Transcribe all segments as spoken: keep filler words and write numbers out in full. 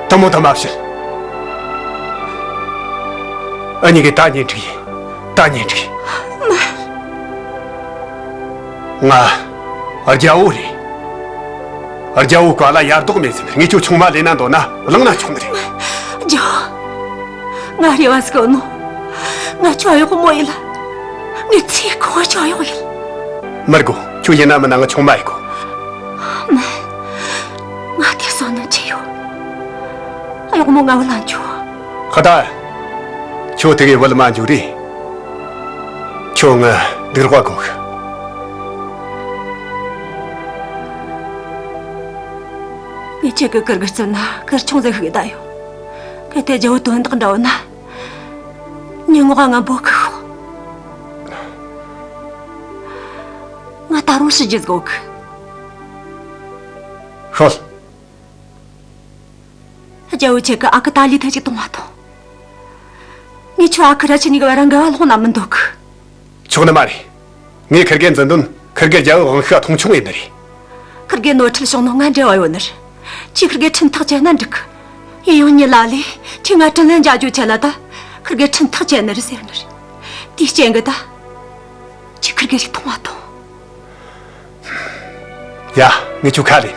དེ་མོ་ད་མ་བྱེད། འུ་གཉིས་ཀས་ད་གཉེན་སྒྲིག་ཡིན། ད་གཉེན་སྒྲིག་ཡིན། ང་རྒྱལ་བོ་རེད། རྒྱལ་བོའི་བཀའ་ལ་ཡར་ལྡོག་མེད་ཟེར། ངས་ཁྱོད་ཆུང་མ་ལེན་ན་འདོད་ན་བླངས་ན་ཆོག་ནི་རེད། རྒྱལ་བོ། ང་རེ་བ་ཟིག་ཡོད་ནོ། ང་ཁྱོའི་གཡོག་མོ་ཡིན་ལ། ངས་ཚེ་གང་ཁྱོའི་གཡོག་ཡིན། མི་དགོས། ཁྱོད་ཡིན་ན་མིན་ན་ང་ཆུང་མ་ཡིན་གོ། མིན། ང་དེ་བསམ་ནམ་ཆེ་ཡོད། གཡོག་མོ་ང་བུད་ལ་འགྱོ། ཁ་ཏ། ཁྱོད་དེ་གའི་བུད་མ་འགྱོ་རེ། ཁྱོད་ང་འདུག་རོགས་དགོས་གི། ངས་ཁྱེད་ཀྱི་ཁུར་གེ་བརྩིས་ན་ཁུར་ཆུང་ཟིག་ཤིག་བསྡད་ཡོད། གལ་ཏེ་རྒྱལ་བོ་དོན་དག་འདྲ་བོ་ན། མྱི་ངོ་ང་འབོད་གི་ཤོག། ང་ད་རུང་ཤི་རྒྱུ་ཟིག་ཡོད་གི། ཤོད། རྒྱལ་བོ་ཁྱེད་ཀྱི་ཨ་ཁུ་ཏཱ་ལི་ཐེ་ཅིག་གཏོང་བ་ཐོངས། ངས་ཁྱོའི་ཨ་ཁུ་ར་ཁྱེད་གཉིས་ཀྱི་བར་འགལ་བ་སློང་ན་མི་འདོད་གི། ཆོག་ནི་མ་རེད། ངས་ཁུར་གེ་འཛིན་དོན་ཁུར་གེ་རྒྱལ་བོའི་དབང་ཤུགས་མཐོང་ཆུང་ཡིན་ནི་རེད། ཁུར་གེ་ནོར་འཁྲུལ་བྱུང་ནོ་ང་འབྲེལ་བ་ཡོད་ནི་རེད། ཁྱོས་ཁུར་གེ་ཁྲིམས་ཐག་བཅད་ན་འགྲིག་གི། ཡིན་ཡང་མྱི་ལ་ལས་ཁྱོས་ང་དྲིན་ལན་འཇལ་རྒྱུའི་ཆེད་ལ་ད་ཁུར་གེ་ཁྲིམས་ཐག་བཅད་ནི་རེད་ཟེར་ནི་རེད། དེའི་རྐྱེན་གྱིས་ད། ཁྱོས་ཁུར་གེ་རིག་མཐོང་བ་དང་། ཡ། ངས་ཁྱོའི་ཁ་ལེན།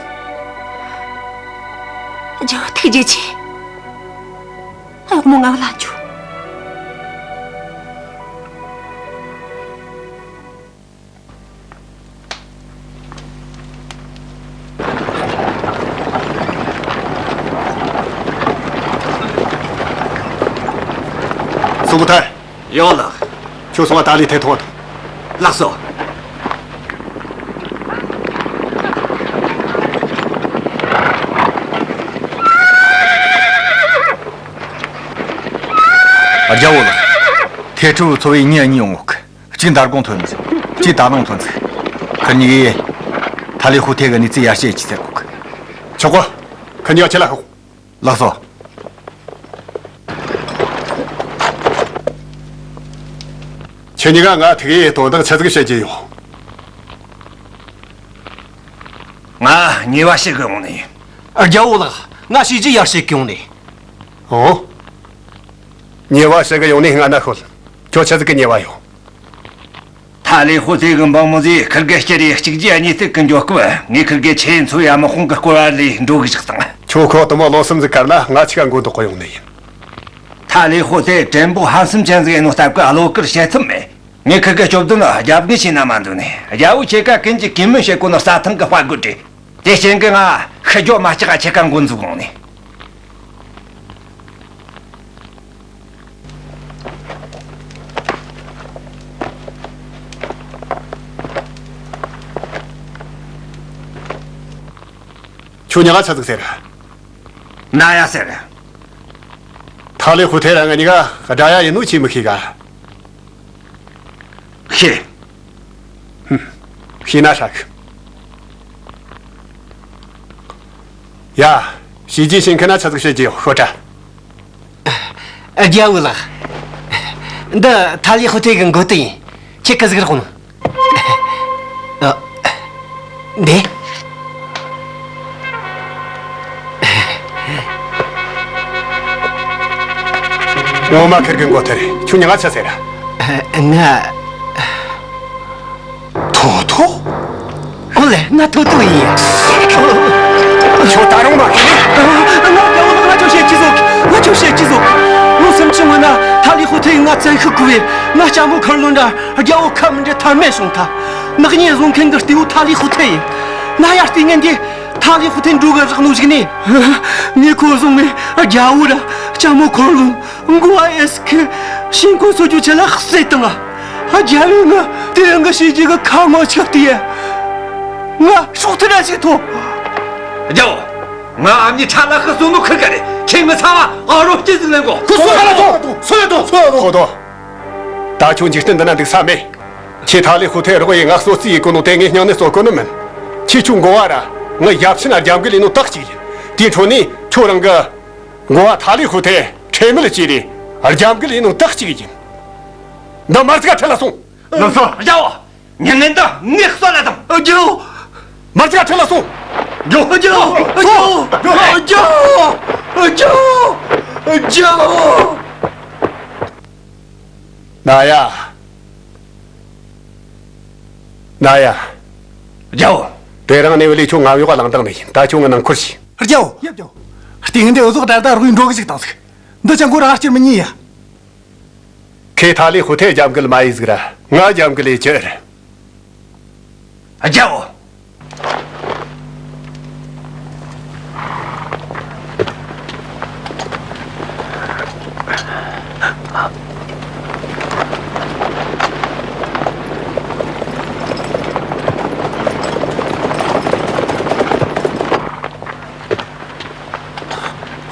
རྒྱལ་བོ་ཐུགས་རྗེ་ཆེ། གཡོག་མོ་ང་བུད་ལ་འགྱོ། སུ་བུ་ཐར། ཡོད་ལགས། ཁྱོད་སོང་བ་ཏཱ་ལི་ཐེ་ཐོངས་དང་། ལགས་སོ། རྒྱལ་བོ་ལགས། ཐེ་ཁྲི་བུ་ཚོ་བའི་མྱི་གཉིས་ཡོང་ངོ་གི། གཅིག་མདང་དགོང་ཐོན་ཟིག། གཅིག་ད་ནངས་ཐོན་ཟིག། ཁུ་གཉིས་ཀས་ཐ་ལི་ཧུ་ཐེ་གི་གནས་ཚུལ་ཡར་ཞུ་ཅིག་ཟེར་གོ་གི། ཆོག་གོ། ཁུ་གཉིས་ཀ་ཁྲིད་ལ་ཤོག། ལགས་སོ། ཁྱེད་གཉིས་ཀ་ང་ཐུག་ཡས་དོན་དག་ཆི་ཟིག་བཤད་རྒྱུ་ཡོད། ང་ཉེས་པ་ཞུ་གི་ཡོང་ནི། རྒྱལ་བོ་ལགས། ང་བྱས་རྗེས་ཡར་ཞུ་གི་ཡོང་ནི། ཨོ། ཉེས་པ་ཞུ་གི་ཡོང་ནི། སྔ་ན་ཤོད། ཁྱོད་ཆི་ཟིག་གི་ཉེས་པ་ཡོད། ཐ་ལི་ཧུ་ཐེ་གི་འབངས་མི་ཚོས་ཁུར་གེ་བསྐྱུར་རེ་གཅིག་རྗེས་གཉིས་མཐུད་གི་འགྱོ་སྐབས། ངས་ཁུར་གེ་ཆོས་མཚོ་ཡ་མི་ཧོང་གི་སྐོར་བ་ལས་འགྲོ་གི་བཞག་དང་། ཁྱོད་ཁོ་དེ་མོ་བློ་སེམས་ཟིག་དཀར་ན་ང་ཆི་ག་མགོ་འདོགས་གི་ཡོང་ནི་ཡིན། ཐ་ལི་ཧུ་ཐེ་བྲན་པོ་ཧམ་སེམས་ཅན་ཟིག་ཡིན་ནོ་སྟབས་གི་བློ་དཀར་བྱེད་ཐུབ་མེད། ངས་ཁུར་གེ་སྐྱོབ་དོན་རྒྱབ་འགལ་བྱས་ན་མ་འདོད་ནི། རྒྱལ་བོ་ཁྱེད་ཀ་ཀུན་གྱིས་གུས་མོས་བྱེད་གོ་ནོ་རྩྭ་ཐང་གི་དཔའ་རྒོད་རེད། དེ་རྐྱེན་གྱིས་ང་ཤི་རྒྱུ་མ་སྐྲག་ག་ཁྱེད་ཀ་མགོ་འཛུགས་འོང་ནི། ཁྱོད་ཉག་ཆ་ཟིག་ཟེར། ན་ཡ་ཟེར། ཐ་ལི་ཧུ་ཐེ་ར་ང་གཉིས་ཀ་དགྲ་ཡ་ཡིན་ནོ་ཁྱོས་མི་ཤེས་ག། ཤེས། ཧུམ། ཤེས་ན་ཧྲ་གི། ཡ། བྱས་རྗེས་ཞུ་མཁན་ན་ཆ་ཟིག་བཤད་རྒྱུ་ཡོད། ཤོད་དྲ། རྒྱལ་བོ་ལགས། འདི་ཐ་ལི་ཧུ་ཐེ་གི་མགོ་ཏོ་ཡིན། ཁྱེད་ཀྱིས་གཟིགས་རོགས་གནང་། ཨ། འདི། ངོ་མ་ཁུར་གི་མགོ་ཐོ་རེད། ཁྱོད་ཉག་ཆ་ཟེར་ར། ང་། ཐོ་ཐོ། ཨོ་ལེ། ང་ཐོ་ཐོ་ཡིན། ཁྱོད་ད་རུང་མ་ཤེས། ང་རྒྱལ་བོ་ལགས། ང་ཁྱོད་བཤད་རྒྱུ་ཟིག། ང་ཁྱོད་བཤད་རྒྱུ་ཟིག། ལོ་སུམ་ཅུ་སྔོན་ན་ཐ་ལི་ཧུ་ཐེ་ཡིས་ང་བཙན་ཤུགས་བཀོལ་བས། ང་ལྕམ་མོ་འཁོར་ལོ་འདྲ་རྒྱལ་བོ་ཁ་མི་འབྲལ་ཐབས་མེད་བྱུང་ཐལ། ནག་ཉེས་བཟོ་མཁན་གྱི་གཏེ་བོ་ཐ་ལི་ཧུ་ཐེ་ཡིན། ན་ཡ་ལྟས་ངན་འདིས་ཐ་ལི་ཧུ་ཐེ་འདྲོག་གི་བཞག་ནོ་ཞིག་ནས། ངས་ཁོ་བཟུང་ནས་རྒྱལ་བོ་ར་ལྕམ་མོ་འཁོར་ལོ། མགོ་བ་ཨེ་སི་ཁི་ཤིང་ཀོ་གསོ་རྒྱུའི་ཆེད་ལ་བསད་བཏང་ང་། རྒྱལ་བོས་ང་དེ་རིང་གི་བྱས་རྗེས་ཀྱི་ཁ་ངོ་ཆག་སྟེ། ང་སྲོག་ཐར་ར་ཞིག་ཐོབ། རྒྱལ་བོ། ང་ཨ་མྱེས་ཁྲ་ལ་ཁུ་གསོ་ནོ་ཁུར་གེ་རེད། ཁྱེད་ངི་ཚབ་བ་ཨ་རོ་སྐྱིད་ཟིག་ལེན་གོ། ཁུ་གསོ་ཁ་ལ་ཐོངས། གསོ་ཡ་ཐོངས། གསོ་ཡ་ཐོངས། ཁོ་ཐོ། ད་ཁྱོད་འཇིག་རྟེན་འདི་ན་འདུག་ས་མེད། ཁྱེད་ཐ་ལི་ཧུ་ཐེ་རོགས་ཡས་ང་གསོད་རྩིས་ཡེད་གོ་ནོ་དེ་ངས་སྙིང་ནས་གསོད་གོ་ནི་མིན། ཁྱེད་ཁྱོའི་མགོ་བ་ར་ངའི་ཡབ་ཆེན་རྒྱབ་འགལ་ཡས་ནོ་དག་གཅིག་ཡིན། དེའི་འཕྲོ་ནས་ཁྱོད་རང་གི་མགོ་བ་ཐ་ལི་ཧུ་ཐེ་ཁྲེལ་མེད་བྱས་རེ་རྒྱབ་འགལ་ཡས་ནོ་དག་གཅིག་ཡིན། འདི་མར་ཙི་ག་ཁྲིད་ལ་སོང་། ལགས་སོ། རྒྱལ་བོ། མྱི་ངན་འདི་ངས་གསོད་ལ་དང་། རྒྱལ་བོ། མར་ཙི་ག་ཁྲིད་ལ་སོང་། རྒྱལ་བོ། རྒྱལ་བོ། རྒྱལ་བོ། རྒྱལ་བོ། རྒྱལ་བོ། རྒྱལ་བོ། ན་ཡ། ན་ཡ། རྒྱལ་བོ། དེ་རིང་ནས་བློས་ཁྱོད་ང་གཡོག་ག་ལངས་སྟངས་ནས་ཡིན། ད་ཁྱོད་ངའི་ནང་འཁོར་ཞིག་རྒྱལ་བོ། ཡབ་རྒྱལ་བོ། སྟེང་འདི་འུ་ཟོ་གྲལ་ད་རོགས་འགྲོ་གི་ཞིག་བཏང་ཟིག་འདི་ཅང་གོ་ར་སྐྱུར་མི་ཉན་ཡ། ཁོས་ཐ་ལི་ཧུ་ཐེ་རྒྱབ་འགལ་མ་ཡེད་ཟིག་ར་ང་རྒྱབ་འགལ་ཡེད་ཀྱི་རེད། རྒྱལ་བོ།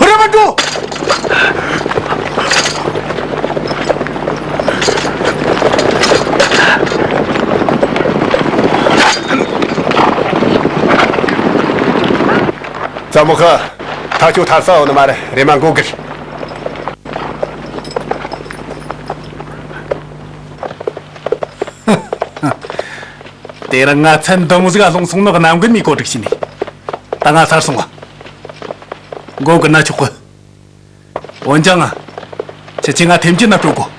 རེམ་མ་འགྲོ། ཙ་མོ་ཁ། ད་ཁྱོད་ཐར་ས་ཡོད་ནི་མ་རེད། རེམ་མ་མགོ་སྒུར། དེ་རིང་ང་ཚན་འདི་མོ་ཟིག་ག་ལྷུང་སོང་ནོ་གནམ་རྒན་མས་གོ་སྒྲིག་བྱས་ནས། ད་ང་ཚར་སོང་ང་། མགོ་སྒུར་ན་ཆོག་གི། འོན་ཀྱང་། ཁྱེད་ཀྱིས་ང་ཐེམ་ཅིན་ན་སྤྲོད་དགོས།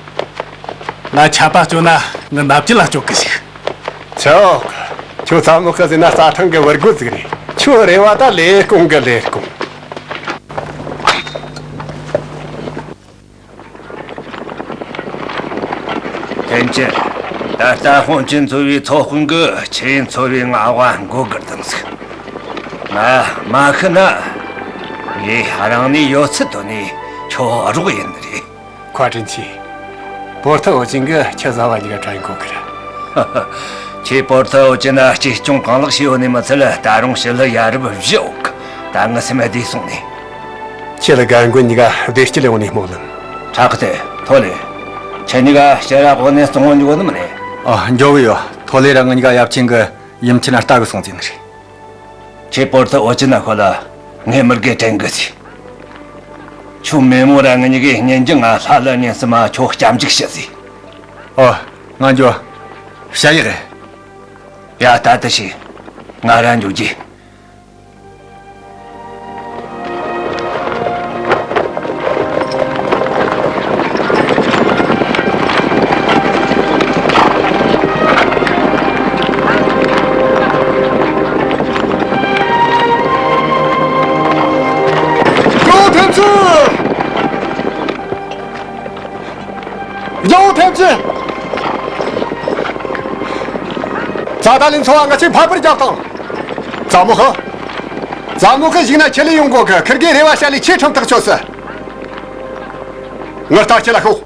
ང་ཆད་པ་གཅོད་ན་ངི་ནབ་ཅི་ལ་གཅོད་གི་ཞིག་ཆོག་ཁྱོད་ཙ་མོ་ཁ་ཟེར་ན་རྩྭ་ཐང་གི་བུ་རྒོད་ཟིག་རེད། ཁྱོད་རེ་བ་ད་ལས་ཀུང་གི་ལས་ཀུང་། ཐེམ་ཅིན། ད་ལྟ་ཧོང་ཅིན་ཚོ་བའི་ཚོ་དཔོན་གིས་ཆི་ཡིན་ཚོ་བའི་མངའ་དབང་མགོ་སྒུར་བཏང་ཟིག་ང་མ་ཤི་ན། ངས་རང་ནུས་ཡོད་ཚད་བཏོན་ནས་ཁྱོད་རོགས་ཡེད་ནི་རེད། ཁ་དྲིན་ཆེ། པོར་ཐི་ཨོ་ཅིན་གིས་ཁྱེད་བཟའ་བ་གཉིས་ཀ་དྲན་གོ་གི་རེད། ཁྱེད་པོར་ཐི་ཨོ་ཅིན་ན་གཅེས་སྐྱོང་གང་ལེགས་བྱས་ཡོད་ནི་མ་ཚད། ད་རུང་ཞི་ལི་ཡ་རབས་བཞི་ཡོད་གི། ད་ངི་སེམས་བདེ་སོང་ནས། ཁྱེད་ལ་རྒན་རྒོན་གཉིས་ཀ་བདེ་སྐྱིད་ཡོང་ནས་སྨོན་ལམ། ཁྲག་ཏེ། ཐོ་ལེ། ཁྱེད་གཉིས་ཀ་ཕྱིར་ར་གོ་ནས་སོང་འགྱོ་ནི་མིན་ནས། ཨ། འགྱོ་གི་ཡོད། ཐོ་ལེ་ར་ངི་གཉིས་ཀ་ཡབ་ཆེན་གི་ཡུམ་ཆེན་ན་ལྟ་གི་སོང་ཟེར་ནི་རེད། ཁྱེད་པོར་ཐི་ཨོ་ཅིན་ན་ཁོ་ལ་ངས་མི་དགེ་དྲན་གི་ཟེར། ཁྱོད་མེ་མོ་ར་ངེད་གཉིས་ཀས་གཉེན་རྒྱུ། ང་ལྷ་ལ་གཉེན་སི་མ་ཁྱོད་སྐྱབས་འཇུག་ཞུ་ཟེར། ཨོ། ང་འགྱོ། ཞ་ཡི་རེད། ཡ། ད་ལྟ་ཞིག་ང་ར་འགྱོ་རྒྱུ། ཀྲོ་ཐེམ་ཅི། རྒྱལ་བོ་ཐེམ་ཅི། ཙ་ད་ལིན་ཚོ་བ་ང་ཚོས་ཕམ་པར་རྒྱབ་དང་། ཙ་མོ་ཧི། ཙ་མོ་ཧི་ཞིག་ན་ཁྱེད་ལས་ཡོང་གོ་གི། ཁིར་གེ་རེ་བ་བྱ་ལས་ཆེ་ཁྲིམས་ཐག་ཆོད་སི། ངར་ལྟ་ཁྱེད་ལ་ཤོག་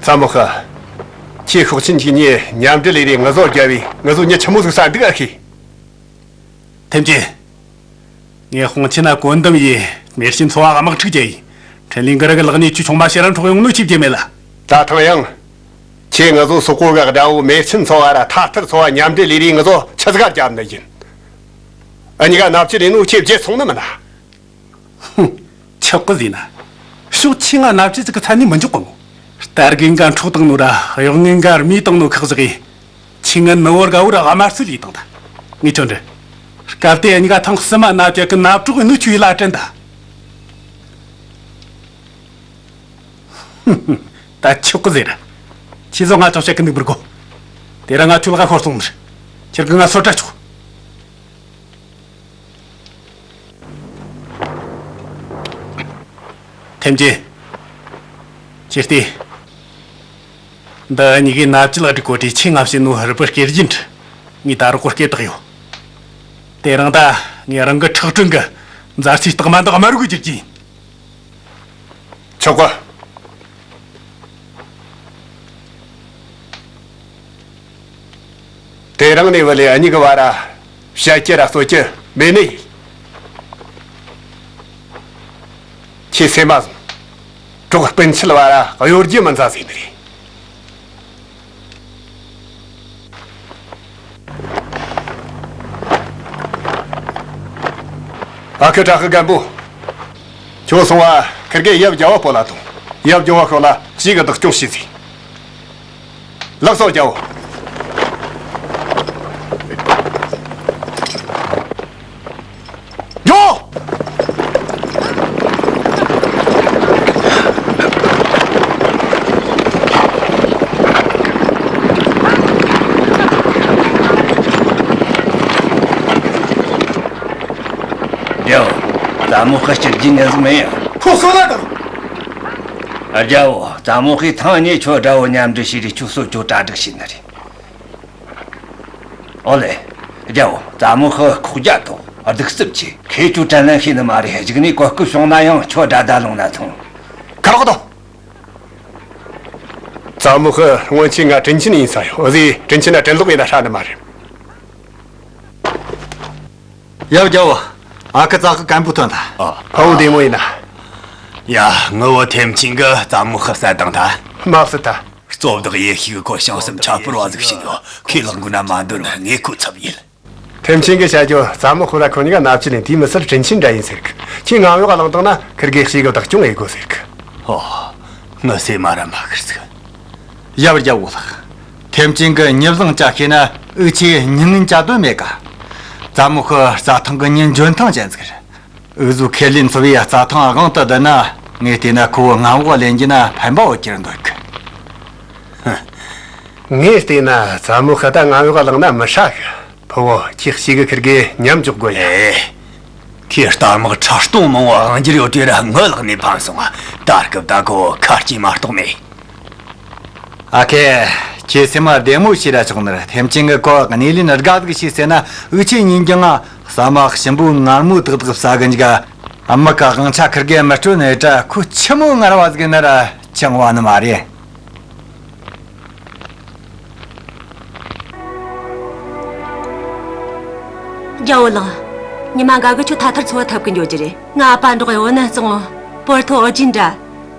ཙ་མོ་ཧི། ཁྱེད་ཤོག་ཆེན་གྱི་མྱི་མཉམ་འབྲེལ་ལས་རེས་ངུ་ཟོ་རྒྱབ་བས་ངུ་ཟོ་མྱི་ཆི་མོ་ཟིག་བསད་འདུག་ཨ་ཤེས། ཐེམ་ཅིན། ངས་ཧོང་ཆི་ན་བཀོད་འདོམས་ཡིན། མེར་ཤིན་ཚོ་བ་དམག་འཁྲུག་བྱས་ཡིན། ཁྲིན་ལིང་གི་རི་གི་ལག་ནས་ཁྱོད་ཆུང་མ་ཕྱིར་ར་འཕྲོག་ཡོང་ནོ་ཁྱོས་བརྗེད་མེད་ལ། ད་ཐང་ཡང་། ཁྱེད་ངུ་ཟོ་སོག་པོ་གི་དགྲ་བོ་མེར་ཤིན་ཚོ་བ་ར་ཐ་ཐར་ཚོ་བ་མཉམ་འབྲེལ་ལས་རེས་ངུ་ཟོ་ཆི་ཟིག་ག་རྒྱབ་ནི་ཡིན། འུ་གཉིས་ཀ་མནའ་བཅད་ལས་ནོ་ཁྱོས་བརྗེད་སོང་ནི་མིན་ན། ཧུམ། ཆོག་གི་ཟེར་ན། ཕྱོགས་ཆེ་ང་ནབ་ཆི་ཟིག་གི་ཚན་ནི་མི་འཇོག་གི་མོ། རྟ་རྒན་འགའ་འཕྲོག་བཏང་ནོ་ར་གཡོག་ངན་འགའ་རྨས་བཏང་ནོ་ཁག་ཟིག་གིས། ཆི་ང་ནུ་བོར་ག་བོ་ར་དམར་གསོད་ལས་བཏང་ད། ངས་ཁྱོད་འདྲི། སྐབས་དེ་གཉིས་ཀ་ཐེངས་གསུམ་མ་ནབ་ཆི་གི་ནབ་གྲོགས་ནུ་ཆུའི་ལ་དྲན་ད། ད་ཆོག་གི་ཟེར། ཁྱེད་ཚོ་ང་ཅང་བཤད་གི་འདུག་པར་གོ། དེ་རིང་ང་ཁྱོད་ལ་ཁ་ཤོར་སོང་ནི། ཁྱེད་ཀྱིས་ང་སོད་ར་ཆོག། ཐེམ་ཅིན། ཁྱེད་ལྟོས། འདི་གཉིས་ཀའི་ནབ་ཆི་ལ་སྒྲིག་གོ་དེ་ཆེ་ང་བྱེད་ནོ་རུ་པི་སྐེར་རྒྱུན། ངས་ད་རུ་གོ་སྐེ་བཏགས་ཡོད། དེ་རིང་ད་ངས་རང་གི་ཁྲག་དྲོན་གི་མཛའ་བརྩེའི་རྟགས་མ་འདི་དམར་བོ་གི་རྒྱུག་རྒྱུ་ཡིན། ཆོག་གོ། དེ་རིང་ནས་བུ་ལས་གཉིས་ཀྱི་བར་ར་བཤད་རྒྱུ་ར་རྩོད་རྒྱུ་མེད་ནི་ཡིན། ཁྱེད་སེམས་མ་བཟུང་། གྲོགས་སྤུན་མཆེད་བར་ར་གཡོ་སྒྱུ་མི་མཛའ་ཟེར་ནི་རེད། ཨ་ཁུ་བྲག་གི་རྒན་པོ། ཁྱོད་སོང་བ་ཁིར་གེ་ཡབ་རྒྱལ་བོ་སྤོ་ལ་དང་། ཡབ་རྒྱལ་བོ་ཤོད་ལ་ཞེ་གི་བདག་སྐྱོང་བྱོས་ཟེར། ལགས་སོ་རྒྱལ་བོ། འགྲོ། རྒྱལ་བོ། ཙ་མོ་ཁི་སྐྱུར་རྒྱུ་ཉན་ཟིག་མིན་ཡ། ཁོ་གསོད་ན་དང་། རྒྱལ་བོ། ཙ་མོ་ཁིས་ཐེངས་གཉིས་ཁྱོད་དགྲ་བོ་མཉམ་འབྲེལ་བྱས་རེ་ཁྱོད་གསོད་རྒྱུ་གྲ་སྒྲིག་བྱས་ནི་རེད། ཨོ་ལེ། རྒྱལ་བོ། ཙ་མོ་ཁི་ཁོག་རྒྱ་དོག་གདུག་རྩུབ་ཆེ། ཁོས་ཁྱོད་དྲིན་ལན་ཤེས་ནི་མ་རེད། གཞུག་ནས་གོ་སྐབས་བྱུང་ན་ཡང་ཁྱོད་དགྲ་ཟླ་ལངས་ན་ཐང་། ཁ་རོག་དང་། ཙ་མོ་ཁི་སྔོན་ཆད་ང་དྲིན་ཆེན་ཡིན་ས་ཡོད། འོ་ཟེ་དྲིན་ཆེན་ན་དྲིན་ལོག་ཡིན་ན་ཧྲ་ནི་མ་རེད། ཡབ་རྒྱལ་བོ། ཨ་ཁུ་ཙ་ཁི་རྒན་པོ་ཐོན་ཐལ། ཨ། ཕ་བོ་བདེ་མོ་ཡིན་ན། ཡ། ངའི་བུ་ཐེམ་ཆེན་གིས་ཙ་མོ་ཁི་བསད་བཏང་ཐལ། མ་བསད་ཐལ། གཙོ་བདག་ཡེ་ཤེས་གིས་ཁོ་བྱང་སེམས་ཁྲ་སྤུར་བ་ཟིག་བྱས་ཡོད། ཁོས་ལག་མགོ་ན་མ་འདོན་ན་ངས་ཁོ་ཚབ་ཡིན། ཐེམ་ཆེན་གིས་བཤད་རྒྱུ་ཙ་མོ་ཁི་ར་ཁོ་གཉིས་ཀ་ནབ་ཆི་ལེན། དེ་མི་སེར་དྲིན་ཆེན་འདྲ་ཡིན་ཟེར་གི། ཁྱེད་ངམ་གཡོག་ག་བླངས་བཏང་ན་ཁིར་གེ་ཞེ་གི་བདག་སྐྱོང་ཡེད་དགོས་ཟེར་གི། ཧོ། ངའི་སེམས་མ་ར་མ་ཁུར་ཟིག། ཡབ་རྒྱལ་བོ་ལགས། ཐེམ་ཆེན་གིས་མྱི་བཟང་བཅའ་ཤེས་ན་འུ་ཆོས་མྱི་ངན་བཅའ་དོན་མེད་ཀ། ཙ་མོ་ཁི་རྩྭ་ཐང་གི་མྱི་འཇོན་ཐང་ཅན་ཟིག་རེད། འུ་ཟོའི་ཁེ་ལས་འཚོ་བའི་རྩྭ་ཐང་དབང་དུ་བསྡུ་ན། ངས་བལྟས་ན་ཁོ་བོ་ངམ་གཡོག་ལེན་རྒྱུ་ན་ཕན་པ་ཡོད་རྒྱུར་འདོད་གི། ཧུ། ངས་བལྟས་ན་ཙ་མོ་ཁི་ད་ངམ་གཡོག་ག་བླངས་ན་མི་ཧྲ་གི། ཕུ་བོ། ཁྱེད་ཞེ་གི་ཁིར་གེ་མཉམ་འཇོག་དགོས་ཡ། ཨེ། ཁོས་རྟ་དམག་ཁྲི་སྟོང་མང་བོ་དབང་སྒྱུར་ཡོད་དུས་ར་ངའི་ལག་ནས་ཕམ་སོང་ང་། ད་སྐབས་ད་ཁོ་ཁ་སྐྱེངས་མ་གཏོགས་མེད། ཨ་ཁེ། ཁྱེད་སེམས་མ་བདེ་མོ་བྱོས་ར་ཆོག་ནི་རེད། ཐེམ་ཆེན་གིས་ཁོ་སྣེ་ལེན་དགའ་ཟིག་བྱོས་ཟེར་ན། འུ་ཆོས་ཉིན་རྒྱུན་ང་ཟ་མ་ཞིམ་པོ་མངར་མོ་ཏག་ཏག་ཟ་གི་འཇུག། དམག་གི་དབང་ཆ་ཁིར་གེ་མི་སྤྲོད་ནི་རེད་དྲ། ཁོ་ཆི་མོ་ངར་བ་ཟིག་ཡིན་ན་ར་ཅང་བ་ནི་མ་རེད། རྒྱལ་བོ་ལགས། ཉི་མ་འགའ་གི་ཁྱོད་ཐ་ཐར་འཚོ་བ་འཐབ་གི་འགྱོ་རྒྱུ་རེད། ངའི་ཨ་ཕ་འགྲོགས་ཡོད་ནི་གཙང་བོ་པོར་ཐོ་ཨོ་ཇིན་དྲ་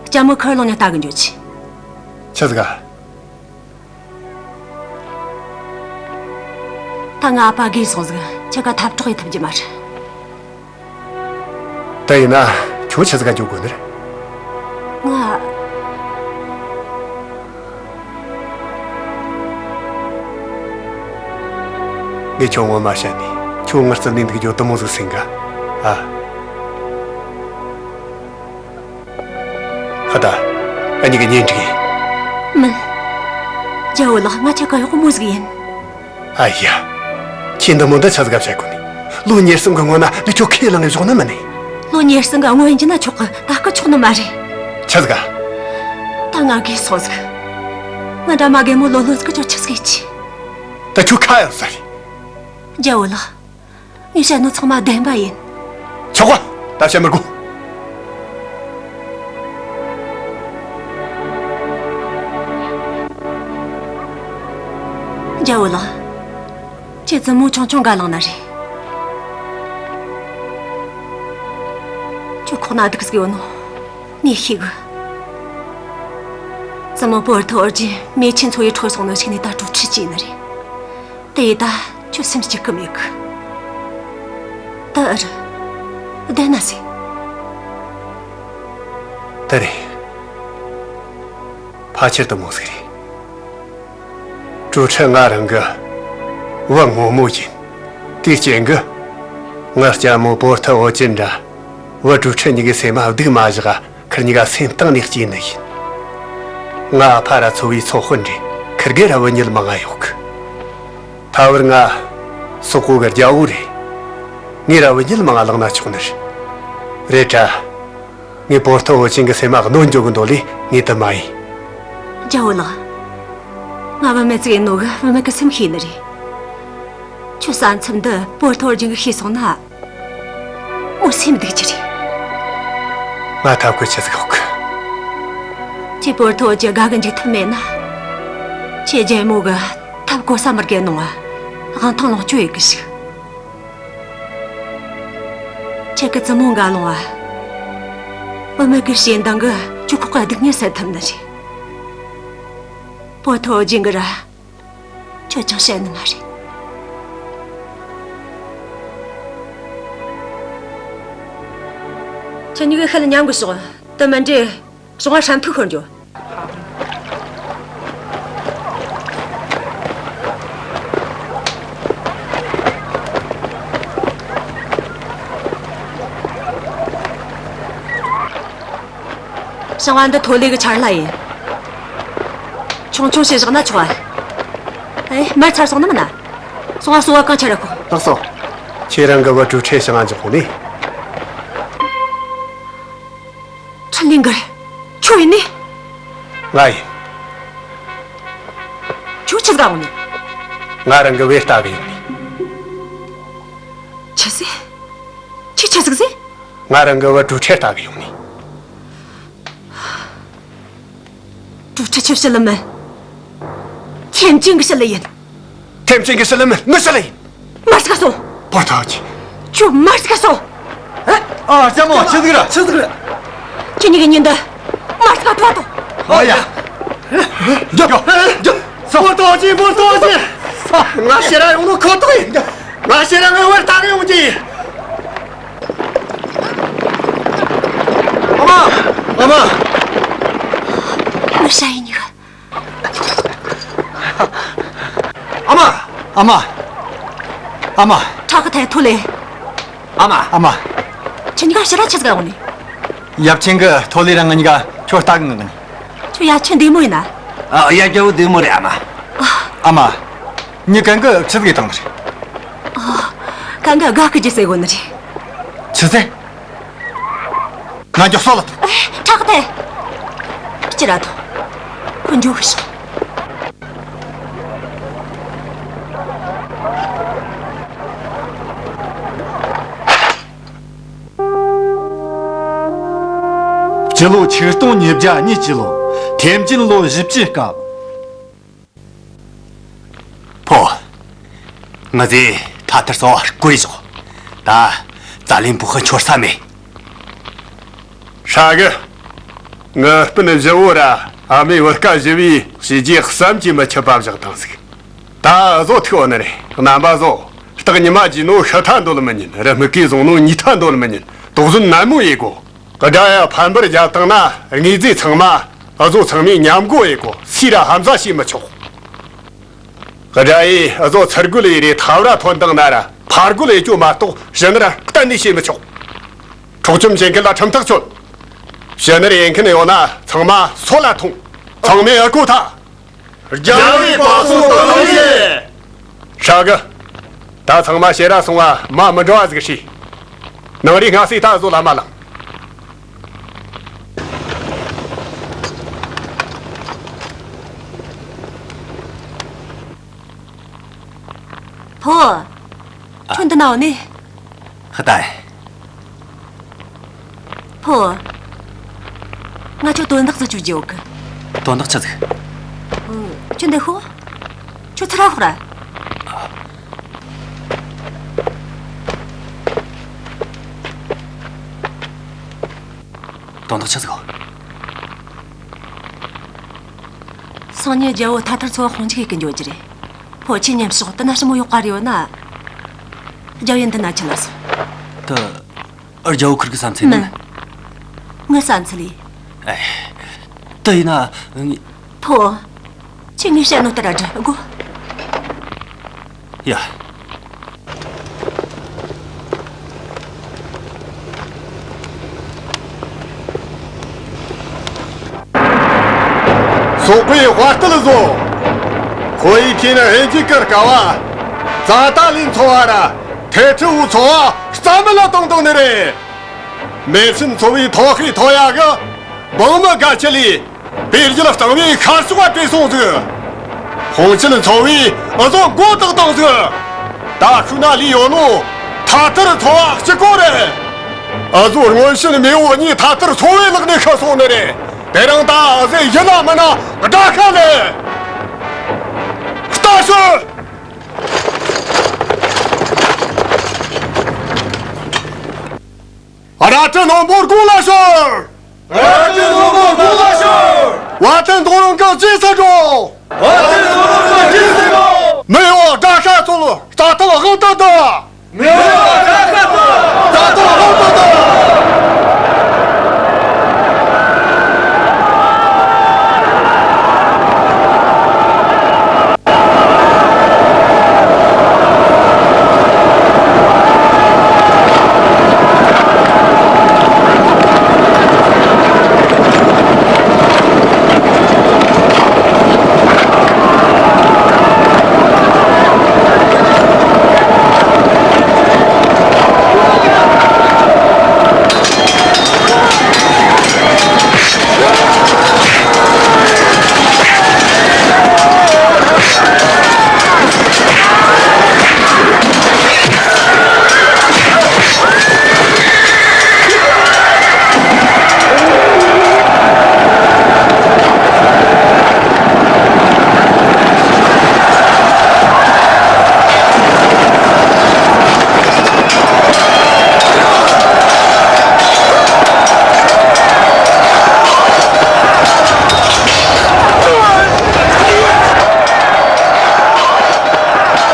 ལྕམ་མོ་ཁར་ལོང་ཉ་ལྟ་གི་འགྱོ་ཆི། ཆི་ཟིག་ག། ད་ངའི་ཨ་ཕ་རྒས་སོང་ཟིག། ཁྱེད་ཀ་འཐབ་གྲོགས་ཡེད་ཐུབ་རྒྱུ་མ་རེད། དེ་ཡིན་ན་ཁྱོད་ཆི་ཟིག་ག་འགྱོ་དགོས་ནི་རེད། ང་། ངས་ཁྱོད་ངོ་མ་བཤད་ནས་ཁྱོད་ངའི་རྩིབ་ནས་འདུག་རྒྱུ་དེ་མོ་ཟིག་སེམས་ག། ཨ། ཧ་ད། ཨ་ནི་གི་གཉེན་སྒྲིག་ཡིན། མིན། རྒྱལ་བོ་ལགས། ང་ཁྱེད་ཀ་གཡོག་མོ་ཟིག་ཡིན། ཨ་ཡ། ཁྱེད་འདི་མོ་འདི་ཆི་ཟིག་ག་བཤད་གོ་ནི། ལོ་ཉེར་གསུམ་གི་སྔོན་ན་འདི་ཁྱོད་ཁས་བླངས་ནས་བཞག་ནི་མིན་ནི། ལོ་ཉེར་གསུམ་གི་སྔོན་ཡིན་རྒྱུ་ན་ཆོག་གི། ད་སྐུ་ཆོག་ནི་མ་རེད། ཆི་ཟིག་ག། ད་ང་རྒས་སོང་ཟིག། ང་འདྲ་མ་རྒན་མོ་ལོ་ལོན་ཟིག་གིས་ཁྱོད་ཆི་ཟིག་ཡེད་རྒྱུ། ད་ཁྱོད་ཁ་ཡར་ཟ་རེད། རྒྱལ་བོ་ལགས། ངས་བཤད་ནོ་ཚང་མ་བདེན་པ་ཡིན། ཆོག་ག། ད་བཤད་མི་དགོས། རྒྱལ་བོ་ལགས། ཁྱེད་བཙུན་མོ་ཆུང་ཆུང་ག་བླངས་ན་རེད། ཁྱོད་ཁོག་ན་སྡུག་ཟིག་ཡོད་ནོ་ངས་ཤེས་གི། བཙུན་མོ་པོར་ཐོ་ཨོར་གྱིས་མེ་ཆེན་ཚོ་ཡི་འཕྲོ་སོང་ནོ་ཞིག་ནས་ད་གྲོས་ཁྲིད་བྱས་ནི་རེད། དེ་ཡིས་ད་ཁྱོད་སེམས་སྐྱིད་གི་མེད་གི། ད་ཨེ་རེད། བསྡད་ན་ཟེ། དེ་རེད། ཕལ་ཆེར་དེ་མོ་ཟིག་རེད། ཀྲུའུ་ཁྲི་ང་རང་གི་བུ་ངོ་མ་ཡིན། དེའི་རྐྱེན་གྱིས། ངའི་ལྕམ་མོ་པོར་ཐི་ཨོ་ཅིན་ར་བུ་ཀྲུའུ་ཁྲི་གཉིས་ཀའི་སེམས་མ་སྡུག་མ་བཞག་ཁིར་གཉིས་ཀ་སེམས་གཏིང་ནས་གཅེས་ནི་ཡིན། ང་ཕ་ར་ཚོ་བའི་ཚོ་དཔོན་རེད། ཁིར་གེ་ར་བུད་མེད་མང་ང་ཡོད་གི། ད་བར་ང་སོག་པོ་གི་རྒྱལ་བོ་རེད། ངས་ར་བུད་མེད་མང་ང་བླངས་ན་ཆོག་ནི་རེད། རེད་དྲ། ངས་པོར་ཐི་ཨོ་ཅིན་གི་སེམས་མ་གནོད་འགྱོ་གི་འདོད་ལས་ངས་དེ་མ་ཡིན། རྒྱལ་བོ་ལགས། ང་བུད་མེད་ཅིག་ཡིན་ནོ་གི་བུད་མེད་གི་སེམས་ཤེས་ནི་རེད། ཁྱོད་བསམ་ཚུལ་འདི་པོར་ཐི་ཨོ་ཅིན་གིས་ཤེས་སོང་ན། མོ་སེམས་སྡུག་རྒྱུ་རེད། ང་ཐབས་བཀོད་ཆི་ཟིག་ཡོད་གི། ཁྱེད་པོར་ཐི་ཨོ་ཅིན་དགའ་གི་འཇུག་ཐུབ་མེད་ན། ཁྱེད་རྒྱལ་མོ་གི་ཐབས་གོ་ས་མི་དགེ་ནོ་བ། དབང་ཐང་ལོངས་སྤྱོད་ཡེ་གི་ཞིག་ཁྱེད་ཀྱི་བཙུན་མོ་འགའ་ལོང་བ། བུད་མེད་ཀྱི་ཞེ་འདང་གིས་ཁྱོད་ཁོག་གི་སྡུག་བསྔལ་སེལ་ཐུབ་ནི་རེད། པོར་ཐི་ཨོ་ཅིན་གིས་ར་ཁྱོད་ཅང་བཤད་ནི་མ་རེད། ཁྱེད་གཉིས་ཀས་ཤེད་ཉམས་གི་ཤོག་དེ་མིན་དྲ་གཞུང་ང་ཧྲན་ཐུག་ཤོར་འགྱོ། ཞིང་བ་འདི་ཐོ་ལེ་གི་ཆར་ལྭ་ཡིན། ཆུང་ཆུང་བྱས་བཞག་ན་ཆོག་ཨ། ཨེ། མར་ཚར་སོང་ནི་མིན་ན། སོང་ང་སོ་བ་གང་ཆ་ར་ཁོ། ལགས་སོ། ཁྱེད་རང་གི་བུ་ཀྲུའུ་ཁྲི་ཞིང་ང་འཇོག་གོ་ནི། ཁྲི་ལིང་གར། ཁྱོད་ཡིན་ནི། ང་ཡིན། ཁྱོད་ཆི་ཟིག་ག་ཡོང་ནི། ང་རང་གི་བུ་ལྟ་གི་ཡོང་ནི། ཆི་ཟེ། ཁྱོད་ཆི་ཟིག་ཟེ། ང་རང་གི་བུ་ཀྲུའུ་ཁྲི་ལྟ་གི་ཡོང་ནི། ཀྲུའུ་ཁྲི་ཁྱོད་ཞི་ལི་མིན། ཐེམ་ཅིན་གི་ཞི་ལི་ཡིན། ཐེམ་ཅིན་གི་ཞི་ལི་མིན། ངའི་ཞི་ལི་ཡིན། མར་ཟིག་ག་སོང་། པོར་ཐི་ཨོ་ཅིན། ཁྱོད་མར་ཟིག་ག་སོང་། ཨ། ཨ། ལྕམ་མོ། ཆི་ཟིག་རེད། ཆི་ཟིག་རེད། ཁྱེད་གཉིས་ཀྱིས་ཉིན་འདི་མར་ཟིག་ག་ཐུག་ཐུག་ཨ་ཡ། རྒྱུགས། རྒྱུགས། སོང་། པོར་ཐི་ཨོ་ཅིན། པོར་ཐི་ཨོ་ཅིན། ང་ཕྱིར་ར་ཡོང་ནོ་ཁོ་ཐག་ཡིན། ང་ཕྱིར་ར་ངའི་བུ་ལྟ་གི་ཡོང་རྒྱུ་ཡིན། ཨ་མ། ཨ་མ། ང་ཤ་ཡི་ཉིག་ཨ་མ། ཨ་མ། ཨ་མ། ཁྲ་ཁི་ཐའེ། ཐོ་ལེ། ཨ་མ། ཨ་མ། ཁྱེད་གཉིས་ཀ་ཕྱིར་ར་ཆི་ཟིག་ག་ཡོང་ནི། ཡབ་ཆེན་གིས་ཐོ་ལེ་ར་ང་གཉིས་ཀ་ཁྱོད་ལྟ་གི་མངགས་ནི། ཁྱོད་ཡབ་ཆེན་བདེ་མོ་ཡིན་ན། ཨ། ཡབ་རྒྱལ་བོ་བདེ་མོ་རེད། ཨ་མ། ཨ་མ། ངས་གན་གིས་ཆི་ཟིག་ཡེ་བཏང་ནི་རེད། ཨ། གན་གིས་དགའ་སྐྱིད་ཟེར་གོ་ནི་རེད། ཆི་ཟེ། ང་མགྱོགས་སོ་ལ་ཐོངས། ཨེ། ཁྲ་ཁི་ཐའེ། ཕྱིར་ར་ཐོངས། ཁོ་འགྱོ་གི་ཤོག་སྤྱི་ལོ་ཆིག་སྟོང་ཉིས་བརྒྱ་གཉིས་ཀྱི་ལོ། ཐེམ་ཅིན་ལོ་བཞི་བཅུའི་སྐབས། ཕོ། ང་ཚོས་ཐ་ཐར་ཚོ་བ་བསྐོར་བཞག་ད་ཙ་ལན་པུ་ཧི་འཆོར་ས་མེད། ཧྲ་གི། ངའི་སྤུན་བཞི་བོ་ར་ཨ་མའི་བུ་སྐལ་བཞི་བོས་བྱས་རྗེས་བསམ་གྱིས་མི་ཁྱབ་པ་བཞག་བཏང་ཟིག་ད་འུ་ཟོ་ཐུག་ཡོད་ནི་རེད། རྣམ་པ་ཟོ། སྟག་ཉི་མ་རྒྱུས་ནོ་ཤི་ཐལ་འདོད་མི་ཉན། རི་སྨུག་གིས་བཟུང་ནོ་ཉོས་ཐལ་འདོད་མི་ཉན། དོགས་ཟོན་ནན་མོ་ཡེད་དགོ། དགྲ་ཡ་ཕམ་པར་རྒྱབ་བཏང་ན་དངོས་རྫས་ཚང་མ་འུ་ཟོ་ཚང་མས་མཉམ་བགོ་ཡེད་དགོ། སུས་ར་ཧམ་ཟ་བྱེད་མི་ཆོག་དགྲ་ཡས་འུ་ཟོ་ཚུར་རྒོལ་ཡེ་རེ་ཐབ་ར་ཐོན་བཏང་ན་ར་ཕར་རྒོལ་ཡེ་རྒྱུ་མ་གཏོགས་ཕྱི་ནུར་གཏན་ནས་བྱེད་མི་ཆོག་འཕྲོག་བཅོམ་བྱེད་མཁན་ལ་ཁྲིམས་ཐག་གཅོད། ཕྱི་ནུར་ཡེད་མཁན་ཡོད་ན་ཚང་མ་སོད་ལ་ཐོངས། ཚང་མས་ཨ་ཁུ་ཐ། རྒྱལ་བའི་བཀའ་སྲུང་དང་ལུགས་ཡིན། ཧྲ་གི། ད་ཚང་མ་ཕྱིར་ར་སོང་ང་མ་མི་འགྲོ་བ་ཟིག་བྱོས། ནངས་རི་སྔ་སེ་ད་བཟོ་ལ་མ་ལངས། ཕོ། ཁྱོད་འདི་ན་འོ་ནི། ཧ་ད། ཕོ། ང་ཁྱོད་དོན་དག་ཟིག་བཅོལ་རྒྱུ་ཡོད་གི། དོན་དག་ཆི་ཟིག་ཨ། ཁྱོད་འདི་ཤོག་ཁྱོད་ཚུར་ར་ཤོག་ར། དོན་དག་ཆི་ཟིག་སང་ཉིན་རྒྱལ་བོ་ཐ་ཐར་ཚོ་བ་དཔུང་འཇུག་ཡེ་གི་འགྱོ་རྒྱུ་རེད། ཕོ་ཁྱེད་མཉམ་ཞོག་དེ་ན་ཞི་མོ་ཡོག་ག་རེ་ཡོད་ན། རྒྱལ་བོ་འདི་ན་ཁྲིད་ལ་སོང་། དེ། རྒྱལ་བོ་ཁུར་གི་བསམ་ཚུལ་མིན། ངའི་བསམ་ཚུལ་ཡིན། དེ་ཡིན་ན། ཕོ། ཁྱེད་ངས་བཤད་ནོ་ལྟར་ར་སྒྲུབ་དགོས། ཡ། སོག་པོའི་དཔའ་རྟུལ་ཚོ། ཁོ་ཡི་ཁྱེད་ནི་ཧན་གྱི་ཀར་ཀ་བ། ཙ་ཏ་ལིན་ཚོ་བ་ར་ཐེ་ཁྲི་བུ་ཚོ་བ་རྩ་མེད་ལ་གཏོང་གཏོང་ནི་རེད། མེ་སྲིན་ཚོ་བའི་ཐོག་ཁའི་ཐོ་ཡ་གི་འབངས་མི་དགའ་ཆེ་ལི་པེ་རྒྱལ་གཙང་བའི་ཤར་ཕྱོགས་བ་བྲོས་སོང་ཟིག་ཧོང་ཅིན་ཚོ་བའི་འུ་ཚོ་མགོ་བཏགས་བཏང་ཟིག་ད་ཤུ་ན་ལི་ཡོད་ནོ་ཐ་ཐར་ཚོ་བ་གཅིག་པོ་རེད། འུ་ཚོ་སྔོན་ཕྱིན་མེས་པོ་གཉིས་ཐ་ཐར་ཚོ་བའི་ལག་ནས་ཤི་སོང་ནི་རེད། དེ་རིང་ད་འུ་ཚོས་ཡིན་ན་མིན་ན་དགྲ་ཤ་ལེན། ལྟ་ཤོད། རལ་གྲི་རྣོན་པོ་དགུང་ལ་ཤོར། རལ་གྲི་རྣོན་པོ་དགུང་ལ་ཤོར། བ་དན་རྡོ་རིང་གི་རྗེས་སུ་འགྲོ། བ་དན་རྡོ་རིང་གི་རྗེས་སུ་འགྲོ། མི་ཡོང་དགྲ་ཤ་ཚོལ། རྩྭ་ཐང་དབང་དུ་བསྡུ། མི་ཡོང་དགྲ་ཤ་ཚོལ། རྩྭ་ཐང་དབང་དུ་བསྡུ།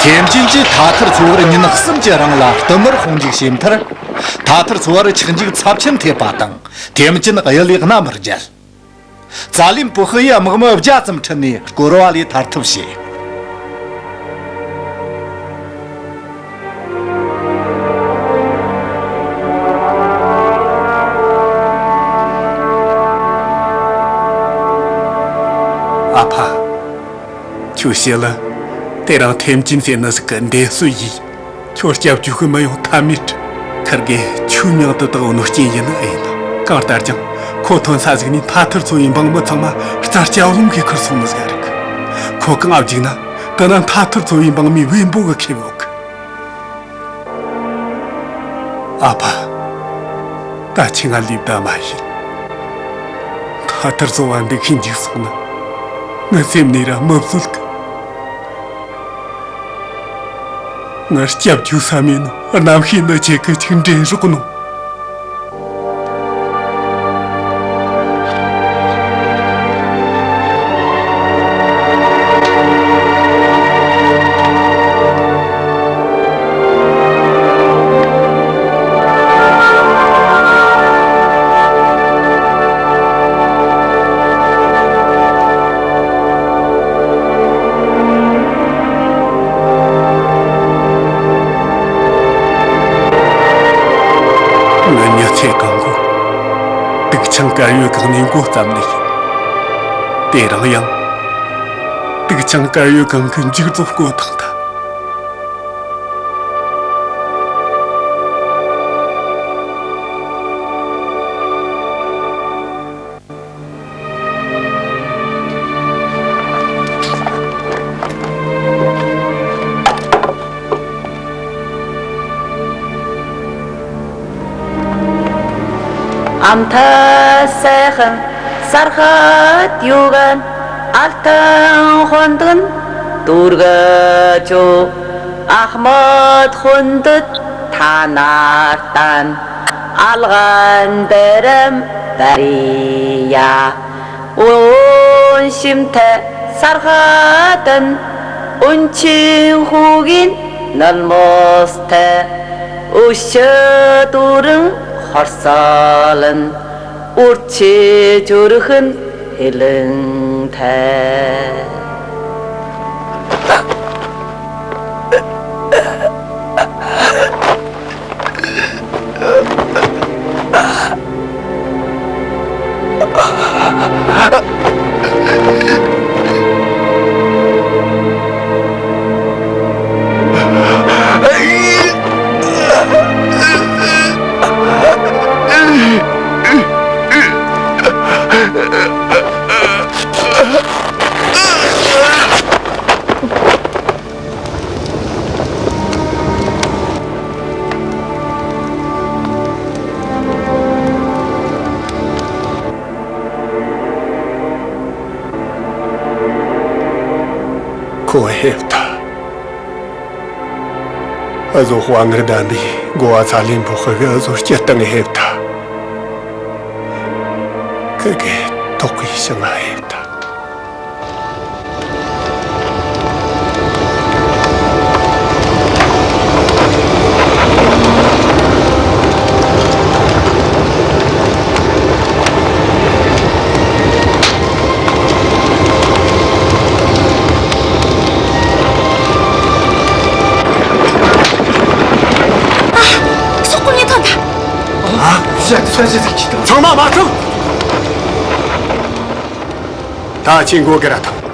ཐེམ་ཅིན་གྱིས་ཐ་ཐར་ཚོ་བར་ཉིན་གསུམ་གྱི་རིང་ལ་བསྟུད་མར་དཔུང་འཇུག་བྱས་མཐར། ཐ་ཐར་ཚོ་བར་ཆག་འཇིག་ཚབས་ཆེན་ཐེབས་པ་དང་། ཐེམ་ཅིན་གཡུལ་ལས་རྣམ་པར་རྒྱལ། ཙ་ལིན་པུ་ཧི་ཡིས་དམག་མི་བརྒྱ་ཙམ་ཁྲིད་ནས་སྐོར་བ་ལས་ཐར་ཐབས་བྱས། ཨ་ཕ། ཁྱོད་ཤེས་ལ། དེ་རིང་ཐེམ་ཅིན་ཟེར་ནི་ཟིག་གིས་འདས་གསོད་བྱས། ཁྱོད་སྐྱབས་བཅོལ་གི་མི་ཡོང་ཐབས་མེད། ཁིར་གེ་ཁྱོའི་མྱིང་དུ་བཏགས་ནོ་རྐྱེན་ཡིན་ནི་ཨེ་ཡིན། གང་ལྟར་ཀྱང་ཁོ་ཐོན་ས་ཟིག་ནས་ཐ་ཐར་ཚོ་བའི་འབངས་མི་ཚང་མ་རྩྭ་སྐྱ་རླུང་གིས་ཁུར་སོང་ནི་ཟིག་རིག་ཁོ་གང་ཨ་བརྒྱུགས་ན་དེ་ན་ཐ་ཐར་ཚོ་བའི་འབངས་མིའི་བེམ་པོ་གི་ཁེབས་ཡོད་གི། ཨ་ཕ། ད་ཁྱོས་ང་ལུས་པ་མ་བྱིན། ཐ་ཐར་ཚོ་བ་འདི་ཤི་འཇིག་སོང་ན་ངའི་སེམས་ནས་ར་མི་བཟོད་གི། ངར་སྐྱབས་བཅོལ་ས་མེད་ནོ། རྣམ་ཤེས་ནི་ཁྱེད་ཀྱིས་ཅིག་འདྲེན་རོགས་གནང་། ངའི་མྱི་ཚེ་གང་བོ་དུག་ཆང་དཀར་ཡོལ་གང་ནས་འགོ་བརྩམས་ནི་ཡིན། དེ་རིང་ཡང་དུག་ཆང་དཀར་ཡོལ་གང་གི་མཇུག་རྫོགས་སྐོར་ཐང་ད། ཨམ་ཐ་སེ་ཧན་སར་ཧད་ཡུ་གན་ཨལ་ཐང་ཧོན་དུན་དུར་ག་ཅོ་ཨཧ་མད་ཧོན་དུད་ཐ་ན་ཏན་ཨལ་གན་དེ་རམ་དར་ཡ། འོན་ཤིམ་ཐེ་སར་ཧ་ཏན་འོན་ཆིན་ཧུ་གིན་ནལ་མོ་སྟེ་འུ་ཤ་ཏུ་རིང་ཧོར་ས་ལན་ ཨོ་ཆེ་ཅོ་རུ་ཧན་ཧེ་ལིང་ཐ། ཁོ་ཧེབ་ཐ། ཨ་ཟོ་དཔའ་ངར་ལྡན་པའི་འགོ་བ་ཚ་ལེན་པོ་ཧི་གི་ཨ་ཟོ་སྐྱིད་སྟངས་ཧེབ་ཐ། ཁི་གེ་ཐོག་གི་ཞིང་ང་ཧེབ་ཐ། ཨ། སོག་པོ་ངས་ཐོན་ཐལ། ཨ། ཚང་མ་མར་ཐོན། ད་ཁྱེད་མགོ་སྒུར་ར་ཐོན།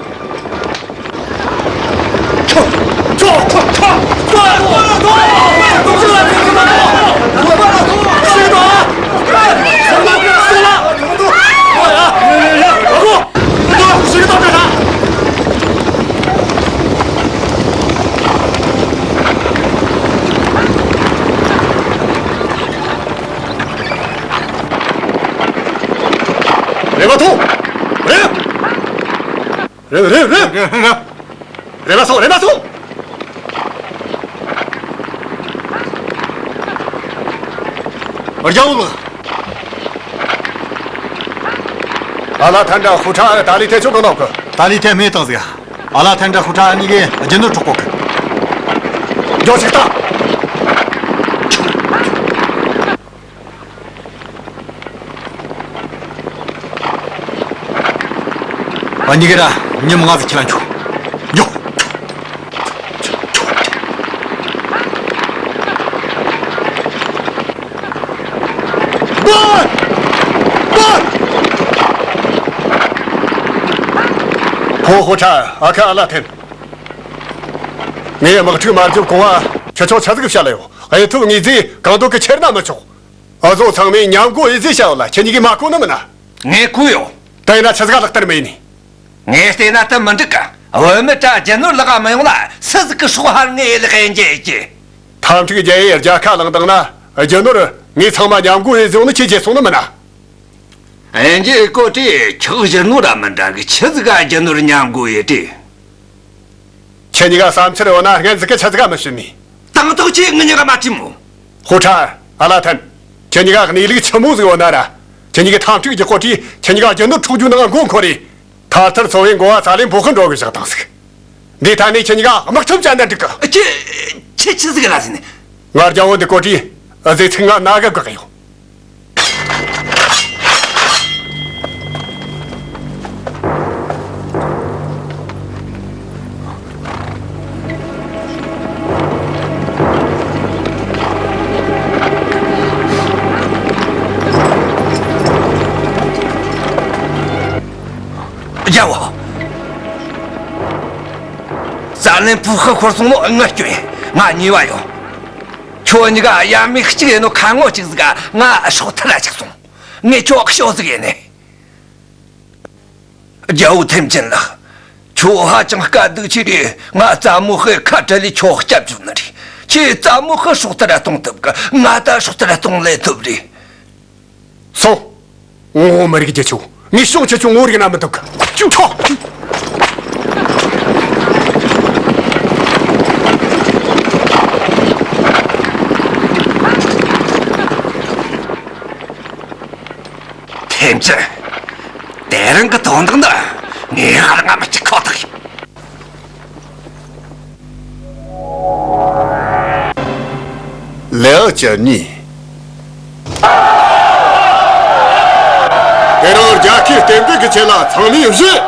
རེམ་མ་ཐོངས། རེམ། རེམ་རེམ་རེམ། རེམ་མ་སོང་། རེམ་མ་སོང་། རྒྱལ་བོ་ལགས། ཨ་ལ་ཐན་དྲ་ཧུ་ཁྲ་ཏཱ་ལི་ཐེ་ཆོ་གང་ནོག་གི། ཏཱ་ལི་ཐེ་མེད་དང་ཟིག། ཨ་ལ་ཐན་དྲ་ཧུ་ཁྲ་གཉིས་ཀས་རྒྱུ་ནོར་འཕྲོག་གོ་གི། མགྱོགས་ཤིག་ལྟ། ཨ་ནི་གི་ར་ཉིན་མ་ང་ཚོ་ཁྱེད་ལ་འཇུག། འཇུག། འབོད། འབོད། ཕོ་ཧོ་ཁྲ་ཨ་ཁ་ཨ་ལ་ཐན། ངས་དམག་འཁྲུག་མ་བརྒྱབ་གོང་ང་ཁྱེད་ཆོ་ཆི་ཟིག་བཤད་ལ་ཡོད། ཨེ་ཐུབ་ངེས་ཟིག་གང་འདོད་གི་ཁྱེར་ན་མི་ཆོག། འུ་ཟོ་ཚང་མས་མཉམ་གོ་ཡེ་ཟེ་བྱ་བ་ལ་ཁྱེད་གཉིས་ཀས་མ་གོ་ནི་མིན་ན། ངས་གོ་ཡོད། དེ་ན་ཆི་ཟིག་ལག་བསྟར་མེད་ནི། ངས་བལྟས་ན་དེ་མི་འགྲིག་ག། བུད་མེད་དྲ་རྒྱུ་ནོར་ལག་མི་ཡོང་ལ་སུ་ཟིག་གི་སྲོག་ཕར་ངས་ལག་ཡིན་རྒྱུ་ཡིན་རྒྱུ། ཐབས་ཁྲུག་རྒྱལ་ཡས་རྒྱལ་ཁ་བླངས་བཏང་ན་རྒྱུ་ནོར་ངས་ཚང་མ་མཉམ་གོ་ཡེ་ཟེ་ཡོང་ནི་ཁྱེད་བརྗེད་སོང་ནི་མིན་ན། ཡིན་རྒྱུ་ཡིན་གོ་དྲེ་ཁྱོ་རྒྱུ་ནོར་ར་མི་འདྲ་གི་ཆི་ཟིག་ག་རྒྱུ་ནོར་མཉམ་གོ་ཡེ་དྲེ། ཁྱེད་གཉིས་ཀ་བསམ་འཆར་ཡོད་ན་སྔོན་ཟིག་གི་ཆི་ཟིག་ག་མི་ཤོད་ནི། དང་ཐོག་ཁྱེད་ངེད་གཉིས་ཀ་མ་དྲིས་མོ། ཧོ་ཁྲ་ཨ་ལ་ཐན། ཁྱེད་གཉིས་ཀ་གནས་ལུགས་ཆི་མོ་ཟིག་ཡོད་ན་ར། ཁྱེད་གཉིས་ཀས་ཐབས་ཁྲུག་རྒྱག་གོ་དྲེ་ཁྱེད་གཉིས་ཀ་རྒྱུ་ནོར་འཕྲོག་རྒྱུ་ནང་མགོ་འཁོར་རེ། ཐར་ཐར་ཚོ་བའི་འགོ་བ་ཚ་ལེན་པོ་ཧི་འགྲོ་གི་བཞག་བཏང་ཟིག། འདི་ཐ་ནས་ཁྱེད་གཉིས་ཀས་དམག་ཁྲིམས་བཅད་ན་འགྲིག་གི། ཁྱེད། ཁྱེད་ཆི་ཟིག་ལ་ཟེར་ནས། ང་རྒྱལ་བོ་འདི་གོ་དྲེ་ཨ་ཟེ་ཚིག་ང་ན་གི་དགག་ཡོད། རྒྱལ་བོ། ཚ་ལེན་པོ་ཧི་ཤོར་སོང་ནོ་ངའི་སྐྱོན་ཡིན། ང་ཉེས་པ་ཡོད། ཁྱོད་གཉིས་ཀ་ཡ་མི་གཅིག་ཡིན་ནོ་ཁ་ངོ་གཅིག་ཟིག་ག་ང་སྲོག་ཐར་ར་ཆགས་སོང་། ངས་ཁྱོད་སྐྱོ་ཟིག་ཡིན་ནི། རྒྱལ་བོ་ཐེམ་ཅིན་ལགས། ཁྱོད་ཧ་ཅང་དཀའ་སྡུག་ཆེ་རེད། ང་ཙ་མོ་ཧི་ཁ་བྲལ་ལས་ཁྱོད་སྐྱབས་བཅོལ་ནི་རེད། ཁྱེད་ཙ་མོ་ཧི་སྲོག་ཐར་ར་གཏོང་ཐུབ་གི། ང་ད་སྲོག་ཐར་ར་གཏོང་ལས་ཐུབ་རེད། སོང་། ངོ་མི་རིག་རྒྱུ་ཆོ། ངས་ཤོང་ཆེ་ཆུང་ངོ་རིག་ན་མི་འདུག་གི། ཁྱོད། ཐེམ་ཅིན། དེ་རིང་གི་དོན་དག་འདི་ངས་ཧ་ལ་ང་མི་གཅིག་ཁོ་ཐག་ཡིན། ལེའོ་བཅུ་གཉིས། དེ་རིང་རྒྱལ་ཁའི་རྟེན་འབྲེལ་གྱི་ཆེད་ལ་ཚང་མས་བཞེས།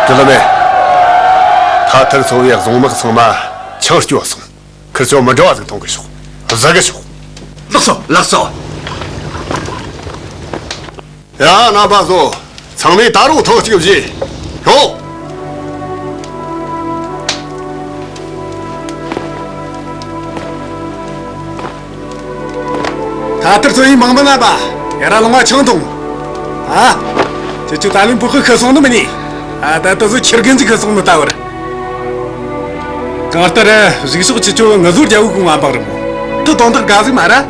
དྲི་ལོ་མེད། ཐ་ཐར་ཚོ་བའི་བཟུང་དམག་ཚང་མ་ཆང་སྐྱོ་སོང་། ཁིར་ཆོ་མི་འགྲོ་བ་ཟིག་གཏོང་གི་ཤོག། བཟའ་གི་ཤོག། ལགས་སོ། ལགས་སོ། ཡ། རྣམ་པ་ཚོ། ཚང་མས་ད་རུང་ཐེངས་གཅིག་བཞེས། ཤོག། ཐ་ཐར་ཚོ་བའི་དམག་མི་རྣམ་པ། ཡར་ར་ལོངས་ང་ཆང་འཐུང་། ཨ། ཁྱེད་ཆོ་ཏཱ་ལིང་ཕུ་ཁུ་ཁུ་སོང་ནི་མིན་ནི། ཨ། ད་ལྟ་ཚོ་ཁྱེར་གན་ཅིག་ཁུ་སོང་ནི་ལྟ་བུར། གང་ལྟར་གཞུག་ཕྱོགས་ཁྱེད་ཆོ་ང་ཚོའི་རྒྱལ་པོའི་གོང་ང་འབག་རེ་མོ། དེ་དོན་དག་དགའ་ཟིག་མ་ར། ཨ།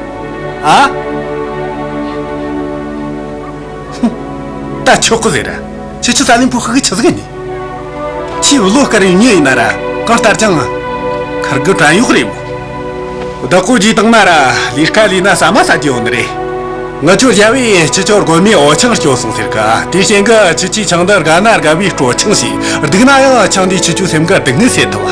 ད་ཆོག་གི་ཟེར། ཁྱེད་ཆོ་ཏཱ་ལིང་ཕུ་ཁུ་གི་ཆི་ཟིག་ཡིན་ནི། ཁྱེད་བློ་དཀར་བའི་མྱི་ཡིན་ན་ར། གང་ལྟར་ཀྱང་ཁུར་གི་བྲན་གཡོག་རེ་མོ། བདག་པོ་གིས་བཏང་ན་ར་ལས་ཀ་ལས་ན་ཟ་མ་ཟ་རྒྱུ་ཡོད་ནི་རེད། ངེད་ཆོ་རྒྱལ་པོས་ཁྱེད་ཆོར་རྒོད་མའི་འོ་ཆང་སྐྱོ་སོང་ཟེར་གི། དེའི་རྐྱེན་གྱིས་ཁྱེད་ཆོས་ཆང་འདི་དགའ་ན་དགའ་བའི་སྤྲོ་ཆང་ཞིག། སྡུག་ན་ཡང་ཆང་འདིས་ཁྱེད་ཆོའི་སེམས་ཁར་སྡུག་བསྔལ་སེལ་ཐུབ་བ།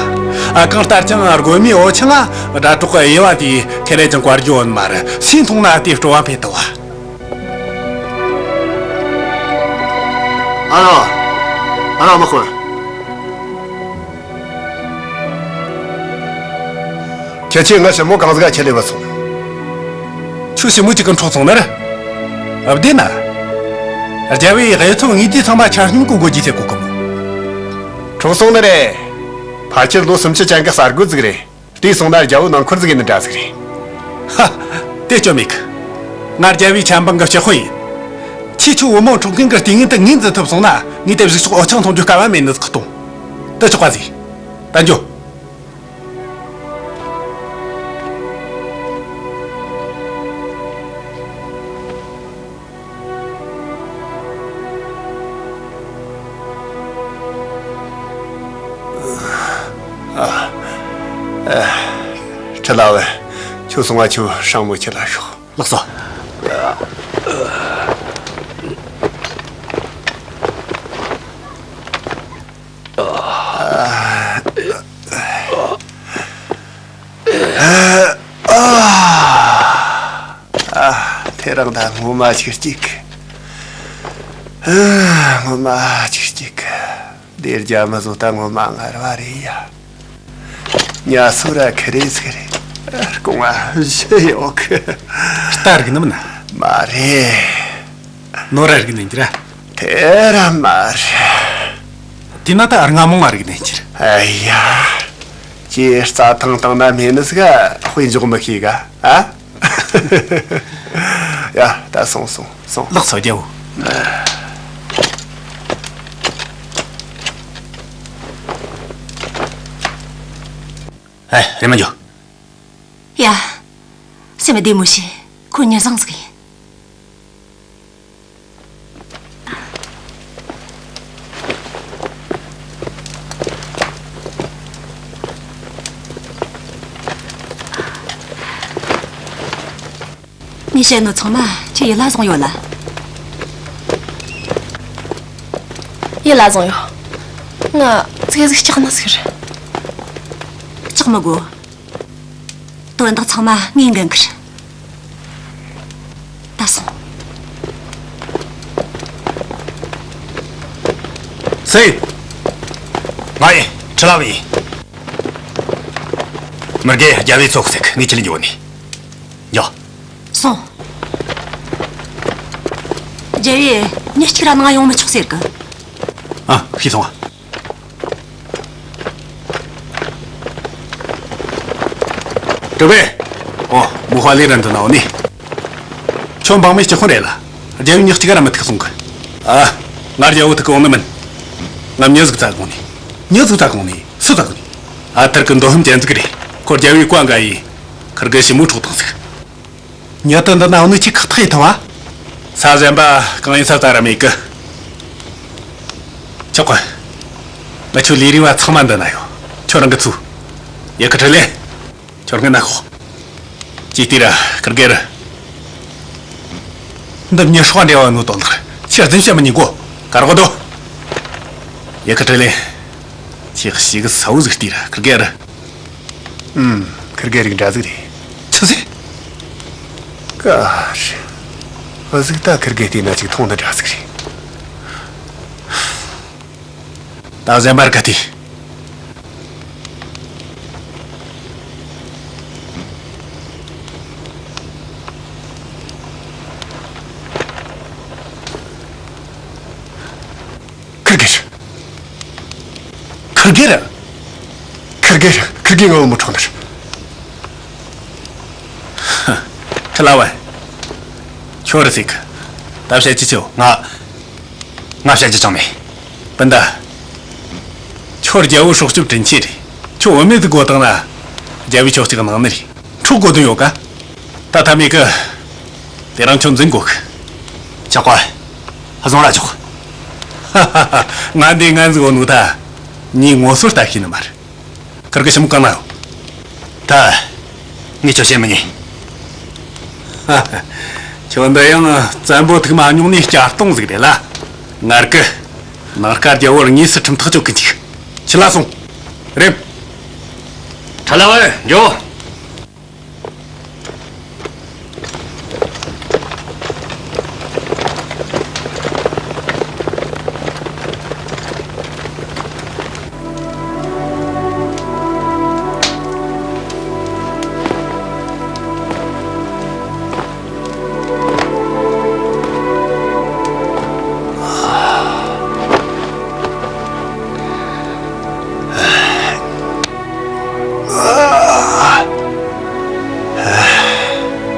ཨ། གང་ལྟར་ཀྱང་རྒོད་མའི་འོ་ཆང་ང་དགྲ་གྲོགས་ཀྱི་དབྱེ་བ་དེ་ཁེར་རེ་ཅང་བཀར་རྒྱུ་ཡོད་ནི་མ་རེད། སུས་འཐུང་ན་དེས་སྤྲོ་བ་འཕེལ་ཐུབ་བ། ཨ་རོ། ཨ་རོ་མི་ཁོ། ཁྱེད་ཆོས་ངའི་ཞི་མོ་གང་ཟིག་ག་ཁྲིད་ལས་བུད་སོང་། ཁྱོའི་ཞི་མོ་གཅིག་གིས་འཕྲོག་སོང་ནི་རེད། བདེན་ན། རྒྱལ་པོས་གཡུལ་ཚོའི་དངོས་རྫས་ཚང་མ་ཆ་སྙོམས་གི་འགོ་རྒྱུ་ཟེར་གོ་གི་མོ། འཕྲོག་སོང་ནི་རེད། ཕལ་ཆེར་ལོ་སུམ་ཅུ་ཅན་གི་གསར་རྒོད་ཟིག་རེད། བལྟས་སོང་ན་རྒྱལ་པོའི་ནང་འཁོར་ཟིག་ཡིན་ནི་འདྲ་ཟིག་རེད། ཧ། དེ་སྐྱོན་མེད་གི། ང་རྒྱལ་པོའི་ཆབ་འབངས་གི་སྤྱི་དཔོན་ཡིན། ཁྱེད་ཆོའི་བུ་མོ་འཕྲོག་མཁན་གི་ལྟས་ངན་དེ་ངས་འཛིན་ཐུབ་སོང་ན། ངས་དེ་གཞུག་ཕྱོགས་འོ་ཆང་འཐུང་རྒྱུ་སྐལ་བ་མེད་ནི་ཟིག་གཏོང་། དེ་ཆོག་པ་ཟིག། ད་འགྱོ། ཁྲི་ལ་བས། ཁྱོད་སོང་ང་ཁྱོའི་སྲིང་མོ་ཁྲིད་ལ་ཤོག། ལགས་སོ། ཨ། དེ་རིང་ད་ངོ་མ་ཅིག་སྐྱིད་གི། ཨ། ངོ་མ་ཅིག་སྐྱིད་གི། འདིར་རྒྱ་མི་ཚོ་ད་ངོ་མ་ངར་བ་རེད་ཡ། ཉ་སོ་ར་ཁི་རེ་ཟིག་རེད། རྐང་བ་བཞི་ཡོད་གི། རྟ་རིག་ནི་མིན་ན། མ་རེད། ནོར་ར་རིག་ནི་འགྱུར། དེ་ར་མ་རེད། དེ་ན་ད་རྔ་མོང་ང་རིག་ནི་འགྱུར། ཨ་ཡ། ཁྱེད་རྩྭ་ཐང་བཏང་ན་མེད་ནི་ཟིག་ག་དཔེ་འཇོག་མི་ཤེས་ག། ཨ། ཡ། ད་སོང་སོང་སོང་། ལགས་སོ་རྒྱལ་པོ། ཨེ། རེམ་མ་འགྱོ། ཡ། སེམས་བདེ་མོ་བྱོས། ཁོ་མྱི་བཟང་ཟིག་ཡིན། ངས་བཤད་ནོ་ཚང་མ་ཁྱེད་ཡིད་ལ་བཟུང་ཡོད་ལ། ཡིད་ལ་བཟུང་ཡོད། ང་ཙིག་ཟིག་སྐྲག་ནི་ཟིག་རེད། སྐྲག་མི་དགོས། དོན་དག་ཚང་མ་ངས་འགན་འཁུར། ད་སོང་། སུ་ཡིན། ང་ཡིན། ཁྲི་ལ་བུ་ཡིན། མི་དགེ་རྒྱལ་པོས་ཚོགས་ཟིག་ངས་ཁྲིད་ལ་འགྱོ་ནི། འགྱོ། སོང་། རྒྱལ་པོས་མྱི་གཅིག་ར་ནང་ཡོང་མི་ཆོག་ཟེར་གི། ཨ། ཤེས་སོང་། གྲུབ་པས། ཨོ། མོ་ཧ་ལས་རན་དུ་ན་འོ་ནི། ཁྱོད་འབངས་མི་སྤྱི་དཔོན་རེད་ལ། རྒྱལ་པོས་མྱི་གཅིག་ར་མི་ཐུག་སོང་གི། ཨ། ང་རྒྱལ་པོ་ཐུག་གི་འོང་ནི་མིན། ང་མྱི་ཟིག་བཙལ་གོང་ནི། མྱི་ཟིག་བཙལ་གོང་ནི། སུ་བཙལ་གོང་ནི། ཨ། ཐར་གི་མདོ་ཧམ་ཅན་ཟིག་རེད། ཁོ་རྒྱལ་པོའི་བཀའ་འགལ་ཡིན། ཁུར་གི་ཞི་མོ་འཕྲོག་བཏང་ཟིག། མྱི་དེ་འདི་ན་འོ་ནི་ཁྱེད་ཁག་ཐེག་ཡེད་ཐུབ་བ། ས་གཞན་པ་གང་ཡིན་ས་ཙ་ར་མེད་གི། ཆོག་གི། ང་ཆོའི་ལས་རིགས་པ་ཚང་མ་འདི་ན་ཡོད། ཁྱོད་རང་གིས་འཚོལ། ཡི་གེ་ཁྲི་ལེན། ཁྱོད་སྔོན་ན་ཤོག། ཅིག་ལྟོས་ར་ཁུར་གེ་ར། འདི་མྱི་སྲོག་འབྲེལ་བ་ནོ་དོན་དག་ཁྱེད་རྫུན་བཤད་མི་ཉན་གོ། གར་གོ་དོ། ཡི་གེ་ཁྲི་ལེན། ཁྱེད་ཞིག་གི་ས་བོ་ཟིག་བལྟས་ར། ཁིར་གེ་ར། ཨུམ། ཁིར་གེ་རིགས་འདྲ་ཟིག་རེད། ཆི་ཟེར། ཀ་རེ། ཨ་ཟིག་ད་ཁིར་གེ་བལྟས་ན་ཅིག་མཐོང་ནི་འདྲ་ཟིག་རེད། ད་གཞན་པར་ག་དེ། ཁིར་གེ་རེད། ཁིར་གེ་རེད། ཁིར་གེ་རེད། ཁིར་གེ་ངའི་བུ་མོ་འཕྲོག་ནི་རེད། ཁྲི་ལ་བན། ཁྱོད་ར་ཟིག་གི། ད་བཤད་རྒྱུ་ཆེ་བོ། ང་། ང་བཤད་རྒྱུ་ཅང་མེད། སྤུན་ཟླ། ཁྱོད་རྒྱལ་བོ་སྲོག་སྐྱོབ་དྲིན་ཆེ་རེད། ཁྱོད་བུད་མེད་ཟིག་གོ་བཏང་ན། རྒྱལ་བོས་ཁྱོད་གཅིག་གནང་ནི་རེད། འཕྲོག་དགོས་དོན་ཡོད་ཀ། ད་ཐབས་མེད་གི། དེ་རིང་ཁྱོད་འཛིན་དགོས་གི། ཆོག་གི། བཟུང་ར་ཆོག། ཧ་ཧ་ཧ། ང་འདི་ངན་ཟིག་ཡོད་ནོ་ད། ངས་ངོ་སོ་ལྟ་ཤེས་ནི་མ་རེད། ཁིར་གི་ཞི་མོ་གང་ན་ཡོད། ད། ངས་ཁྱོད་བཤད་མི་ཉན། ཧ་ཧ། ཁྱོད་འདི་ཡང་བཙན་པོ་ཐུག་མ་མྱོང་ནི་སྐྱ་སྟོང་ཟིག་རེད་ལ། ངར་གི། ནངས་ཀ་རྒྱལ་བོར་དངོས་སུ་ཁྲིམས་ཐག་གཅོད་གི་འཇུག། ཕྱི་ལ་སོང་། རེམ། ཁྲ་ལ་བ། འགྱོ།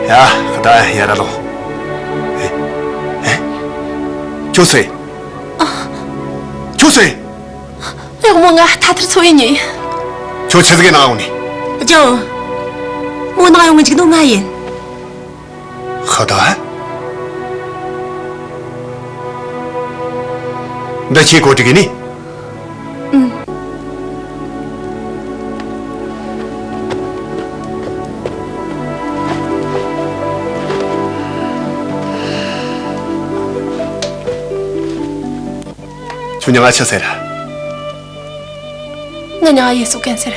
ཡ། ད་ཡར་ར་ལོངས། ཁྱོད་སུ་ཡིན། ཁྱོད་སུ་ཡིན། གཡོག་མོ་ང་ཐ་ཐར་ཚོ་བའི་ཉེ། ཁྱོད་ཆི་ཟིག་གི་ནང་ཡོང་ནི། རྒྱལ་བོ། མོ་ནང་ཡོང་གི་འཇུག་ནོ་ང་ཡིན། ཧ་ད། འདི་ཁྱེད་གོ་སྒྲིག་ཡིན་ནི། ཨུམ། ཁྱོད་མྱིང་ང་ཆི་ཟེར། ངའི་མྱིང་ང་ཡེ་སུ་ཀན་ཟེར།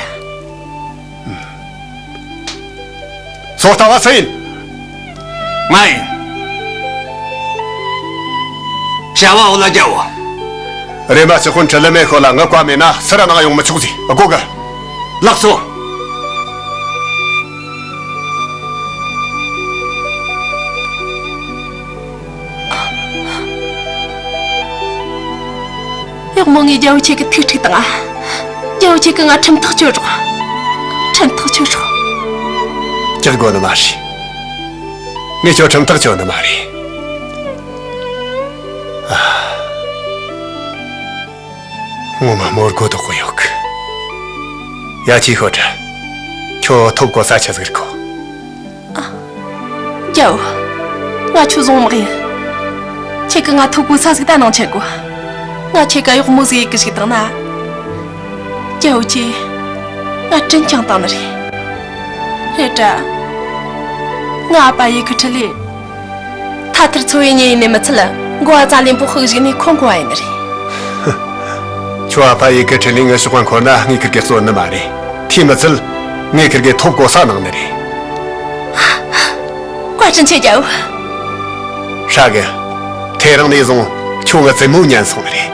སོ་ལྟ་བ་སུ་ཡིན། ང་ཡིན། བྱ་བ་འོ་ལ་རྒྱལ་བོ། རེམ་མ་ཅི་ཁོ་ཁྲི་ལི་མེ་ཤོ་ལ་ངའི་བཀའ་མེད་ན་སུ་ར་ནང་ཡོང་མི་ཆོག་ཟེར་གོ་གི། ལགས་སོ། གཡོག་མོ་ངས་རྒྱལ་བོ་ཁྱེད་ཀྱི་ཐུགས་དཀྲུགས་བཏང་ང་། རྒྱལ་བོ་ཁྱེད་ཀྱིས་ང་ཁྲིམས་ཐག་གཅོད་རོགས། ཁྲིམས་ཐག་གཅོད་རོགས། སྐྲག་དགོས་ནི་མ་རེད། ངས་ཁྱོད་ཁྲིམས་ཐག་གཅོད་ནི་མ་རེད། ཨ། ངོ་མ་མོར་གོ་དོག་གོ་ཡོད་གི། ཡ་ཅི་ཤོད་དྲ། ཁྱོད་ཐོབ་གོ་ས་ཆི་ཟིག་རེད་གོ། ཨ། རྒྱལ་བོ། ང་ཁྱོད་བཟུང་དམག་ཡིན། ཁྱེད་ཀྱིས་ང་ཐོབ་གོ་ས་ཟིག་ད་གནང་ཆེད་གོ། ང་ཁྱེད་ཀ་གཡོག་མོ་ཟིག་ཡེ་གི་ཞིག་བཏང་ན། རྒྱལ་བོ་ཁྱེད། ང་དྲིན་ཀྱང་བཏང་ནི་རེད། རེད་དྲ། ང་ཨ་ཕ་ཡེ་ཁི་ཁྲི་ལི། ཐ་ཐར་ཚོ་བའི་ཉེ་ཡིན་ནི་མི་ཚད་འགོ་བ་ཙ་ལེན་པོ་ཧུག་ཞིག་ནས་ཁོང་གོ་བ་ཡིན་ནི་རེད། ཁྱོད་ཨ་ཕ་ཡེ་ཁི་ཁྲི་ལི་ངའི་ཤོག་པ་འཁོར་ན་ངས་ཁིར་གེ་གསོད་ནི་མ་རེད། དེ་མི་ཚད་ངས་ཁིར་གེ་ཐོབ་གོ་ས་གནང་ནི་རེད། བཀའ་དྲིན་ཆེ་རྒྱལ་བོ། ཧྲ་གི། དེ་རིང་ནས་བཟུང་ཁྱོད་ངའི་བཙུན་མོ་ཉན་སོང་ནི་རེད།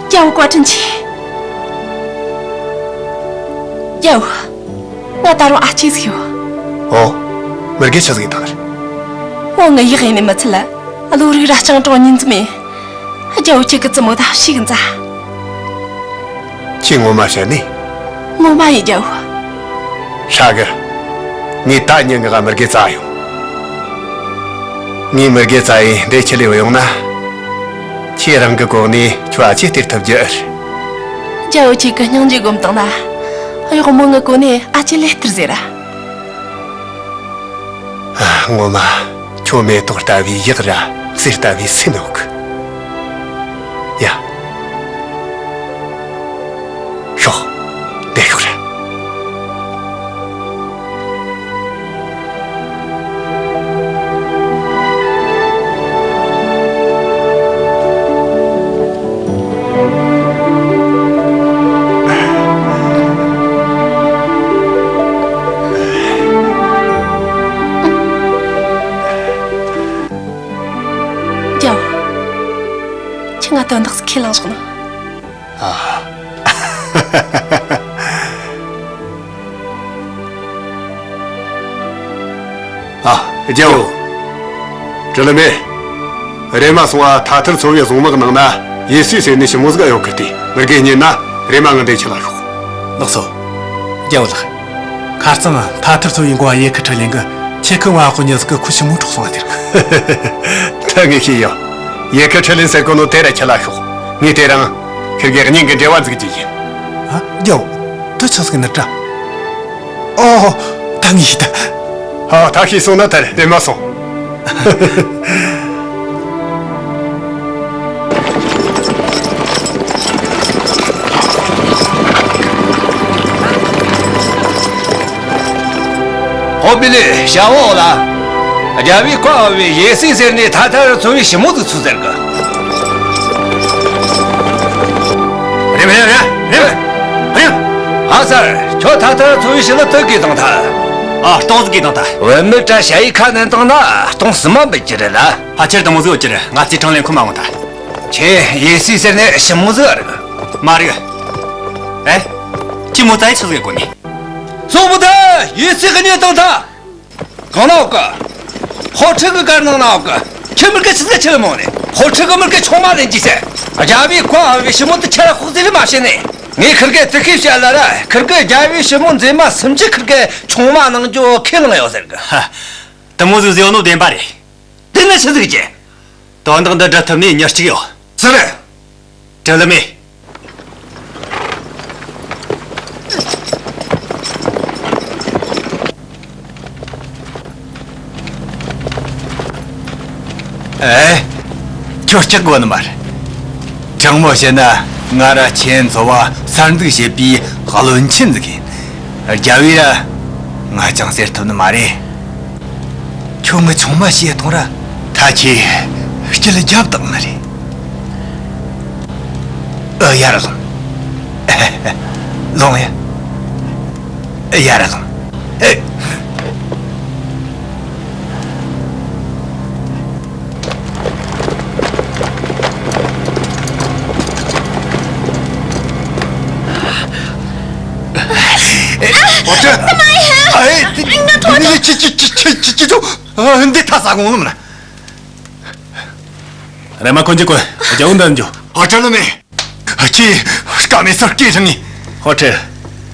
རྒྱལ་བོ་བཀའ་དྲིན་ཆེ། རྒྱལ་བོ། ང་ད་རུང་ཨ་ཅེ་ཟིག་ཡོད། ཨོ། མི་དགེ་ཆི་ཟིག་ཡིན་དང་། ཨོ། ངའི་ཡག་ཡིན་ནི་མི་ཚད་ལ་བློ་རིག་ར་སྤྱང་གྲུང་གཉིས་འཛོམས་ཡིན། རྒྱལ་བོ་ཁྱེད་ཀྱི་བཙུན་མོ་ད་ཞིག་མཛའ། ཁྱེད་ངོ་མ་བཤད་ནི། ངོ་མ་ཡིན་རྒྱལ་བོ། ཧྲ་གི། ངས་ད་ཉིན་ངག་མི་དགེ་བཙལ་ཡོང་། ངས་མི་དགེ་བཙལ་ཡིན་འདི་ཁྱེད་ལས་བུད་ཡོང་ན། ཁྱེད་རང་གི་གོ་གནས་ཁྱོད་ཨ་ཅེ་སྟེར་ཐུབ་རྒྱུ་ཨེ་རེད། རྒྱལ་བོ་ཁྱེད་ཀྱི་སྙིང་རྗེ་སྒོམ་བཏང་ན། གཡོག་མོ་ངའི་གོ་གནས་ཨ་ཅེ་ལས་སྟེར་ཟེར་ར། ངོ་མ་ཁྱོད་མེ་ཏོག་ལྟ་བུའི་ཡག་ར་གསེར་ལྟ་བུའི་སེམས་ཡོད་གི། ཡ། ཤོག་འདི་ཤོག་ར། དོན་དག་ཟིག་ཁས་བླངས་བཞག་ནི། ཨ། ཨ། རྒྱལ་བོ། དྲི་ལི་མེ། རེམ་མ་སོང་ང་ཐ་ཐར་ཚོ་བའི་བཟུང་དམག་ནང་ན་ཡེ་སི་ཟེར་ནི་ཞི་མོ་ཟིག་ཡོད་གི། དེ་ངེད་གི་རྙེད་ན་རེམ་མ་ངའི་འདི་ཁྲིད་ལ་ཤོག། ལགས་སོ། རྒྱལ་བོ་ལགས། ཁ་རྩང་ཐ་ཐར་ཚོ་བའི་འགོ་བ་ཡེ་ཁི་ཁྲི་ལིན་གི་ཁྱེད་ཀི་བ་ཧོ་ཉི་ཟིག་གི་ཁུ་ཞི་མོ་འཕྲོག་སོང་བ་དེར། ད་ངས་ཤེས་ཡོད། ཡེ་ཁི་ཁྲི་ལིན་ཟེར་གོ་ནོ་དེ་ར་ཁྲིད་ལ་ཤོག། ངས་དེ་རིང་ཁིར་གི་གཉེན་གི་འབྲེལ་བ་འཛུགས་རྒྱུ་ཡིན། ཨ། རྒྱལ་བོ། དེ་ཆི་ཟིག་ནི་དྲ། ཨོ། ད་ངས་ཤེས་ད། ཨ། ད་ཤེས་སོང་ན་ད་རེམ་མ་སོང་། ཨོ་བི་ལི། ཞའོ་ལ། རྒྱལ་བོས་བཀའ་ཕབ་བས་ཡེ་སི་ཟེར་ནི་ཐ་ཐར་ཚོ་བའི་ཞི་མོ་ཟིག་ཚུར་ཟེར་གི། རེམ་རེམ་རེམ་རེམ། ཨ་སར། ཁྱོད་ཐ་ཐར་ཚོ་བའི་ཞི་ལི་དུ་གི་དང་ཐ། ཨ། སྟོང་ཟིག་གི་དང་ཐ། བུད་མེད་དྲ་ཞ་ཡི་ཁ་ནན་དང་ན་སྟོང་སི་མ་འབུད་ཀྱི་རེད་ལ། ཕལ་ཆེར་དུ་མོ་ཟིག་ཡོད་ཀྱི་རེད། ང་ཚོས་དྲང་ལེན་ཁོ་མ་འོང་ད། ཁྱེད་ཡེ་སི་ཟེར་ནི་ཞི་མོ་ཟིག་རེད། མ་རེད། ཨེ། ཁྱེད་མོ་ཙ་ཡི་ཆི་ཟིག་གོ་ནི། གཙོ་བོ་ད་ཡེ་སི་གི་ནི་དང་ཐ། གང་ན་ཡོད་གི། ཧོ་ཁྲི་གི་གར་ནང་ན་ཡོད་གི། ཁྱེད་མིར་གི་ཆི་ཟིག་ཆི་ལ་མོ་ནི། ཧོ་ཁྲི་གི་མིར་གི་ཆུང་མ་ལེན་གྱིས་ཟེར། རྒྱལ་བོས་བཀའ་ཕབ་བས་ཞི་མོ་དེ་ཁྱེད་ལ་ཤོག་ཟེར་ལེ་མ་བཤད་ནི། ངས་ཁིར་གེ་དེ་ཁས་བཤད་ལ་ར། ཁིར་གེ་རྒྱལ་བོས་ཞི་མོ་མཛེས་མ་སུམ་ཅུ་ཁིར་གེ་ཆུང་མ་གནང་རྒྱུ་ཁས་བླངས་ཡོད་ཟེར་གི། ཧ། དུ་མོ་ཟིག་ཟེར་ནོ་བདེན་པ་རེད། དེ་ནི་ཆི་ཟིག་གི། དོན་དག་འདི་སྒྲུབ་ཐུབ་ནི་མྱི་གཅིག་ཡོད། སུ་རེད། དྲི་ལི་མེ། ཨེ། ཁྱོད་སྐྲག་དགོས་ནི་མ་རེད། དྲང་མོ་བཤད་ན་ང་ར་ཁྱེད་ཚོ་བ་གསར་འཛུགས་བྱེད་པའི་བློན་ཆེན་ཟིག་ཡིན། རྒྱལ་བོས་ར་ང་ཅང་ཟེར་ཐུབ་ནི་མ་རེད། ཁྱོད་ངི་ཆུང་མ་བྱས་གཏོང་ར། ད་ཁྱེད་སྐྱིད་རྒྱབ་བཏང་ནི་རེད། ཨ། ཡར་ལོངས། ལོངས་ཡ། ཡར་ལོངས། ཨེ། ཨོ་ཅི། ཨེ། ཨེ། ང་ཐོངས། ཅི་ཅི་ཅི་ཅི་ཅི་ཅི། ཨ། འདི་ཐ་ས་གོང་ལ་མ་ན། རེམ་མ་ཁོ་འཇིག་གོ། རྒྱལ་བོ་འདི་འཇོག། ཨ། དྲི་ལི་མེ། ཁྱེད་སྐབས་མེད་སར་སྐད་རིང་ངེ། ཧོ་ཁྲི།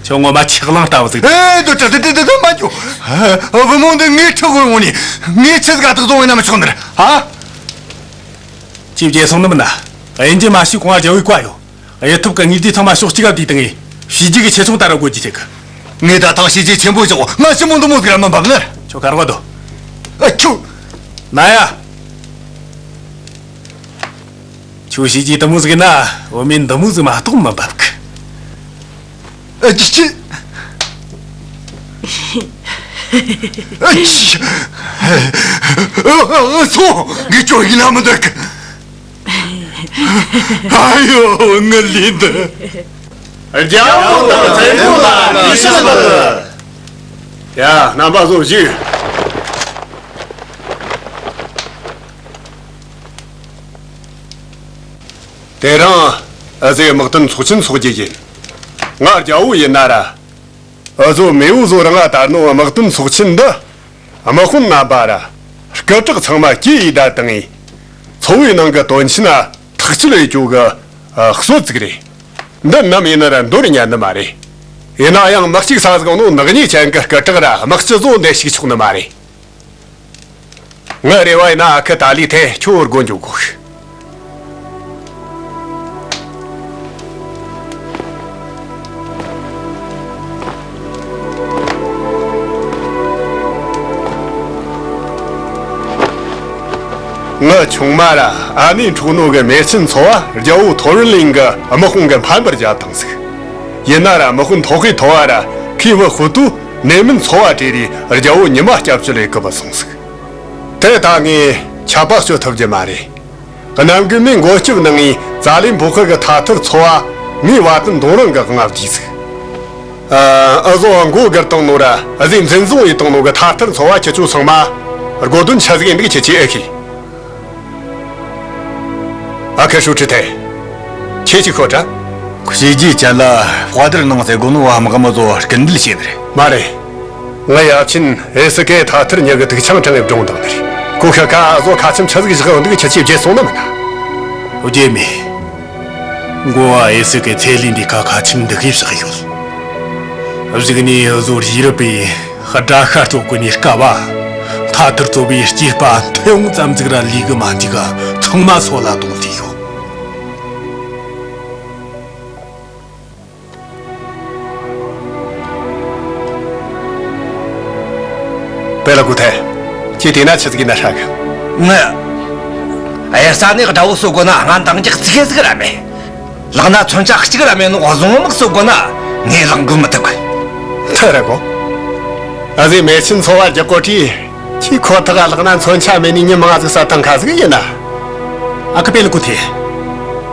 ཁྱོད་ངོ་མ་ཆག་ལང་ལྟ་བུ་ཟིག། ཨེ། འདི་འདི་འདི་འདི་མ་འཇོག། ཨ། བུ་མོ་འདི་ངའི་ཁྲི་དབུར་འོང་ནི། ངའི་ཆི་ཟིག་ག་ཐག་བཙོང་བས་ན་མི་ཆོག་ནི་རེད། ཧ། ཅིས་བརྗེད་སོང་ནི་མིན་ན། དབྱིན་ཇི་མ་ཤི་གོང་ང་རྒྱལ་བོའི་བཀའ་ཡོད། གཡུལ་ཐོབ་ཀྱི་དངོས་རྫས་ཚང་མ་ཕྱོགས་གཅིག་ག་བསྡུས་བཏང་ངས། བྱས་རྗེས་ཀྱི་ཆེ་ཆུང་ལྟར་དགོས་རྒྱུ་བྱེད་གི། ངས་ད་ཐང་བྱས་རྗེས་ཆེན་པོ་བཞག། ང་ཞི་མོ་འདི་མོ་ཟིག་ར་མི་འབབ་ནི་རེད། ཁྱོད་ག་རེ་བ་དོ། ཨ། ཁྱོད། ན་ཡ། ཁྱོད་བྱས་རྗེས་འདི་མོ་ཟིག་ན་བུད་མེད་འདི་མོ་ཟིག་མ་གཏོགས་མི་འབབ་གི། ཨ་ཅི་ཅི། ཨ་ཅི། ཨ། ཨ། ཨ། སོང་། ངས་ཁྱོད་ཡིན་ན་མི་འདོད་གི། ཨ་ཡོ། ངི་ལུས་འདི། རྒྱལ་བོ་དང་བཙན་པོ་ལ་ལུས་ཕྱིར་འབུལ། ཡ། རྣམ་པ་ཚོ་བཞུགས། དེ་རིང་འུ་ཟོས་དམག་དོན་ཚོགས་ཆེན་འཚོགས་རྒྱུ་ཡིན། ང་རྒྱལ་བོ་ཡིན་ན་ར། འུ་ཟོ་མེས་པོ་ཟོ་རིང་ང་དར་ནོ་དམག་དོན་ཚོགས་ཆེན་འདི། དམག་དཔོན་རྣམ་པ་ར་སྐུ་དྲག་ཚང་མ་གྱིས་ཡིད་བརྡ་བཏང་ངས། ཚོ་བའི་ནང་གི་དོན་ཆེན་ན་ཐག་གཅོད་ཡེད་རྒྱུ་གི་ཨ་སྲོལ་ཟིག་རེད། འདི་ནམ་ཡིན་ན་ར་འདོར་ཉན་ནི་མ་རེད། ཡིན་ན་ཡང་མི་གཅིག་ས་ཟིག་ནོ་ནག་ཉེས་ཅན་གི་སྐུ་དྲག་ར་དམག་སྤྱི་ཟོ་འདི་ཞུགས་ཆོག་ནི་མ་རེད། ངའི་རེ་བ་ཡིན་ན་ཨ་ཁུ་ཏཱ་ལི་ཐེ་ཁྱོད་སྒོ་འཇོག་དགོས། ངའི་ཆུང་མ་ར་ཨ་ནེ་འཕྲོག་ནོ་གི་མེར་ཆེན་ཚོ་བ་རྒྱལ་བོ་ཐོ་རི་ལིང་གི་དམག་དཔུང་གི་འཕམ་པར་བརྒྱབ་བཏང་ཟིག། ཡིན་ན་ར་དམག་དཔོན་ཐོ་ཁེ་ཐོ་བ་ར་ཁི་བུ་ཧུ་ཏུ་ནེ་མིན་ཚོ་བ་བྲོས་རེ་རྒྱལ་བོ་ཉི་མ་སྐྱབས་བཅོལ་ལས་གི་བུད་སོང་ཟིག། དེ་ད་ངས་ཆད་པ་གཅོད་ཐུབ་རྒྱུ་མ་རེད། གནམ་རྒན་མས་མགོན་སྐྱབས་གནང་ངས་ཙ་ལན་བོ་ཁི་གི་ཐ་ཐར་ཚོ་བ་ངའི་བ་དན་མདུང་རིང་གི་དབང་ང་བསྡུས་ཟིག། ཨ། འུ་ཟོ་མགོ་སྒུར་བཏང་ནོ་ར་འུ་ཟོས་འཛིན་བཟུང་ཡེད་བཏང་ནོ་གི་ཐ་ཐར་ཚོ་བ་ཁྱེད་ཆོ་ཚང་མ་དགོས་དོན་ཆི་ཟིག་ཡིན་འདུག་ཁྱེད་ཆོས་ཨེ་ཤེས། ཨ་ཁུ་ཧྲུའུ་ཁྲི་ཐེ། ཁྱེད་ཅིག་ཤོད་དྲ། གཤིས་རྒྱུད་ཅན་ལ་དཔའ་དར་གནང་ཟེར་གོ་ནོ་བ་དམག་མི་ཚོ་སྐུལ་འདེད་བྱས་ནི་རེད། མ་རེད། ངའི་ཡབ་ཆེན་ཨེ་སི་ཀེ་ཐ་ཐར་ཉི་གི་དུག་ཆང་དྲངས་ནས་བཀྲོངས་བཏང་ནི་རེད། ཁོ་ཤི་ཁ་ཨ་ཟོ་ཁ་ཆེམས་ཆི་ཟིག་བཞག་ཡོད་འདུག་ཁྱེད་ཆོས་བརྗེད་སོང་ནི་མིན་ན། བརྗེད་མེད། འགོ་བ་ཨེ་སི་ཀེ་ཚེ་ལས་འདས་ཁ་ཁ་ཆེམས་འདི་གས་བཞག་ཡོད། གཞུག་ནས་ཨ་ཟོ་རི་རབ་པའི་དགྲ་ཤ་གཅོད་གོ་ནི་སྐབས་ཐ་ཐར་ཚོ་བའི་སྐྱེས་པ་མཐེ་བོང་ཙམ་ཟིག་ར་ལུས་གི་མ་འཇུག་ག་ཚང་མ་སོད་ལ་གཏོང་དུས་ཡོད། པེ་ལ་ཀུ་ཐེ། ཁྱེད་དེ་ན་ཆི་ཟིག་ཡིན་ན་ཧྲ་གི། ང་། གཡུལ་ས་ནས་དགྲ་བོ་གསོད་དགོས་ན་ང་འདང་རྒྱག་ཙིག་གེ་ཟིག་ར་མེད། ལག་ན་མཚོན་ཆ་གཅིག་ར་མེད་ནོ་བཟུང་དམག་གསོད་དགོས་ན་ངས་ལག་འགུལ་མི་ཐུབ་གི། ཐུ་ར་གོ། ཨ་ཟེ་མེ་ཆིན་འཚོ་བ་རྒྱག་གོ་དུས། ཁྱེད་ཁོ་ཐག་ལག་ན་མཚོན་ཆ་མེད་ནི་མྱི་མང་ཟིག་ས་ཐང་ཁ་ཟིག་ཡིན་ན། ཨ་ཁུ་པེ་ལ་ཀུ་ཐེ།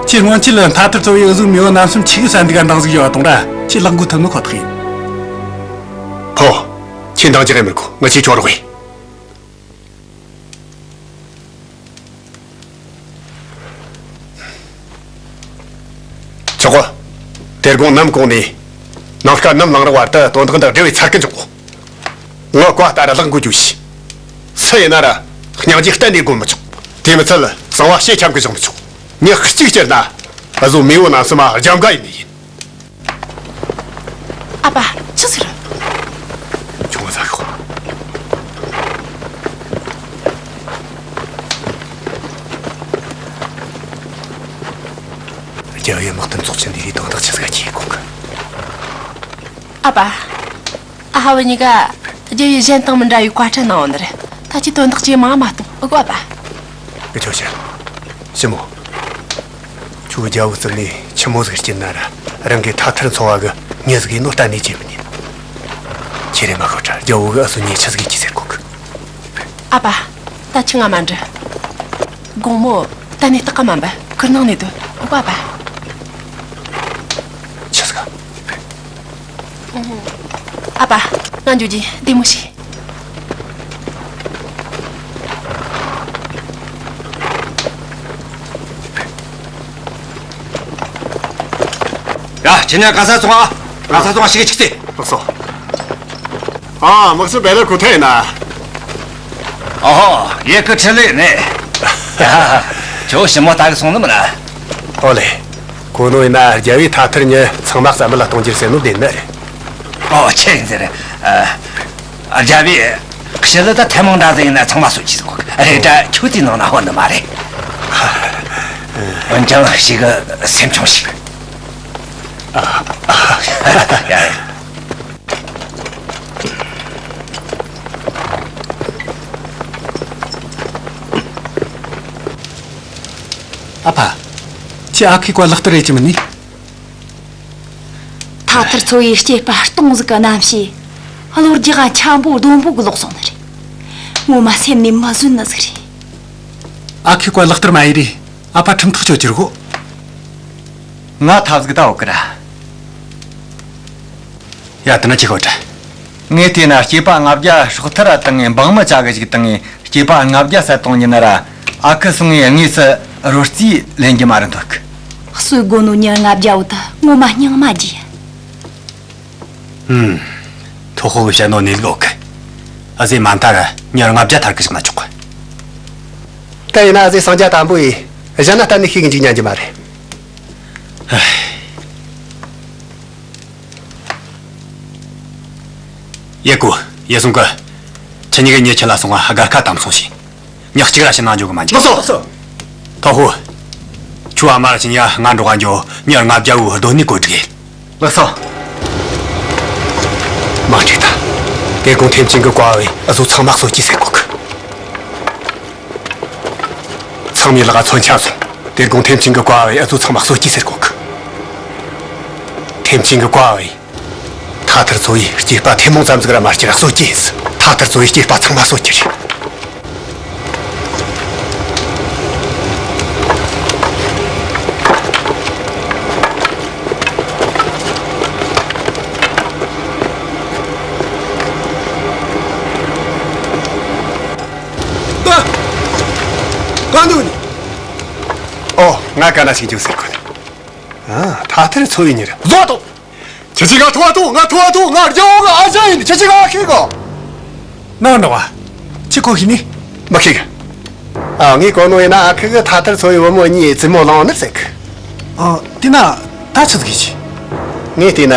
ཁྱེད་སྔོན་ཆད་ལ་ཐ་ཐར་ཚོ་བའི་འུ་ཟོའི་མེས་པོ་རྣམ་གསུམ་ཆི་གི་ས་འདི་ག་འདང་ཟིག་ཡོད་བཏང་ར། ཁྱེད་ལག་འགུལ་ཐུབ་ནོ་ཁོ་ཐག་ཡིན། ཕོ། ཁྱེད་འདང་རྒྱག་གི་མི་དགོས། ང་ཆོས་ཁྱོད་རོགས་ཡིན། ཆོག་གོ། དེ་དགོང་ནམ་གུང་ནས་ནངས་ཀ་ནམ་ལངས་རག་བར་དུ་དོན་དག་འདི་བསྒྲུབས་ཚར་གི་འཇུག་གོ། ངའི་བཀའ་ལྟར་ལག་འགུལ་རྒྱུ་ཞིག་སུ་ཡིན་ན་ར་སྙིང་རྗེ་གཏན་ནས་དགོད་མི་ཆོག་དེ་མི་ཚད་གསང་བ་ཞེ་འཁྱམ་གི་བཞག་མི་ཆོག་མྱི་གཅིག་སྐྱུར་ན་ཨ་ཟོ་མེས་པོ་རྣམ་གསུམ་མ་རྒྱབ་འགལ་ཡིན་ནི་ཡིན། ཨ་ཕ། ཆི་ཟིག་རེད། ཁྱོད་ཟ་ཤོག་རྒྱལ་བོའི་དམག་དོན་ཚོགས་ཆེན་འདིའི་དོན་དག་ཆི་ཟིག་ག་ཁྱེད་གོ་གི། ཨ་ཕ། ཨ་ཧ་བུ་གཉིས་ཀ་རྒྱལ་བོས་གཞན་དང་མི་འདྲ་བའི་བཀའ་དྲིན་གནང་བ་ནི་རེད། ད་ཁྱེད་དོན་དག་ཅིག་མང་མ་གཏོང་ཨེ་གོ་ཨ་ཕ། ཨེ་ཆོག་ཤི། ཞི་མོ། ཁྱོད་རྒྱལ་བོ་བརྩིགས་ནས་ཆི་མོ་ཟིག་སྐྱིད་ན་ར་རང་གི་ཐ་ཐར་ཚོ་བ་གི་མྱི་ཟིག་ཡིན་ནོ་གཏན་ནས་བརྗེད་མི་ཉན། ཁྱེད་རེ་མ་ཤོད་དྲ་རྒྱལ་བོ་གི་ཨ་སུ་ཉེ་ཆི་ཟིག་ཡིན་གྱི་ཟེར་གོ་གི། ཨ་ཕ། ད་ཁྱི་ང་མ་འདྲི། དགོང་མོ་ད་ནས་སྟག་ག་མ་འབབ་ཁུར་ནང་ནས་སྡོད་ཨེ་གོ་ཨ་ཕ། ཆི་ཟིག་ག་ཨ་ཕ། ང་འགྱོ་རྒྱུ། བདེ་མོ་བྱོས། ཡ། ཁྱེད་གཉིས་ག་ས་སོང་ཨ། ག་ས་སོང་ཨ། ཞིག་གི་ཆིག་སྟེ། ལགས་སོ། ཨ། དམག་སྤྱི་བེ་ལ་ཀུ་ཐེ་ཡིན་ན། ཨོ་ཧོ། ཡེ་ཀི་ཁྲི་ལེ་ནས། ཁྱོད་ཞི་མོ་ལྟ་གི་སོང་ནི་མིན་ན། ཨོ་ལེ། གོ་ནོ་ཡིན་ན་རྒྱལ་བོས་ཐ་ཐར་ཉི་ཚང་མ་རྩ་མེད་ལ་གཏོང་རྒྱུ་ཟེར་ནོ་བདེན་ནི་རེད། ཨོ། ཆི་ཡིན་ཟེར། ཨ། རྒྱལ་བོས་ཞི་ལི་ད་ཐེངས་མང་འདྲ་ཟིག་ཡིན་ན་ཚང་མ་གསོད་རྒྱུ་ཟེར་གོ་གི་རེད་དྲ། ཁྱོད་དེའི་ནང་ན་ཧོན་ནི་མ་རེད། འོན་ཀྱང་ཞི་གི་སེམས་ཆུང་ཞིག་ཨ། ཡ་ཡ། ཨ་ཕ། ཁྱེད་ཨ་ཁུའི་བཀའ་ལག་བསྟར་ཡེད་རྒྱུ་མིན་ནི། ཐ་ཐར་ཚོ་བའི་སྐྱེས་པ་སྟོང་ཟིག་གི་རྣམ་ཤེས་གློ་རྒྱག་འཁྱམ་པོ་སྡོང་པོ་གི་ལོག་སོང་ནི་རེད། ངོ་མ་སེམས་ནས་མི་བཟོད་ནི་ཟིག་རེད། ཨ་ཁུའི་བཀའ་ལག་བསྟར་མ་ཡེད་རེ། ཨ་ཕ་ཁྲིམས་ཐག་གཅོད་རྒྱུ་རེད་གོ། ང་ཐབས་ཟིག་ད་འོག་གི་ར། ཡ། དེ་ན་ཁྱེད་ཤོད་དྲ། ངས་བལྟས་ན་སྐྱེས་པ་ལྔ་བརྒྱ་སྲོག་ཐར་ར་བཏང་ངས་འབངས་མི་བྱ་གི་ཞིག་བཏང་ངས་སྐྱེས་པ་ལྔ་བརྒྱ་བསད་བཏང་ཉིན་ན་ར། ཨ་ཁུ་སོང་ངས་དངོས་སུ་རོ་རྩིས་ལེན་རྒྱུ་མ་རེད་འདོད་གི། གསོད་དགོས་ནོ་མྱི་ལྔ་བརྒྱ་བོ་ད་ངོ་མ་སྙིང་མ་རྗེ། ཧུམ། ཐོ་ཧོ་གིས་བཤད་ནོ་གནས་ལུགས་ཡོད་གི། ཨ་ཟེ་མ་མཐའ་ར་མྱི་ལྔ་བརྒྱ་ཐར་གི་བཞག་ན་ཆོག་གི། ད་ཡིན་ན་ཨ་ཟེ་སངས་རྒྱས་དམ་པོ་ཡིས་གཞན་ན་གཏན་ནས་ཤེས་གི་འཇུག་ཉན་རྒྱུ་མ་རེད། ཡེ་ཀུ། ཡེ་སུང་གི། ཁྱེད་གཉིས་ཀྱིས་མྱི་ཁྲིད་ལ་སོང་ང་སྒར་ཁ་དམ་སྲུང་བྱོས། མྱི་གཅིག་ར་ཕྱི་ནང་འགྱོ་གི་མ་འཇུག་ལགས་སོ། ཐོ་ཧུ། ཁྱོད་ཨ་མ་ར་ཁྱེད་གཉིས་ང་འགྲོགས་ག་འགྱོ། མྱི་ལྔ་བརྒྱ་བོའི་སྡོད་གནས་བཀོད་སྒྲིག་ཡེད། ལགས་སོ། མ་འགྲིག་ད། དེ་དགོང་ཐེམ་ཆེན་གི་བཀའ་བས་ཨ་ཟོ་ཚང་མ་གསོད་རྒྱུ་ཟེར་གོ་གི། ཚང་མའི་ལག་ག་མཚོན་ཆ་བཟུང་། དེ་དགོང་ཐེམ་ཆེན་གི་བཀའ་བས་ཨ་ཟོ་ཚང་མ་གསོད་རྒྱུ་ཟེར་གོ་གི། ཐེམ་ཆེན་གི་བཀའ་བས། ཐ་ཐར་ཚོ་བའི་སྐྱེས་པ་ཐེ་མོང་ཙམ་ཟིག་ར་མ་སྐྱུར་ར་གསོད་རྒྱུ་ཡིན། ཐ་ཐར་ཚོ་བའི་སྐྱེས་པ་ཚང་མ་གསོད་རྒྱུ་རེད། ད། གང་འདུག་ནི། ཨོ། ང་ག་ན་ཞིག་འཇུག་ཟེར་གོ་ནི། ཨ། ཐ་ཐར་ཚོ་བའི་མྱི་རེད། བཟོ་བཏང་། ཁྱེད་ཀྱིས་ང་ཐོ་བ་ཐོ། ང་ཐོ་བ་ཐོ། ང་རྒྱལ་བོ་གི་ཨ་ཅག་ཡིན། ཁྱེད་ཀྱིས་ང་ཤེས་གོ། ནང་འགྲོ་བ། ཁྱེད་ཁོ་ཤེས་ནི། མི་ཤེས་གི། ཨ། ངས་གོ་ནོ་ཡིན་ན། ཨ་ཁུ་གིས་ཐ་ཐར་ཚོ་བའི་བུ་མོ་གཉིས་བཙུན་མོ་བླངས་ནི་ཟེར་གི། ཨ། དེ་ན་ད་ཆི་ཟིག་ཡིན་གི། ངས་བལྟས་ན་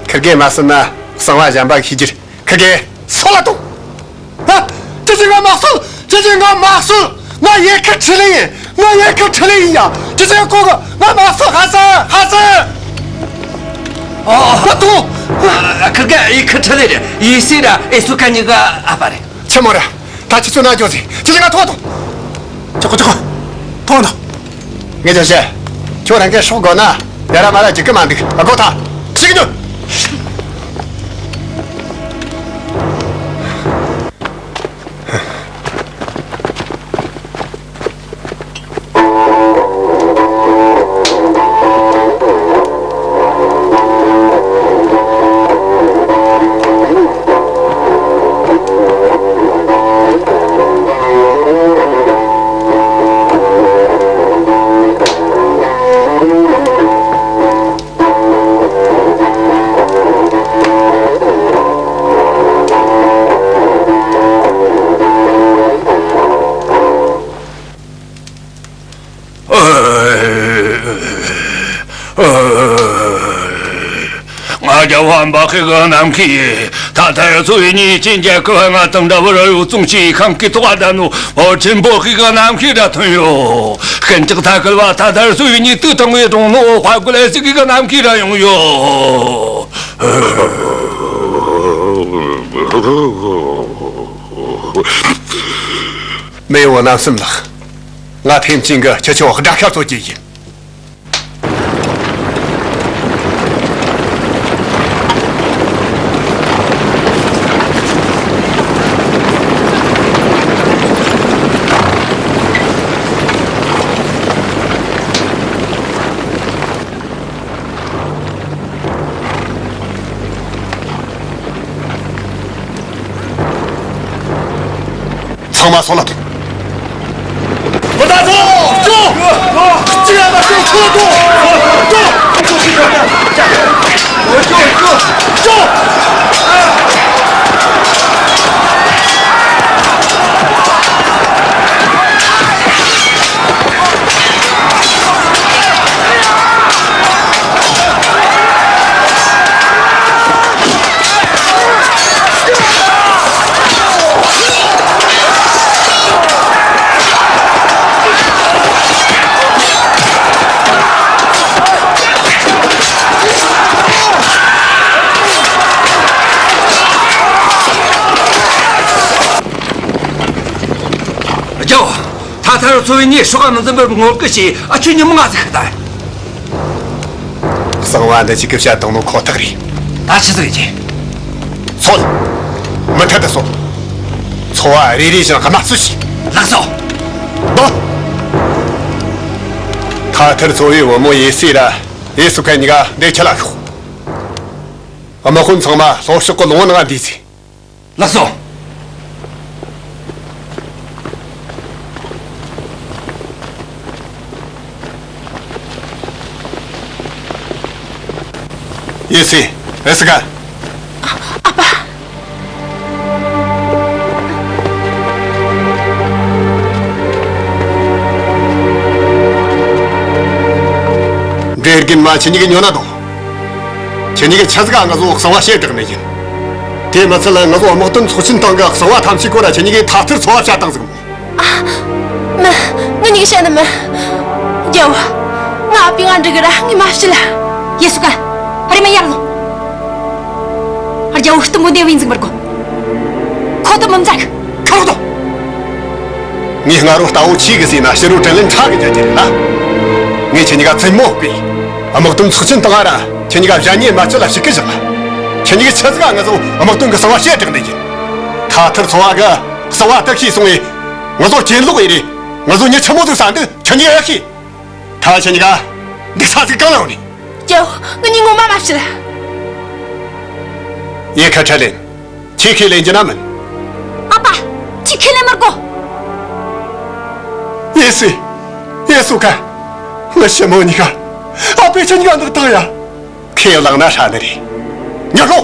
ཁིར་གེ་མ་བསད་ན་གསང་བ་གཞན་པ་གིས་ཤེས་རྒྱུ་རེད། ཁིར་གེ་སོད་ལ་ཐོངས། ཨ། ཁྱེད་ཀྱིས་ང་མ་གསོད། ཁྱེད་ཀྱིས་ང་མ་གསོད། ང་ཡེ་ཁི་ཁྲི་ལེ་ཡིན། ང་ཡེ་ཁི་ཁྲི་ལེ་ཡིན་ཡ། ཁྱེད་ཀྱིས་ཁོ་གི་ང་མ་གསོད། ཧ་ཟེ། ཧ་ཟེ། ཨ། ང་ཐོངས། ཨ། ཁིར་གེ་ཡེ་ཁི་ཁྲི་ལེ་རེད། ཡེ་སི་ར་ཨེ་སུ་ཀ་གཉིས་ཀ་ཨ་ཕ་རེད། ཆི་མོ་རེད། ད་ཁྱེད་ཚོ་ན་འགྱོ་ཟེ། ཁྱེད་ཀྱིས་ང་ཐོངས་ཐོངས། ཆོག་གི། ཆོག་གི། ཐོངས་ཐོངས། ངས་ཀྱང་བཤད། ཁྱོད་རང་གིས་སྲོག་དགོས་ན་ཡ་ར་མ་ར་འཇིགས་གི་མ་འདུག། ཨ། སྒོ་ཐ། ཞིག་ཉོན། ང་རྒྱལ་བོ་འབའ་ཁི་གི་ནམ་མཁའི་ཡུལ། ཐ་ཐར་ཚོ་བའི་མྱི་ཅན་རྒྱལ་ཁབ་ང་དང་འདྲ་བར་ཡོད་ཙང་ཅིག་ཁམས་ཀྱི་ཐོག་ལྡན་ནོ། འོ། ཆེན་པོ་ཁི་གི་ནམ་མཁའི་ར་ཐོན་ཡོད། ཤིན་ཅང་ཐ་ཁལ་བ་ཐ་ཐར་ཚོ་བའི་མྱི་དུག་བཏང་བའི་གྲོང་ནོ། དཔའ་རྒོད་ལས་སི་གི་གི་ནམ་མཁའི་ར་ཡོང་ཡོད། མེས་པོ་རྣམ་གསུམ་ལགས། ང་ཐེམ་ཅིང་གིས་ཁྱེད་ཆོ་དགྲ་ཤ་རྩོད་རྒྱུ་ཡིན། ཚང་མ་སོད་ལ་ཐོངས། བུ་ད་ཚོ་སྐྱོ། ཅི་ཡང་མ་སྐྱོ། ཁོ་ལ་ཐོངས། སྐྱོ། སྐྱོ། སྐྱོ། སྐྱོ། རྒྱལ་བོ། ཐ་ཐར་ཚོ་བའི་མྱི་སྲོག་མི་འཛེམ་པར་ངོ་རྒོལ་བྱས། ཨ། ཁྱོད་ཉིན་མོ་ང་ཟིག་ཤི་ད། གསང་བ་འདི་ཅིག་གིས་བཤད་བཏང་ནོ་ཁོ་ཐག་རེད། ད་ཆི་ཟིག་ཡེད་རྒྱུ། སོད། མུ་མཐུད་དུ་སོད། ཚོ་བ་རེ་རེ་བཞིན་དམར་གསོད་བྱོས། ལགས་སོ། སྡོད། ཐ་ཐར་ཚོ་བའི་བུ་མོ་ཡེ་སི་ར་ཡེ་སུ་ཀ་གཉིས་ཀ་འདི་ཁྲིད་ལ་ཤོག། དམག་དཔོན་ཚང་མ་ལྷོ་ཕྱོགས་ཀྱི་ལུང་བའི་ནང་འདུས་ཟེར། ལགས་སོ། ཡེ་སི། ཨེ་སི་ཀ། ཨ་ཕ། འདྲེ་རྒན་མ། ཁྱེད་གཉིས་ཀྱིས་ཉོན་ན་དང་། ཁྱེད་གཉིས་ཀྱིས་ཆི་ཟིག་ག་ང་ཚོ་གསང་བ་བཤད་བཏང་ནི་ཡིན། དེ་མི་ཚད་ལ་ང་ཚོ་དམག་དོན་ཚོགས་ཆེན་སྟེང་གི་གསང་བ་ཐམས་ཅད་སྐོར་ར་ཁྱེད་གཉིས་ཀྱིས་ཐ་ཐར་ཚོ་བ་བཤད་བཏང་ཟིག་མོ། ཨ། མིན། ངེད་གཉིས་ཀྱིས་བཤད་ནི་མིན། རྒྱལ་བོ། ང་ཨ་ཕས་ང་འདྲི་གི་ར་ངས་མ་བཤད་ལ། ཡེ་སུ་ཀ། རེམ་མ་ཡར་ལོངས། རྒྱལ་བོ་གཏུམ་པོ་འདི་བས་འཛིང་མི་དགོས། ཁོ་ཐུབ་མི་མཛད། ཁ་རོག་ཏོ། ངས་སྔ་རོ་རྟ་བོ་ཆེ་གི་ཟེར་ན་ཕྱི་རོ་དྲིན་ལན་ཁྲ་གི་འཇལ་རྒྱུ་རེད་ལ། ངས་ཁྱེད་གཉིས་ཀ་བཙུན་མོ་བསྐོས། དམག་དོན་ཚོགས་ཆེན་སྟེང་ང་ར་ཁྱེད་གཉིས་ཀ་གཞན་ཉེ་མ་བཅུ་ལ་ཞུགས་གི་བཞག་ལ། ཁྱེད་གཉིས་ཀྱིས་ཆི་ཟིག་ག་ང་ཚོ་དམག་དོན་གི་གསང་བ་བཤད་དྲག་ནི་ཡིན། ཐ་ཐར་ཚོ་བ་གིས་གསང་བ་དེ་ཤེས་སོང་བས། ང་ཚོ་གྱེན་ལོག་ཡི་རེད། ང་ཚོ་མྱི་ཆི་མོ་ཟིག་ཟ་འདི་ཁྱེད་གཉིས་ཀ་ཡག་ཤེས། ད་ཁྱེད་གཉིས་ཀ་འདུག་ས་ཟིག་གང་ལ་ཡོང་ནི། རྒྱལ་བོ། ངེད་གཉིས་ངོ་མ་མ་བཤད་ལ། ཡེ་ཁི་ཁྲི་ལེན། ཁྱོས་ཁས་ལེན་རྒྱུ་ན་མིན། ཨ་ཕ། ཁྱོས་ཁས་ལེན་མི་དགོས། ཡེ་སི། ཡེ་སུ་ཀ། ངའི་ཞི་མོ་གཉིས་ཀ། ཨ་ཕས་ཁྱེད་གཉིས་ཀ་འདུག་བཏང་ཡ། ཁས་བླངས་ན་ཧྲ་ནི་རེད། ཉོན་ལྷོ།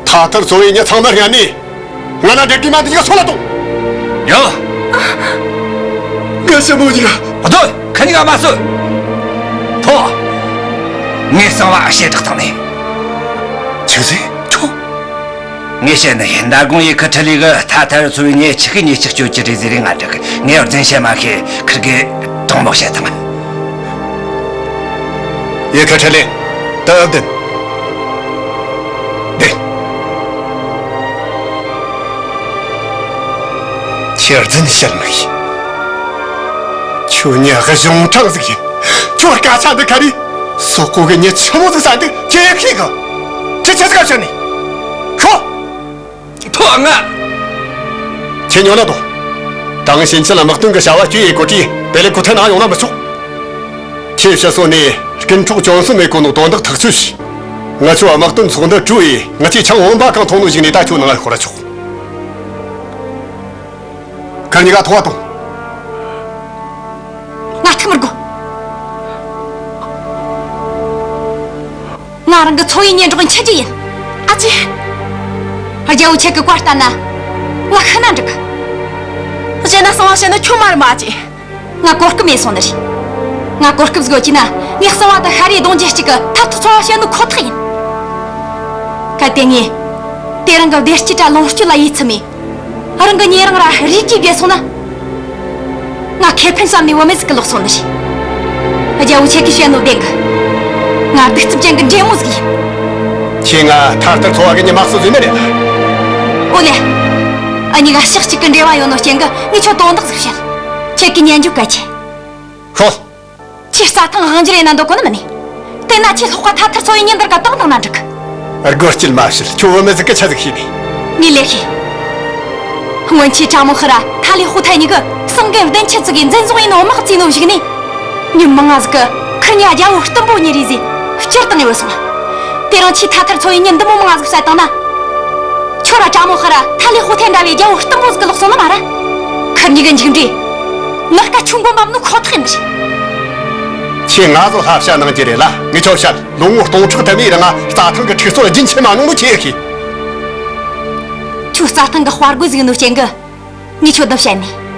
ཐ་ཐར་ཚོ་བའི་མྱི་ཚང་མ་སྔ་ནས་ང་ལ་འབྲེལ་གི་མ་འདི་ག་སོང་ལ་གཏོང་། ཡོ། ངས་ཞི་མོ་གཉིས་ཀ། སྡོད། ཁྱེད་གཉིས་ཀ་མ་གསོད། ཕོ། ངས་གསང་བ་ཞེ་དྲག་བཏང་ནས། ཆི་ཟེར། ཁྱོད། ངས་བཤད་ནི་ཡིན། མདང་དགོང་ཡེ་ཁི་ཁྲི་ལི་གིས་ཐ་ཐར་ཚོ་བའི་མྱི་ཆི་གི་མྱི་གཅིག་གཅོད་ཀྱི་རེད་ཟེར་རེ་ང་འདྲི་གི། ངས་རྫུན་བཤད་མ་ཤེས། ཁིར་གི་དྲང་མོ་བཤད་དང་། ཡེ་ཁི་ཁྲི་ལི། ད་བདེན། བདེན། ཁྱེད་རྫུན་བཤད་མི་ཤེས། ཁྱོད་ཉག་གི་གཞུང་དྲང་ཟིག་ཡིན། ཁྱོད་སྐད་ཆ་འདི་ག་རེ། སོག་པོ་གི་མྱི་ཆི་མོ་ཟིག་ཟ་འདུག་ཁྱེད་ཤེས་གི། ཁྱེད་ཆི་ཟིག་བཤད་ནི། ཤོག་ཕོ་ང་། ཁྱེད་ཉོན་ལ་དོ། དང་ཕྱིན་ཆད་ལ་དམག་དོན་གྱི་བྱ་བ་སྤྱོད་ཡེ་གོ་དྲིས་པེ་ལེ་ཁོ་ཐན་ནང་ཡོང་ན་མི་ཆོག་ཁྱེད་ཕྱི་སོ་ནས་རྐུན་འཕྲོག་བཅོམ་གསུམ་མེད་གོ་ནོ་དོན་དག་ཐག་ཆོད་བྱོས། ང་ཚོ་དམག་དོན་ཚོགས་འདུ་གྲོལ་ཡེ་ང་ཚོས་ཆང་བུམ་པ་གང་འཐུང་ནོ་ཞིག་ནས་ད་ཁྱོད་ནང་ཤོར་ཆོག་ཁིར་གཉིས་ཀ་ཐོངས་བ་ཐོངས། ང་ཐུག་མི་དགོས། ང་རང་གི་ཚོ་བའི་མྱི་འགྲོགས་འཆི་རྒྱུ་ཡིན། ཨ་ཅེ། རྒྱལ་བོ་ཁྱེད་ཀྱི་བཀའ་ལྟར་ན། ང་ཤི་ན་འགྲིག་གི། གཞན་ན་གསང་བ་བཤད་ནི་ཁྱོད་མ་རེད་མ་ཨ་ཅེ། ང་གོ་སྐབས་མེད་སོང་ནི་རེད། ང་གོ་སྐབས་ཟིག་ཡོད་རྒྱུ་ན། ངས་གསང་བ་དེ་ཤར་རེ་གདོང་རྒྱུད་གཅིག་གི་ཐབས་ཐུབ་ཚོ་བ་བཤད་ནི་ཁོ་ཐག་ཡིན། གལ་ཏེ་ངས་དེ་རིང་གི་བདེ་སྐྱིད་ར་ལོངས་སྤྱོད་ལ་ཡིད་ཚིམ་མེད། རང་གི་ཉེ་རིང་ར་རིགས་རྒྱུད་བརྗེད་སོང་ན། ང་ཁེ་ཕན་བསམ་ནས་བུད་མེད་ཟིག་གི་ལོག་སོང་ནི་རེད། རྒྱལ་བོ་ཁྱེད་ཀྱིས་བཤད་ནོ་བདེན་གི། ང་གདུག་རྩུབ་ཅན་གི་འདྲེ་མོ་ཟིག་ཡིན། ཁྱེད་ང་ཐ་ཐར་ཚོ་བ་གི་མྱི་མ་གསོད་ཟེར་ནི་རེད། ཨོ་ལེ། འུ་གཉིས་ཀ་ཕྱོགས་གཅིག་གི་འབྲེལ་བ་ཡོད་ནོ་རྐྱེན་གི་ངས་ཁྱོད་དོན་དག་ཟིག་བཤད། ཁྱེད་ཀྱིས་ཉན་རྒྱུ་གལ་ཆེ། ཤོག་ཁྱེད་རྩྭ་ཐང་དབང་སྒྱུར་ཡེད་ན་འདོད་གོ་ནི་མིན་ནི། དེ་ན་ཁྱེད་ལྷག་པ་ཐ་ཐར་ཚོ་བའི་མྱི་འདི་ག་བཏང་བཏང་ན་འགྲིག་གི། སྒོ་སྐྱིལ་མ་བྱེད། ཁྱོད་བུད་མེད་ཟིག་གི་ཆི་ཟིག་ཤེས་ནི། ངས་ལོས་ཤེས། སྔོན་ཆད་ཀྲ་མོ་ཧི་ར་ཐ་ལི་ཧུ་ཐའི་གཉིས་ཀྱིས་སང་གི་བདེན་ཆི་ཙི་གི་འཛིན་བཟུང་ཡེད་ནོ་དམག་བཙོས་ནོ་གཞུག་ནས། མྱི་མང་ང་ཟིག་གིས་ཁིར་གཉིས་རྒྱལ་བོ་གཏུམ་པོ་གཉིས་རེད་ཟེ་བསྐྱུར་བཏང་ཡོད་སོང་། དེ་རིང་ཁྱེད་ཐ་ཐར་ཚོ་བའི་མྱི་འདི་མོ་མང་ང་ཟིག་བསད་བཏང་ན། ཁྱོད་ར་ཀྲ་མོ་ཧི་ར་ཐ་ལི་ཧུ་ཐའི་འདྲ་བའི་རྒྱལ་བོ་གཏུམ་པོ་ཟིག་གི་ལོག་སོང་ནི་མ་རེད། ཁིར་གཉིས་ཀྱི་མཇུག་འབྲས། ངར་སྐད་ཆུང་གོ་འབབ་ནོ་ཁོ་ཐག་ཡིན་པ་རེད། ཁྱེད་ང་ཚོ་བསླབ་བྱ་གནང་རྒྱུ་རེད་ལ། ངས་ཁྱོད་བཤད། ལོ་ངོ་སྟོང་ཕྲག་དུ་མའི་རིང་ང་རྩྭ་ཐང་གི་འཁྲུག་རྩོད་རྒྱུན་ཆད་མ་མྱོང་ནོ་ཁྱེད་ཤེས། ཁྱོད་རྩྭ་ཐང་གི་དཔའ་རྒོད་ཟིག་ཡིན་ནོ་རྐྱེན་གི། ངས་ཁྱོད་བསྡུ་བཤད་ནས།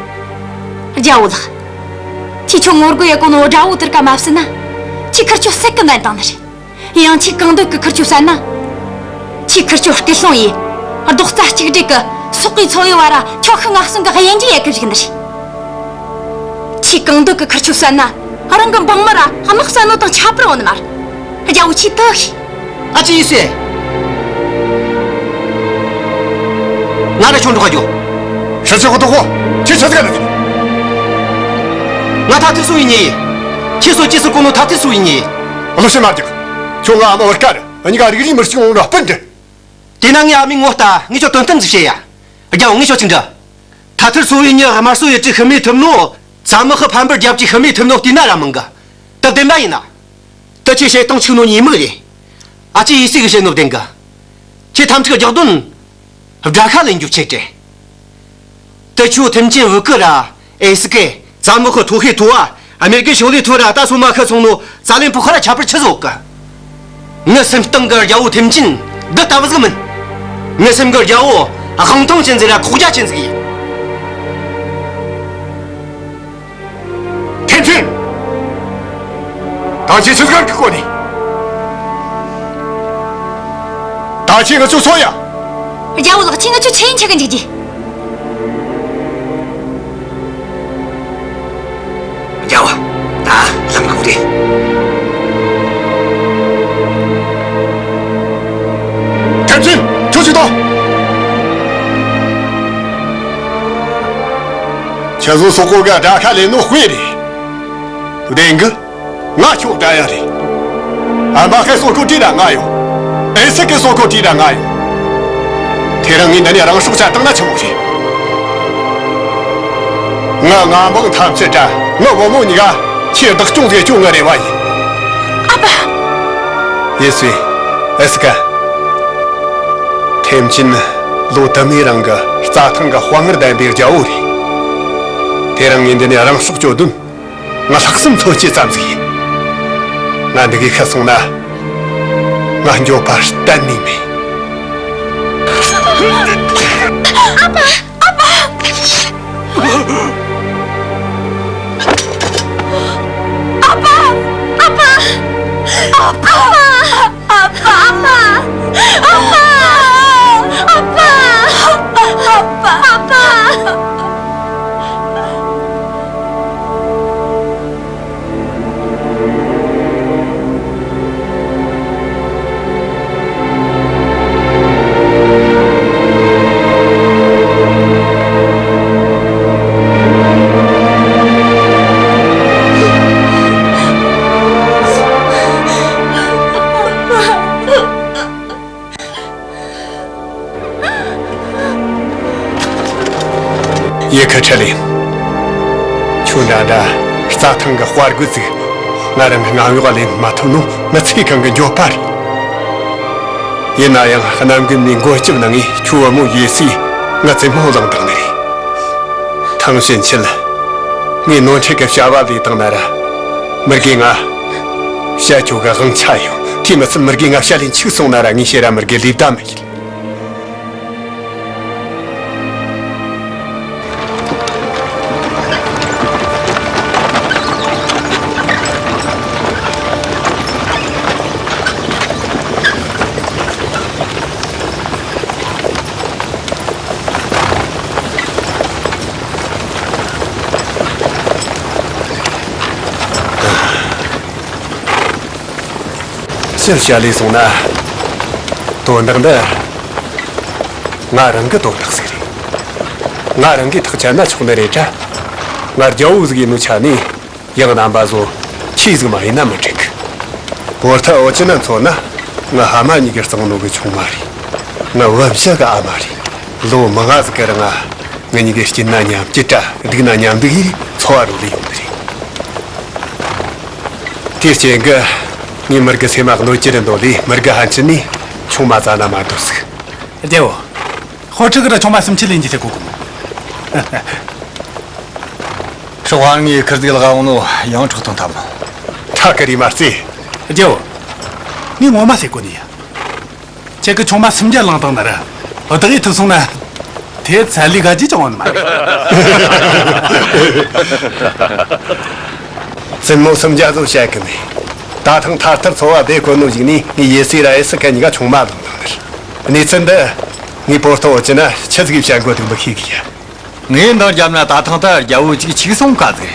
རྒྱལ་བོ་ལགས། ཁྱེད་ཁྱོད་ངོ་རྒོལ་ཡེད་གོ་ནོ་དགྲ་བོ་དེར་ཀ་མ་བསད་ན། ཁྱེད་ཁིར་ཆོ་སྲེག་གི་འདྲེན་བཏང་ནི་རེད། ཡང་ཁྱེད་གང་འདོད་གི་ཁིར་ཆོ་བསད་ན། ཁྱེད་ཁིར་ཆོ་སྐུལ་སློང་ཡེ། རྡོག་རྩ་གཅིག་སྒྲིལ་གི་སོག་པོའི་ཚོ་བའི་བར་ར་ཁྱོ་ཤུག་ང་གསུམ་གི་དབྱེ་འབྱེད་ཡེད་གི་བཞག་ནི་རེད། ཁྱེད་གང་འདོད་གི་ཁིར་ཆོ་བསད་ན། རང་གི་འབངས་མི་ར་དམག་བསད་ནོ་དང་ཁྱད་པར་ཡོད་ནི་མ་རེད། རྒྱལ་བོ་ཁྱེད་དེ་ཤེས། ཨ་ཅེ་ཡེ་སུའེ། ང་ར་ཁྱོད་འགྲོགས་ག་འགྱོ། ཧྲི་ཆི་ཧོ་ཏོ་ཧོ། ཁྱོད་ཆི་ཟིག་ག་འགྱོ། ང་ཐ་ཐར་སུ་ཡིན་ཉེ། ཁྱེད་སོ་ཅི་སུ་གོ་ནོ་ཐ་ཐར་སུ་ཡིན་ཉེ། བློ་ཞེ་མ་རྒྱག་ཁྱོད་ང་མི་བར་ཀ་ར། འུ་གཉིས་ཀ་རིགས་རུས་མི་གཅིག་འོང་ར་སྤུན་འདྲ། དེ་ན་ངའི་ཨ་མའི་ངོ་ལྟ། ངས་ཁྱོད་དོན་གཏམ་ཟིག་བཤད་ཡ། རྒྱལ་བོ་ངས་ཁྱོད་ཅིག་འདྲི། ཐ་ཐར་སུ་ཡིན་ཉེ་དམར་གསོད་ཡེ་ཅི་ཤི་མི་ཐུབ་ནོ། ཙ་མི་ཧི་ཕམ་པར་རྒྱབ་ཅི་ཤི་མི་ཐུབ་ནོ་བལྟས་ན་ར་མང་གི། ད་བདེན་པ་ཡིན་ན། ད་ཁྱེད་བཤད་སྟངས་ཆིག་ནོ་ཉེས་དམིགས་རེད། ཨ་ཅེ་ཡེ་སུའེ་གིས་བཤད་ནོ་བདེན་གི། ཁྱེད་ཐམས་ཅད་རྒྱག་དོན། དགྲ་ཤ་ལེན་རྒྱུ་ཆེ་དྲེ། ད་ཁྱོད་ཐེམ་ཆེན་བུ་གུ་ར་ཨེ་སི་ཀེ་ཙ་མོ་ཁོ་ཐོ་ཧེ་ཐོ་བ་ཨ་མེ་རི་ཀའི་ཤོག་ལེ་ཐོ་ར་ད་སོ་མ་ཁ་སོང་ནོ་ཙ་ལེན་པོ་ཁ་ར་ཁྱད་པར་ཆི་ཟིག་ཡོད་གི། ངའི་སེམས་གཏིང་གི་རྒྱལ་བོ་ཐེམ་ཆེན་འདི་ལྟ་བུ་ཟིག་མིན། ངའི་སེམས་གི་རྒྱལ་བོ་དབང་ཐང་ཅན་ཟིག་ར་ཁོག་རྒྱ་ཅན་ཟིག་ཡིན། ཐེམ་ཆེན། ད་ཁྱེད་ཆི་ཟིག་གི་གོ་ནི། ད་ཁྱེད་ང་ཚོ་སོ་ཡ། རྒྱལ་བོ་ལགས། ཁྱེད་ང་ཚོ་ཆི་ཡིན་ཆི་གི་འཇིགས་རྒྱུ། རྒྱལ་བོ། ད་ལམ་ཁུག་རེད། ཐེམ་ཆེན། ཁྱོད་ཅིག་ལྟོས། ཁྱེད་ཚོ་སོག་པོ་གི་དགྲ་ཤ་ལེན་ནོ་དཔེ་རེད། བདེན་གི། ང་ཁྱོད་དགྲ་ཡ་རེད། ཨ་མ་ཧེ་སོ་ཁོ་དྲིས་ར་ང་ཡོང་། ཨེ་སི་ཀེ་སོ་ཁོ་དྲིས་ར་ང་ཡོང་། དེ་རིང་ངས་འདི་ནས་རང་སྲོག་བཅད་བཏང་ན་ཆི་མོ་རེད། ང་ང་འབངས་ཐམས་ཅད་དྲ་ངའི་བུ་མོ་གཉིས་ཀ་ཁྱེད་བདག་སྐྱོང་ཟེར་རྒྱུ་ངའི་རེ་བ་ཡིན། ཨ་ཕ། ཡེ་སུའེ། ཨེ་སི་ཀེ། ཐེམ་ཆེན་ལོ་དུ་མའི་རིང་གི་རྩྭ་ཐང་གི་དཔའ་ངར་ལྡན་པའི་རྒྱལ་བོ་རེད། དེ་རིང་ངས་འདི་ནས་རང་སྲོག་གཅོད་དོན། ང་ལྷག་བསམ་མཚོན་བྱེད་ཙམ་ཟིག་ཡིན། ང་འདི་གི་ཤི་སོང་ན། ང་འགྱོད་པ་གཏན་ནས་མེད། ཨ་ཕ། ཨ་ཕ། ཨ་ཕ། ཨ་ཕ། ཨ་ཕ། ཨ་ཕ། ཨ་ཕ། ཨ་ཕ། ཨ་ཕ། ཡེ་ཁི་ཁྲི་ལིན། ཁྱོད་འདྲ་འདྲ་རྩྭ་ཐང་གི་དཔའ་རྒོད་ཟིག་ང་རང་གི་ངང་གཡོག་ལེན་མ་ཐུབ་ནོ་ངི་ཚེ་གང་གི་འགྱོད་པ་རེད། ཡིན་ན་ཡང་གནམ་རྒན་མའི་མགོན་སྐྱབས་གནང་ངས་ཁྱོའི་བུ་མོ་ཡེ་སིས་ངི་བཙུན་མོ་བླངས་བཏང་ནི་རེད། ཐང་ཞིན་ཆིལ། ངས་ནོར་འཁྲུལ་གི་བྱ་བ་ལས་བཏང་ན་ར། མི་དགེ་ང་བཤད་རྒྱོ་གི་དབང་ཆ་ཡོད། དེ་མི་ཚད་མི་དགེ་ང་བཤད་ལས་འཆུག་སོང་ན་ར་ངས་བཤད་ར་མི་དགེ་ལས་བདའ་མི་ཡིན། ཕྱིར་བཤད་ལས་སོང་ན། དོན་དག་འདི་ང་རང་གི་དོན་དག་ཟིག་རེད། ང་རང་གིས་ཐག་བཅད་ན་ཆོག་ནི་རེད་དྲ། ང་རྒྱལ་བོ་ཟིག་ཡིན་ནོ་ཆ་ནས། ཡང་རྣམ་པ་ཚོ་ཁྱི་ཟིག་མ་ཡིན་ན་མི་འགྲིག་གི། བོར་ཐ་འོ་ཅི་ན་མཚོན་ན། ང་ཕ་མ་གཉིས་ཀྱིས་གཙང་ནོ་གི་ཆུང་མ་རེད། ང་བུ་བཞི་གི་ཨ་མ་རེད། ལོ་མང་ང་ཟིག་གི་རིང་ང་ང་གཉིས་ཀྱི་སྐྱིད་ན་མཉམ་སྐྱིད་དྲ་སྡུག་ན་མཉམ་སྡུག་ཡིས་འཚོ་བ་རོལ་ལེ་ཡོང་ནི་རེད། དེའི་རྐྱེན་གི་ངས་མི་དགེ་སེམས་མ་གནོད་ཀྱི་རེད་འདོད་ལས་མི་དགེ་ཕན་ཆད་ནས་ཆུང་མ་བཙལ་ན་མ་འདོད་ཟིག། རྒྱལ་བོ། ཧོ་ཁྲི་གི་ར་ཆུང་མ་སུམ་ཅུ་ལེན་རྒྱུ་ཟེར་གོ་གི་མོ། ཧྲི་ཧྭ་ངའི་ཁུར་ཟིག་ལ་འོང་ནོ་ཡང་འཕྲོག་ཐོན་ཐབས་མོ། ཐ་ཀི་རི་མ་རྩེ། རྒྱལ་བོ། ངས་ངོ་མ་ཟེར་གོ་ནི་ཡ། ཁྱེད་ཀྱི་ཆུང་མ་སུམ་བརྒྱ་བླངས་བཏང་ན་ར། བདག་ཡིས་ཐུབ་སོང་ན། དེ་ཚད་ལས་དགའ་རྒྱུ་ཅང་ཡོད་ནི་མ་རེད། བཙུན་མོ་སུམ་བརྒྱ་ཟོ་བཤད་གི་མེད། ད་ཐེངས་ཐ་ཐར་ཚོ་བ་སྡེ་བཀོད་ནོ་ཞིག་ནས་ངས་ཡེ་སི་ར་ཨེ་སི་ཁ་གཉིས་ཀ་ཆུང་མ་བླངས་བཏང་ནི་རེད། གནས་ཚུལ་འདི་ངས་པོ་ཏོ་འོ་ཅི་ན་ཆི་ཟིག་བཤད་དགོས་འདུག་མི་ཤེས་གི་ཡ། ངས་འདང་བརྒྱབ་ན་ད་ཐེངས་ད་རྒྱལ་བོ་གཅིག་ཆིག་སོང་ཀ་ཟིག་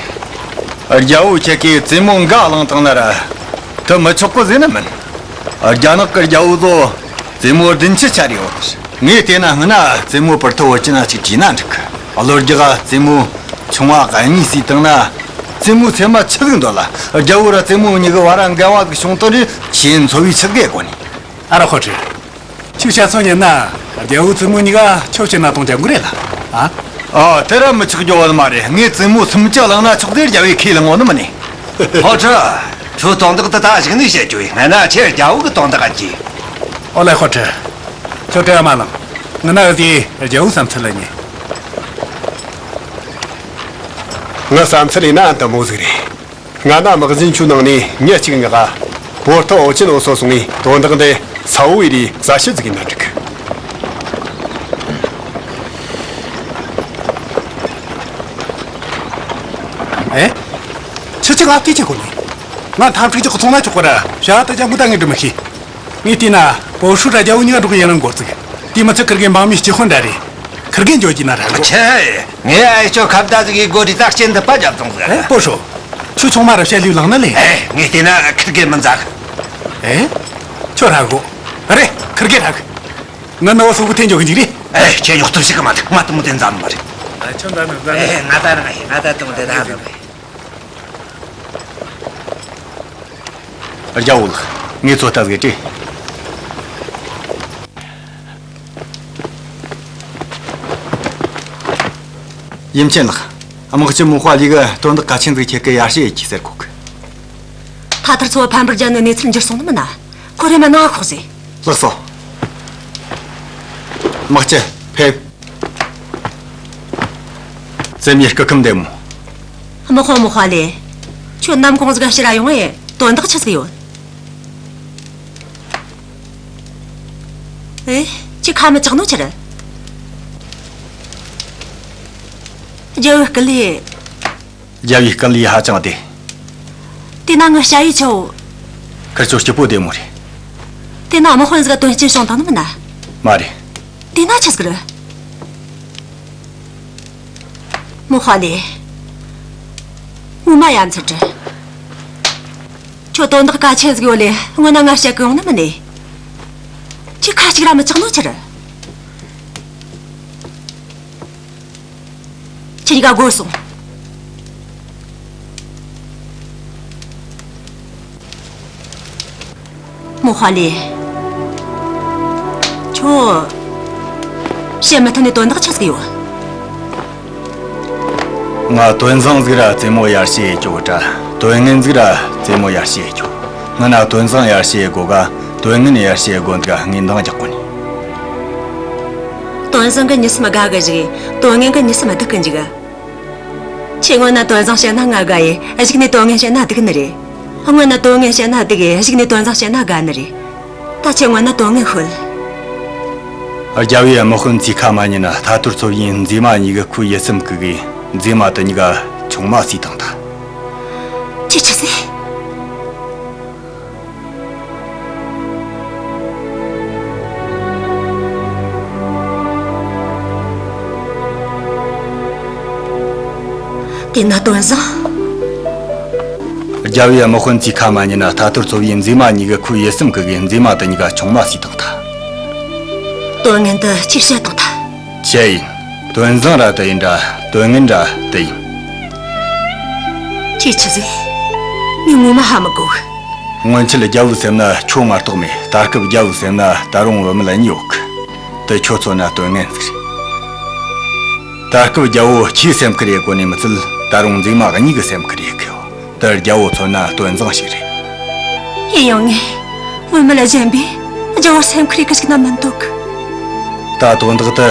རེད། རྒྱལ་བོ་ཁྱེད་ཀྱིས་བཙུན་མོ་འགའ་བླངས་བཏང་ན་ར། དེ་མི་ཆོག་གི་ཟེར་ནི་མིན། རྒྱ་ནག་གི་རྒྱལ་བོ་ཚོ་བཙུན་མོ་བདུན་ཅུ་ཆ་རེ་ཡོད། ངས་བལྟས་ན་སྔོན་ན་བཙུན་མོ་པོ་ཏོ་འོ་ཅི་ན་གཅིག་བྲིས་ན་འགྲིག་གི། གློ་རྒྱག་བཙུན་མོ་ཆུང་བ་གཉིས་བསུས་བཏང་ན། བཙུན་མོའི་སེམས་མ་ཆི་ཟིག་འདོད་ལ། རྒྱལ་བོ་ར་བཙུན་མོ་གཉིས་ཀྱི་བར་འགལ་བ་ཟིག་བྱུང་བཏང་རེ་ཆེས་འཚོ་བའི་ཆི་ཟིག་གི་གོ་ནི། ཨ་རོ་ཧོ་ཁྲི། ཁྱོས་བཤད་སོང་ཉན་ན། རྒྱལ་བོའི་བཙུན་མོ་གཉིས་ཀ་ཁྱོད་བྱིན་ན་གཏོང་རྒྱབ་གི་རེད་ལ། ཨ། ཨ། དེ་ར་མི་ཆོག་རྒྱུ་བོ་མ་རེད། ངས་བཙུན་མོ་སུམ་ཅུ་བླངས་ན་ཆོག་ཟེར་རྒྱལ་བོས་ཁས་ལེན་ངོ་ནི་མིན་ནི། ཧོ་ཁྲི། ཁྱོད་དོན་དག་དེ་ད་གཞུག་ནས་བཤད་རྒྱུ་ཡིན། སྔ་ན་ཁྱེད་རྒྱལ་བོ་གི་དོན་དག་ག་གྱིས། ཨོ་ལེ་ཧོ་ཁྲི། ཁྱོད་བྲེལ་བ་མ་ལངས། ང་ན་འུ་དེ་རྒྱལ་བོའི་བསམ་ཚུལ་ལ་ཉན། ངའི་བསམ་ཚུལ་ཡིན་ན་འདི་མོ་ཟིག་རེད། སྔ་ན་དམག་འཛིན་ཆུ་ནང་ནས་མྱི་གཅིག་ངག་པོ་ཏོ་འོ་ཅི་ནོ་སོ་སོང་ངས་དོན་དག་འདི་ས་བོ་ཡི་རི་ས་ཤི་ཟིག་ཡིན་ན་འགྲིག་གི། ཨེ། ཁྱེད་ཀྱིས་ང་སྐད་ཆ་གོ་ནི། ང་འཐབ་འཁྲུག་ཅིག་ཚོང་ན་ཆོག་གི་ར་བྱ་བ་ད་ཅང་མུ་ད་ངས་འགྲུབ་མི་ཤེས། ངས་བལྟས་ན་པོ་ཧྲུ་ར་རྒྱལ་བོ་གཉིས་ཀ་འགྲོགས་ཡིན་རང་འགོར་ཚིག། དེ་མི་ཚད་ཁིར་གེ་འབངས་མིའི་སྤྱི་དཔོན་འདྲ་རེད། ཁིར་གེ་འཇོག་རྒྱུ་ན་ར་འགོར། ཆེ། ངས་ཨེ་ཅོ་ཁ་བརྡ་ཟིག་གི་སྒོ་རི་ད་སྐྱེན་འདི་པ་རྒྱབ་བཏང་ཟིག། ཨེ་པོ་ཧྲུ། ཁྱོད་ཆུང་མ་ར་བཤད་ལུས་ལངས་ན་ལེ། ཨེ་ངས་བལྟས་ན་ཁིར་གེ་མི་འཛག། ཨེ། ཁྱོད་ར་གོ། རེད་ཁིར་གེ་ར་གི། ང་ནི་བ་སོ་གི་ཐེན་འཇོག་གི་འཇིག་རེད། ཨེ་ཁྱེད་ཉོག་ཐུབ་ཞིག་གི་མ་འདུག། ང་དུ་མོ་དེ་འཛག་ནི་མ་རེད། ཨེ་ཁྱོད་འཛག་ནི་འཛག་ནི། ཨེ་ང་ད་རང་ཨེ་ང་ད་དུ་མོ་དེ་འཛག་ནི་མ་རེད། རྒྱལ་བོ་ལགས། ངས་ཚོད་ལྟ་ཟིག་བྲིས། ཡུམ་ཆེན་ལགས། དམག་སྤྱི་མོ་ཧྭ་ལི་གིས་དོན་དག་གལ་ཆེན་ཟིག་ཁྱེད་ཀྱི་ཡར་ཞུ་ཡེད་རྒྱུ་ཟེར་གོ་གི། ཐ་ཐར་ཚོ་བ་ཕམ་པར་རྒྱག་ནི་གནས་ཚུལ་འགྱུར་སོང་ནི་མིན་ན། ཁོ་རེ་མ་ནང་ང་ཤོག་ཟེར། ལགས་སོ། དམག་སྤྱི་ཕེབས། བཙུན་མོའི་སྐུ་ཁམས་བདེ་མོ། དམག་དཔོན་མོ་ཧྭ་ལི། ཁྱོད་ནམ་གུང་ཟིག་ག་ཕྱིར་ར་ཡོང་ངས་དོན་དག་ཆི་ཟིག་ཡོད། ཨེ། ཁྱོས་ཁ་མི་གྲག་ནོ་ཆི་རེད། རྒྱལ་བོའི་སྐུ་ལུས། རྒྱལ་བོའི་སྐུ་ལུས་ཧ་ཅང་བདེ། དེ་ན་ངའི་ཞ་ཡི་ཆོ། ཁིར་ཆོ་སྐྱིད་པོ་བདེ་མོ་རེད། དེ་ན་དམག་དཔོན་ཟིག་ག་དོན་རྐྱེན་བྱུང་བཏང་ནི་མིན་ན། མ་རེད། དེ་ན་ཆི་ཟིག་རེད། མོ་ཧ་ལེ། ངོ་མ་ཡ་མཚར་རེད། ཁྱོད་དོན་དག་གལ་ཆེན་ཟིག་ཡོད་ལེ་སྔོན་ན་ང་བཤད་གི་ཡོང་ནི་མིན་ནས། ཁྱོས་ཁ་གཅིག་ར་མི་གྲག་ནོ་ཆི་རེད། ཁྱེད་གཉིས་ཀ་སྒོ་སོང་། མོ་ཧ་ལེ། ཁྱོད། བཤད་མི་ཐུབ་ནི་དོན་དག་ཆི་ཟིག་ཡོད། ང་དོན་བཟང་ཟིག་ར་རྩེད་མོ་ཡར་བཤད་ཡེ་རྒྱུ་དྲ། དོན་ངན་ཟིག་ར་རྩེད་མོ་ཡར་བཤད་ཡེ་རྒྱུ། སྔོན་ན་དོན་བཟང་ཡར་བཤད་ཡེ་དགོ་ག། དོན་ངན་ཡར་བཤད་ཡེ་དགོ་འདུག་ག་ངས་འདང་རྒྱག་གོ་ནི། དོན་བཟང་གིས་མྱི་སེམས་དགའ་གི་འཇུག། དོན་ངན་གིས་མྱི་སེམས་སྡུག་གི་འཇུག། ཁྱོས་སྔོན་ན་དོན་བཟང་བཤད་ན་ང་དགའ་ཡེ། གཞུག་ནས་དོན་ངན་བཤད་ན་སྡུག་ནི་རེད། སྔོན་ན་དོན་ངན་བཤད་ན་སྡུག་ཡེ། གཞུག་ནས་དོན་བཟང་བཤད་ན་དགའ་ནི་རེད། ད་ཁྱོས་སྔོན་ན་དོན་ངན་ཤོད། རྒྱལ་བོའི་དམག་དཔོན་ཚོས་ཁ་མ་ཉན་ན་ཐ་ཐར་ཚོ་བའི་མཛེས་མ་གཉིས་གི་ཁོའི་ཡིད་སེམས་བཀུག་གི། མཛེས་མ་དེ་གཉིས་ཀ་ཆུང་མ་བསུས་བཏང་ཐལ། ཁྱོས་ཆི་ཟེར། དེ་ན་དོན་བཟང་། རྒྱལ་བོའི་དམག་དཔོན་ཚོས་ཁ་མ་ཉན་ན་ཐ་ཐར་ཚོ་བའི་མཛེས་མ་གཉིས་གི་ཁོའི་ཡིད་སེམས་བཀུག་གི། མཛེས་མ་དེ་གཉིས་ཀ་ཆུང་མ་བསུས་བཏང་ཐལ། དོན་ངན་དེ་ཁྱོས་བཤད་བཏང་ཐལ། ཁྱོད་ཡིན། དོན་བཟང་ར་དེ་ཡིན་དྲ། དོན་ངན་ར་དེ་ཡིན། ཁྱོས་ཆི་ཟེར། ངས་ངོ་མ་ཧ་མི་གོ་གི། སྔོན་ཆད་རྒྱལ་བོའི་སེམས་ན་ཁྱོད་མ་གཏོགས་མེད། ད་སྐབས་རྒྱལ་བོའི་སེམས་ན་ད་རུང་བུད་མེད་གཉིས་ཡོད་གི། དེ་ཁྱོད་མཚོན་ན་དོན་ངན་ཟིག་རེད། ད་སྐབས་རྒྱལ་བོ་ཁྱོས་སེམས་ཁུར་ཡེ་གོ་ནི་མི་ཚད། ད་རུང་མཛེས་མ་གཉིས་གིས་སེམས་ཁུར་ཡེ་གི་ཡོད། དེ་རྒྱལ་བོ་མཚོན་ན་དོན་བཟང་ཞིག་རེད། ཡིན་ཡང་ངས་བུད་མེད་གཞན་པས་རྒྱལ་བོར་སེམས་ཁུར་ཡེ་གི་ཞིག་ན་མི་འདོད་གི། ད་དོན་དག་དེ་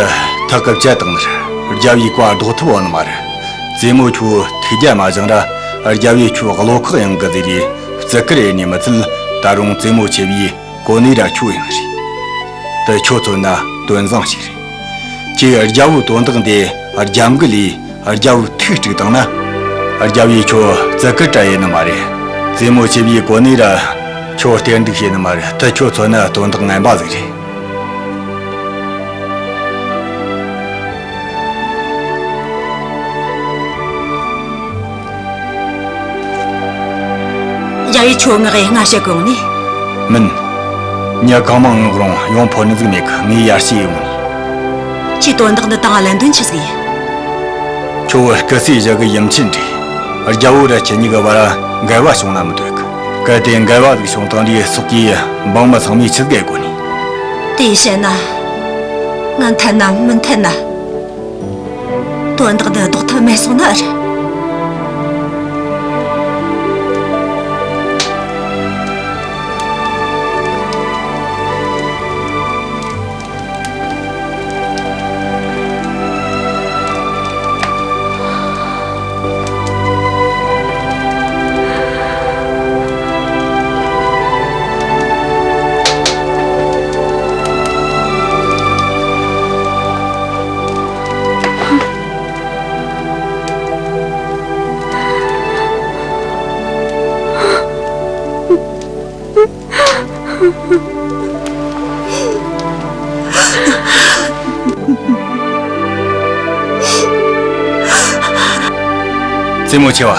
ཐག་གིས་བཅད་བཏང་ནི་རེད། རྒྱལ་བོའི་བཀའ་ལྡོག་ཐུབ་བོ་ནི་མ་རེད། བཙུན་མོ་ཁྱོད་ཐུགས་རྒྱལ་མ་བཞེངས་ར། རྒྱལ་བོས་ཁྱོད་བློ་ཁོག་ཡངས་གི་ཟེར་རེ་བརྩི་བཀུར་ཡེ་ནི་མི་ཚད། ད་རུང་བཙུན་མོ་ཆེ་བའི་གོ་གནས་ར་ཁྱོད་ཡིན་ནི་རེད། དེ་ཁྱོད་མཚོན་ན་དོན་བཟང་ཞིག་རེད། ཁྱོས་རྒྱལ་བོའི་དོན་དག་འདི་རྒྱབ་འགལ་ལས་རྒྱལ་བོའི་ཐུགས་དཀྲུགས་བཏང་ན། རྒྱལ་བོས་ཁྱོད་བརྩི་བཀུར་ར་ཡེ་ནི་མ་རེད། བཙུན་མོ་ཆེ་བའི་གོ་གནས་ར་ཁྱོད་སྟེར་འདུག་བྱེད་ནི་མ་རེད། དེ་ཁྱོད་མཚོན་ན་དོན་དག་ངན་པ་ཟིག་རེད། རྒྱལ་བོས་ཁྱོད་མངགས་ཡེ་ང་བཤད་གི་ཡོང་ནི། མིན། མྱི་གང་མང་མངགས་རུང་ཡོང་ཕོད་ནི་ཟིག་མེད་གི། ངས་ཡར་བཤད་ཡོང་ནི། ཁྱོས་དོན་དག་འདི་དང་ལན་དོན་ཆི་ཟིག་ཡིན། ཁྱོད་སྐུ་སྲས་བཞི་གི་ཡུམ་ཆེན་རེད། རྒྱལ་བོ་ར་ཁྱེད་གཉིས་ཀྱི་བར་འགལ་བ་བྱུང་ན་མི་འདོད་གི། གལ་ཏེ་འགལ་བ་ཟིག་བྱུང་བཏང་རེ་སོག་གི་འབངས་མི་ཚང་མས་ཆི་ཟིག་ཡེ་དགོ་ནི། དེ་བཤད་ན་ང་འཐད་ན་མི་འཐད་ན། དོན་དག་འདི་ལྡོག་ཐབས་མེད་སོང་ན་རེད། བཙུན་མོ་ཆེ་བ།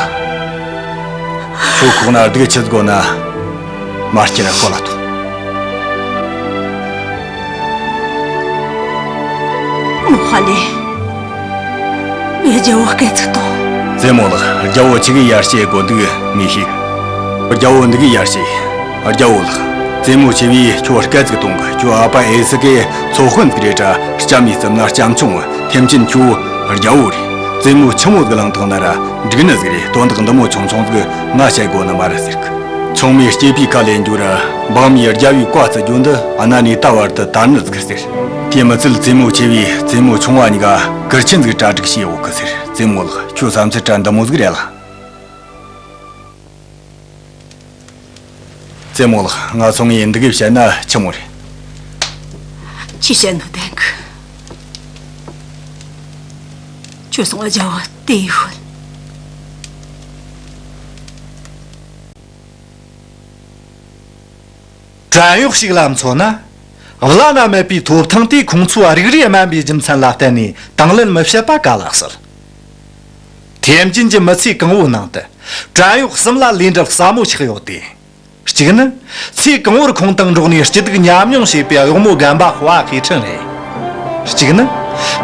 ཁྱོད་ཁོག་ན་སྡུག་ཆི་དགོས་ན་མ་སྐྱེ་ན་ཤོ་ལ་ཐོངས། མོ་ཧ་ལེ། ངས་རྒྱལ་བོར་སྐད་ཅིག་གཏོང་། བཙུན་མོ་ལགས། རྒྱལ་བོ་ཆི་གི་ཡར་བཤད་དགོས་འདུག་ངས་ཤེས། རྒྱལ་བོ་འདི་གི་ཡར་བཤད། རྒྱལ་བོ་ལགས། བཙུན་མོ་ཆེ་བས་ཁྱོད་སྐད་ཅིག་གཏོང་གི། ཁྱོད་ཨ་ཕ་ཨེ་སི་ཀའི་ཚོ་དཔོན་ཟིག་རེད་དྲ། ལྕམ་མའི་རྩིབ་ན་ལྕམ་ཆུང་། ཐེམ་ཆེན་ཁྱོད་རྒྱལ་བོ་རེད། བཙུན་མོ་ཆི་མོ་ཟིག་བླངས་བཏང་ན་ར་འགྲིག་ནི་ཟིག་རེད། དོན་དག་འདི་མོ་ཆུང་ཆུང་ཟིག་ང་བཤད་དགོས་ནི་མ་རེད་ཟེར་གི། ཆུང་མས་སྐྱེས་པའི་ཁ་ལེན་རྒྱུ་ར་འབངས་མིས་རྒྱལ་བོའི་བཀའ་བརྩི་རྒྱུ་འདི་གནའ་ནས་ད་བར་དུ་དར་ནི་ཟིག་ཟེར། དེ་མི་ཚད་བཙུན་མོ་ཆེ་བས་བཙུན་མོ་ཆུང་བ་གཉིས་ཀ་གུར་ཆེན་ཟིག་གྲ་སྒྲིག་བྱས་ཡོད་གི་ཟེར། བཙུན་མོ་ལགས། ཁྱོད་བསམ་ཚུལ་ར་འདི་མོ་ཟིག་རེད་ལ། བཙུན་མོ་ལགས། ང་སོང་ངས་འདི་གི་བཤད་ན་ཆི་མོ་རེད། ཁྱོས་བཤད་ནོ་བདེན་གི། ཁྱོད་སོང་ང་རྒྱལ་བོ་དེ་ཡི་ཤོད། བྲན་གཡོག་ཞིག་ལ་མཚོན་ན། བླ་ན་མེད་པའི་ཐོབ་ཐང་དེས་ཁོང་ཚོའི་རིགས་རུས་དམན་པའི་རྒྱུ་མཚན་ལ་བརྟེན་ནས་དང་ལེན་མི་བྱེད་པ་ག་ལ་སྲིད། ཐེམ་ཅིན་གྱི་མི་ཚེ་གང་བོའི་ནང་དུ་བྲན་གཡོག་གསུམ་ལ་ལས་འབྲེལ་ཟབ་མོ་ཆགས་ཡོད་དེ། གཅིག་ནི། ཚེ་གང་བོར་ཁོང་དང་འགྲོགས་ནས་སྐྱིད་སྡུག་མཉམ་མྱོང་བྱས་པའི་གཡོག་མོ་རྒན་པ་དཔའ་ཁེ་ཁྲིན་རེད། གཅིག་ནི།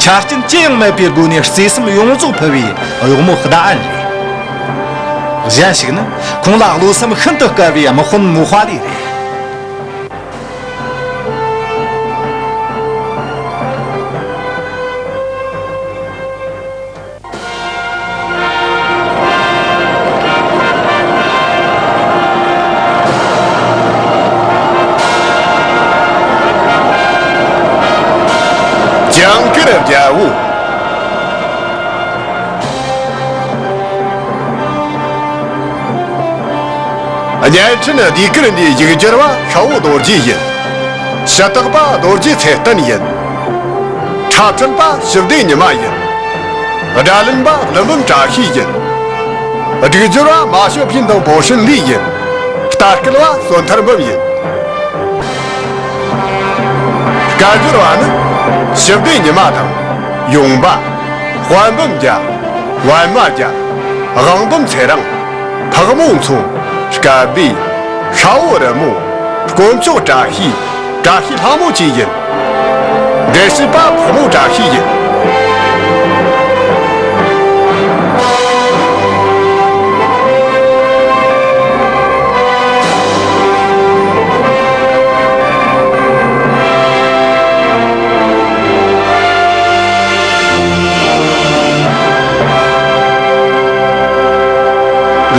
ཆ་རྐྱེན་ཅི་ཡང་མེད་པའི་སྒོ་ནས་བརྩེ་སེམས་ཡོངས་རྫོགས་ཕུལ་བའི་གཡོག་མོ་ཟླ་ཨན་རེད། གཞན་ཞིག་ནི། ཁོང་ལ་བློ་སེམས་ཤིན་ཏུ་དཀར་བའི་དམག་དཔོན་མོ་ཧྭ་ལི་རེད། ཇིང་གིར་རྒྱལ་བོ། བརྙན་འཕྲིན་ཟློས་གར་འདིའི་ཡིག་སྒྱུར་བ་ཤ་བོ་རྡོ་རྗེ་ཡིན། ཞུ་དག་པ་རྡོ་རྗེ་ཚེ་བརྟན་ཡིན། འཁྲབ་ཁྲིད་པ་ཞི་བདེ་ཉི་མ་ཡིན། སྒྲ་ལེན་པ་ཀླུ་འབུམ་བཀྲ་ཤིས་ཡིན། སྒྲིག་སྦྱོར་བ་མ་ཞོ་ཕིན་དང་པོ་ཧྲིན་ལི་ཡིན། ལྟ་སྐུལ་བ་བསོད་ཐར་འབུམ་ཡིན། སྐད་སྒྱུར་བ་ནི་ཞི་བདེ་ཉི་མ་དང་། ཡོང་འབའ། དཔལ་འབུམ་རྒྱལ། པད་མ་རྒྱལ། དབང་འབུམ་ཚེ་རིང་། ཕག་མོ་མཚོ། སྐལ་བེ། ཤ་བོ་རི་མོ། དཀོན་མཆོག་བཀྲ་ཤིས། བཀྲ་ཤིས་ལྷ་མོ་བཅས་ཡིན། འགྲེལ་བཤད་པ་ཕག་མོ་བཀྲ་ཤིས་ཡིན།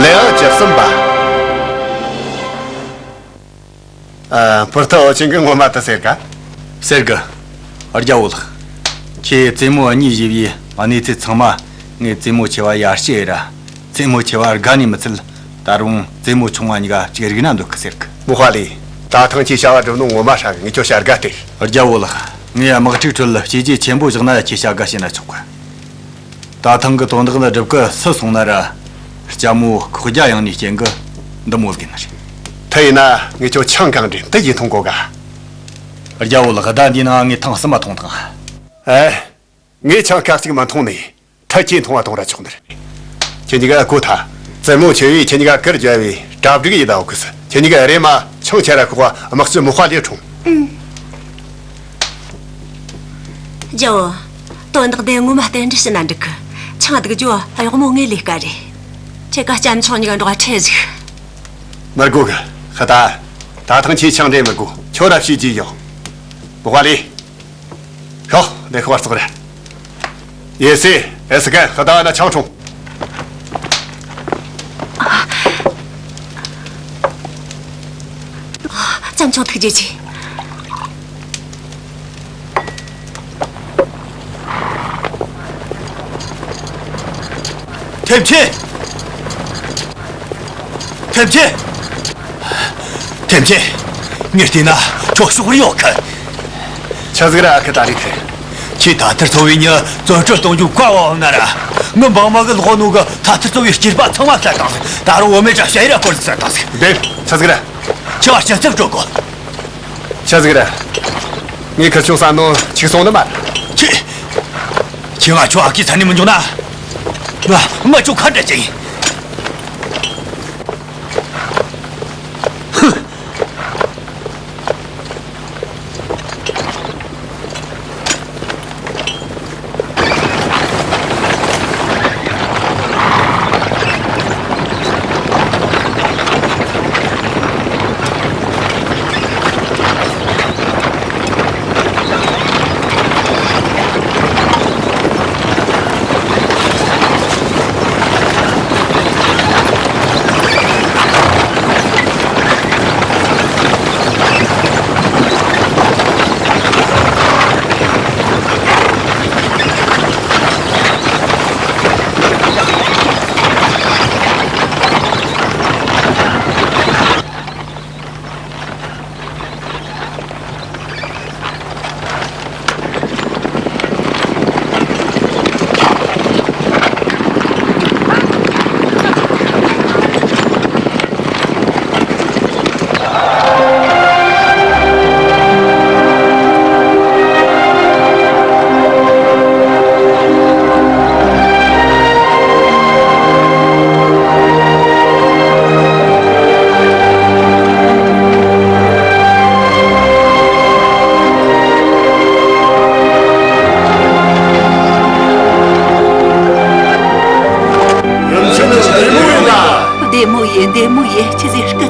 ལེའུ་བཅུ་གསུམ་པ། ཨ། པུར་ཐི་འོ་ཆེན་གིས་ངོ་མ་དེ་ཟེར་ག་ཟེར་གི། རྒྱལ་བོ་ལགས། ཁྱེད་བཙུན་མོ་གཉིས་བཞེས་པའི་གནས་ཚུལ་ཚང་མ་ངས་བཙུན་མོ་ཆེ་བར་ཡར་བཤད་ར། བཙུན་མོ་ཆེ་བ་དགའ་ནི་མི་ཚད། ད་རུང་བཙུན་མོ་ཆུང་བ་གཉིས་ཀ་ཅིག་རིག་ན་འདོད་གི་ཟེར་གི། མོ་ཧྭ་ལི། ད་ཐེངས་ཁྱེད་བྱ་བ་སྒྲུབ་ནོ་ངོ་མ་ཧྲ་གི། ངས་ཁྱོད་བྱ་དགའ་སྟེར། རྒྱལ་བོ་ལགས། ངས་དམག་འཁྲུག་ཁྲོད་བྱས་རྗེས་ཆེན་པོ་བཞག་ན་ཁྱེད་བྱ་དགའ་བྱས་ན་ཆོག་གི། ད་ཐེངས་གི་དོན་དག་འདི་སྒྲུབ་གི་སུ་སོང་ན་ར། ལྕམ་མོ་ཁོག་རྒྱ་ཡངས་ནས་རྐྱེན་གི་འདི་མོ་ཟིག་ཡིན་ནི་རེད། དེ་ཡིན་ན་ངས་ཁྱོད་ཆང་གང་འདྲེན་དེ་ཡིན་མཐོང་གོ་ག་རྒྱལ་བོ་ལགས། ཟླ་འདིའི་ནང་ངས་ཐེངས་གསུམ་མ་འཐུང་དང་། ཨེ། ངས་ཆང་ཁ་ཅིག་མ་འཐུང་ནས། ད་ཁྱེད་འཐུང་བ་འཐུང་ར་ཆོག་ནི་རེད། ཁྱེད་གཉིས་ཀ་གོ་ཐལ། བཙུན་མོ་ཆེ་བས་ཁྱེད་གཉིས་ཀ་བཀུར་བྱ་བའི་གྲ་སྒྲིག་ཡིན་ད་འོ་གི་སི། ཁྱེད་གཉིས་ཀ་རེམ་མ་ཆང་ཁྱེར་ར་ཤོག་དམག་སྤྱི་མོ་ཧྭ་ལི་འཁྲུངས། ཨུམ། རྒྱལ་བོ། དོན་དག་འདི་ངོ་མ་རྟེན་འབྲེལ་ཞུ་ན་འགྲིག་གི། ཆང་སྡུག་རྒྱུ་གཡོག་མོ་ངའི་ལས་ཀ་རེད། ཁྱེད་ཀ་ལྕམ་ཆུང་གཉིས་ཀ་འགྲོགས་ཁྲིད་ཟིག་མི་དགོས་གི། ཧ་ད། ད་ཐེངས་ཁྱེད་ཆང་འདྲེན་མི་དགོས། ཁྱོད་ར་བྱས་རྗེས་ཡོང་། མོ་ཧྭ་ལི། ཤོག་འདི་ཤོག་བཙོག་རེད། ཡེ་སི། ཨེ་སི་ཀན། ཧ་ད་ན་ཆང་འཁྲུངས། ལྕམ་ཆུང་ཐུགས་རྗེ་ཆེ། ཐེམ་ཆེན། ཐེམ་ཆེན། ཐེམ་ཆེན། ངས་བལྟས་ན་ཁྱོད་ཕྱོགས་རིས་ཡོད་གི། ཆི་ཟིག་ར་ཨ་ཁུ་ཏཱ་རི་ཐེ། ཁྱེད་ཐ་ཐར་ཚོ་བའི་མྱི་བཙོན་གྲོལ་གཏོང་རྒྱུ་བཀའ་ཕབ་ན་ར། ངའི་འབངས་མི་གི་ལོག་ནོ་གི་ཐ་ཐར་ཚོ་བའི་སྐྱེས་པ་ཚང་མ་བསད་བཏང་ཟིག་ད་རུང་བུད་མེད་ཅག་ཞ་ཡི་ར་སྐོར་ཟིག་བསད་བཏང་ཟིག་བདེན། ཆི་ཟིག་ར། ཁྱོད་སྐྱིན་ཚབ་སྤྲོད་དགོས། ཆི་ཟིག་ར། ངས་ཁིར་ཆོ་བསད་ནོ་འཆུག་སོང་ནི་མ་རེད། ཁྱེད། ཁྱེད་ང་ཁྱོད་ཨ་ཁུའི་ས་ནས་མི་འཇོག་ན། ང་ང་ཁྱོད་ཁ་འབྲལ་རྒྱུ་ཡིན།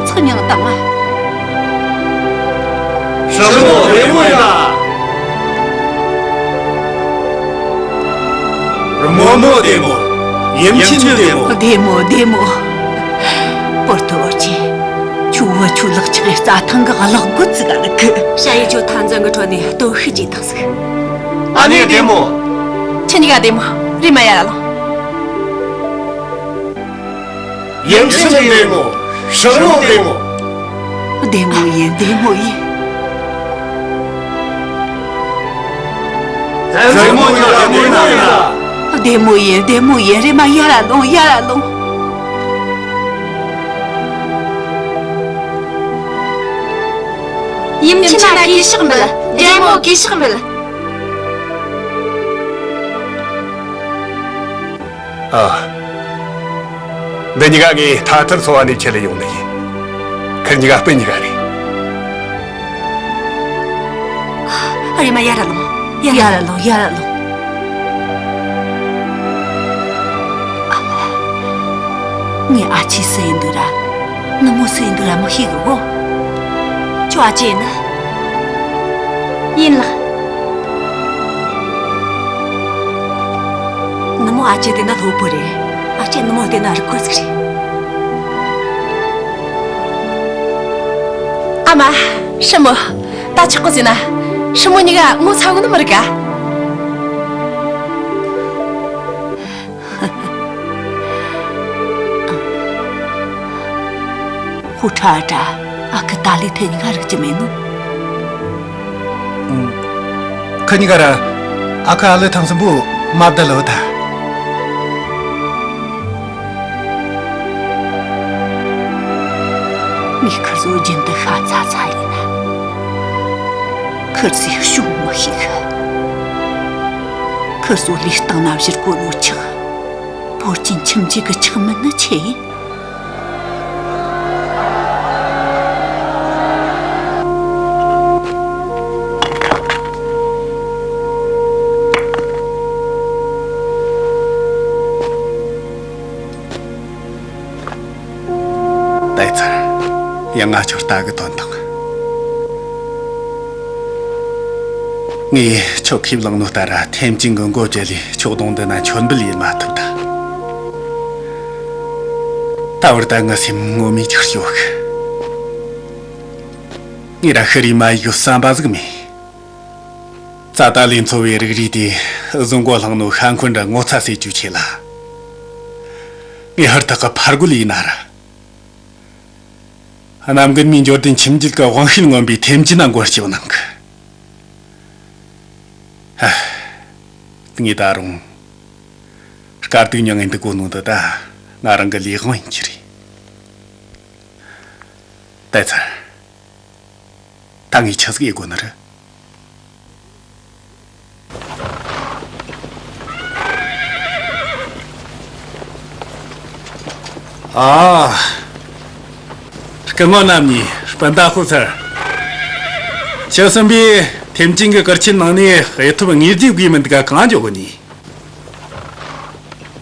ཚིག་མྱང་བཏང་ང་། ཧྲི་མོ་བདེ་མོ་ཡིན་ལ། རྨོ་མོ་བདེ་མོ། ཡུམ་ཆེན་བདེ་མོ། བདེ་མོ་བདེ་མོ། པོར་ཏོ་བར་ཆེ། ཁྱོད་བུ་ཆོའི་ལག་ཆགས་རྩྭ་ཐང་གི་གློག་སྒོ་བཙུགས་ག་ལ་གི། ཞ་ཡི་ཇོ་ཐང་ཚང་གི་ཁྲོད་ནས་སྟོབས་ཤུགས་ཀྱིས་བཏང་ཟིག། ཨ་ནེ་བདེ་མོ། ཁྱེད་གཉིས་ཀ་བདེ་མོ། རེམ་མ་ཡར་ར་ལོངས། ཡུམ་ཆེན་བདེ་མོ། ཧྲི་མོ་བདེ་མོ། བདེ་མོ་ཡིན། བདེ་མོ་ཡིན། བདེ་མོ་ཡིན། བདེ་མོ་ཡིན། བདེ་མོ་ཡིན། བདེ་མོ་ཡིན། རེམ་མ་ཡར་ར་ལོངས། ཡར་ར་ལོངས། ཡུམ་ཆེན་ན་གུས་ཕྱག་འབུལ། རྒྱལ་མོ་གུས་ཕྱག་འབུལ། ཨ། འདི་གཉིས་ཀ་ངས་ཐ་ཐར་ཚོ་བ་ནས་ཁྲིད་ལས་ཡོང་ནི་ཡིན། ཁིར་གཉིས་ཀ་སྤུན་གཉིས་ཀ་རེད། ཨ། རེམ་མ་ཡར་ར་ལོངས། ཡར་ར་ལོངས། ཡར་ར་ལོངས། ཨ་ལ། ངའི་ཨ་ཅེ་སུ་ཡིན་འདུག་ར། ནུ་མོ་སུ་ཡིན་འདུག་ར་མི་ཤེས་གི་གོ། ཁྱོད་ཨ་ཅེ་ཡིན་ན། ཡིན་ལགས། ནུ་མོ་ཨ་ཅེ་དེ་ན་སློབ་བུ་རེད། ཨ་ཅེ་ནུ་མོ་དེ་ན་རུ་ཁོ་ཟིག་རེད། ཨ་མ། ཧྲི་མོ། ད་ཆོག་གི་ཟེར་ན། ཧྲི་མོ་གཉིས་ཀ་ངོ་ཚ་གི་ནི་མི་རིག་ག། ཧུ་ཁྲ་ཨ་ཏྲ། ཨ་ཁུ་ཏཱ་ལའི་ཐེ་གཉིས་ཀ་རིག་རྒྱུ་མེད་ནོ། ཨང་། ཁི་གཉིས་ཀ་ར། ཨ་ཁུ་ཨ་ལི་ཐང་སྲིན་པོ་མ་བསྡད་ལོ་ད། ངས་ཁིར་ཚོ་རྒྱུན་དུ་ཤ་ཚ་ཚ་ཡིན་ན། ཁིར་ཚོས་ཤུགས་མི་ཤེས་གི། ཁིར་ཚོ་ལུས་སྟེང་ན་བཞུར་གོ་ནོ་ཆག། བོར་ཅིན་ཁྱིམ་རྒྱུད་གི་ཆག་མིན་ནི་ཆེ་ཡིན། ཏའི་ཚར། ཡང་ང་ཁྱོད་ལྟ་གི་དོན་དང་། ངས་ཁྱོད་ཁས་བླངས་ནོ་ལྟར་ཐེམ་ཅིན་གི་མགོ་བཅད་ལས་ཁྱོད་གདོང་འདི་ན་མཆོད་འབུལ་ཡེད་མ་ཐུབ་ད། ད་བར་ད་ངའི་སེམས་ངོ་མས་ཀྱི་སྐྱོ་གི། ངས་ར་ཤི་རེ་མ་ཡེད་གི་བསམ་པ་ཟིག་མེད། རྩ་ཏཱ་ལའི་ཚོ་བའི་རིགས་རུས་དེ་བཟུང་གོ་བླངས་ནོ་ཤ་འཁོན་འདྲ་ངོ་ཚ་སེལ་རྒྱུའི་ཆེད་ལ། ངས་ཧུར་ཐག་གི་ཕར་རྒོལ་ཡེད་ན་ར། གནམ་རྒན་མའི་འབྱོར་ལྡན་ཁྱིམ་རྒྱུད་ཀྱི་དབང་ཤེད་མངོན་པའི་ཐེམ་ཅིན་ན་མགོ་སྐྱོད་གནང་གི། ཧ། ངས་ད་རུང་དཀའ་སྡུག་མྱངས་ངེ་འདུག་གོ་ནོ་འདི་ད་ང་རང་གི་ལས་དབང་ཡིན་གྱི་རེད། ཏའི་ཚར། ད་ངས་ཆི་ཟིག་ཡེད་དགོ་ནི་རེད། ཨ། སྐུ་ངོ་རྣམ་གཉིས། སྤུན་ཟླ་ཧུ་ཚར། ཁྱེད་གསུམ་པོས་ཐེམ་ཅིན་གི་གུར་ཆེན་ནང་ནས་དབྱེ་ཐོབ་དངོས་རྫས་དགོས་མི་འདུག་ག་གང་འཇོག་གི་ནི།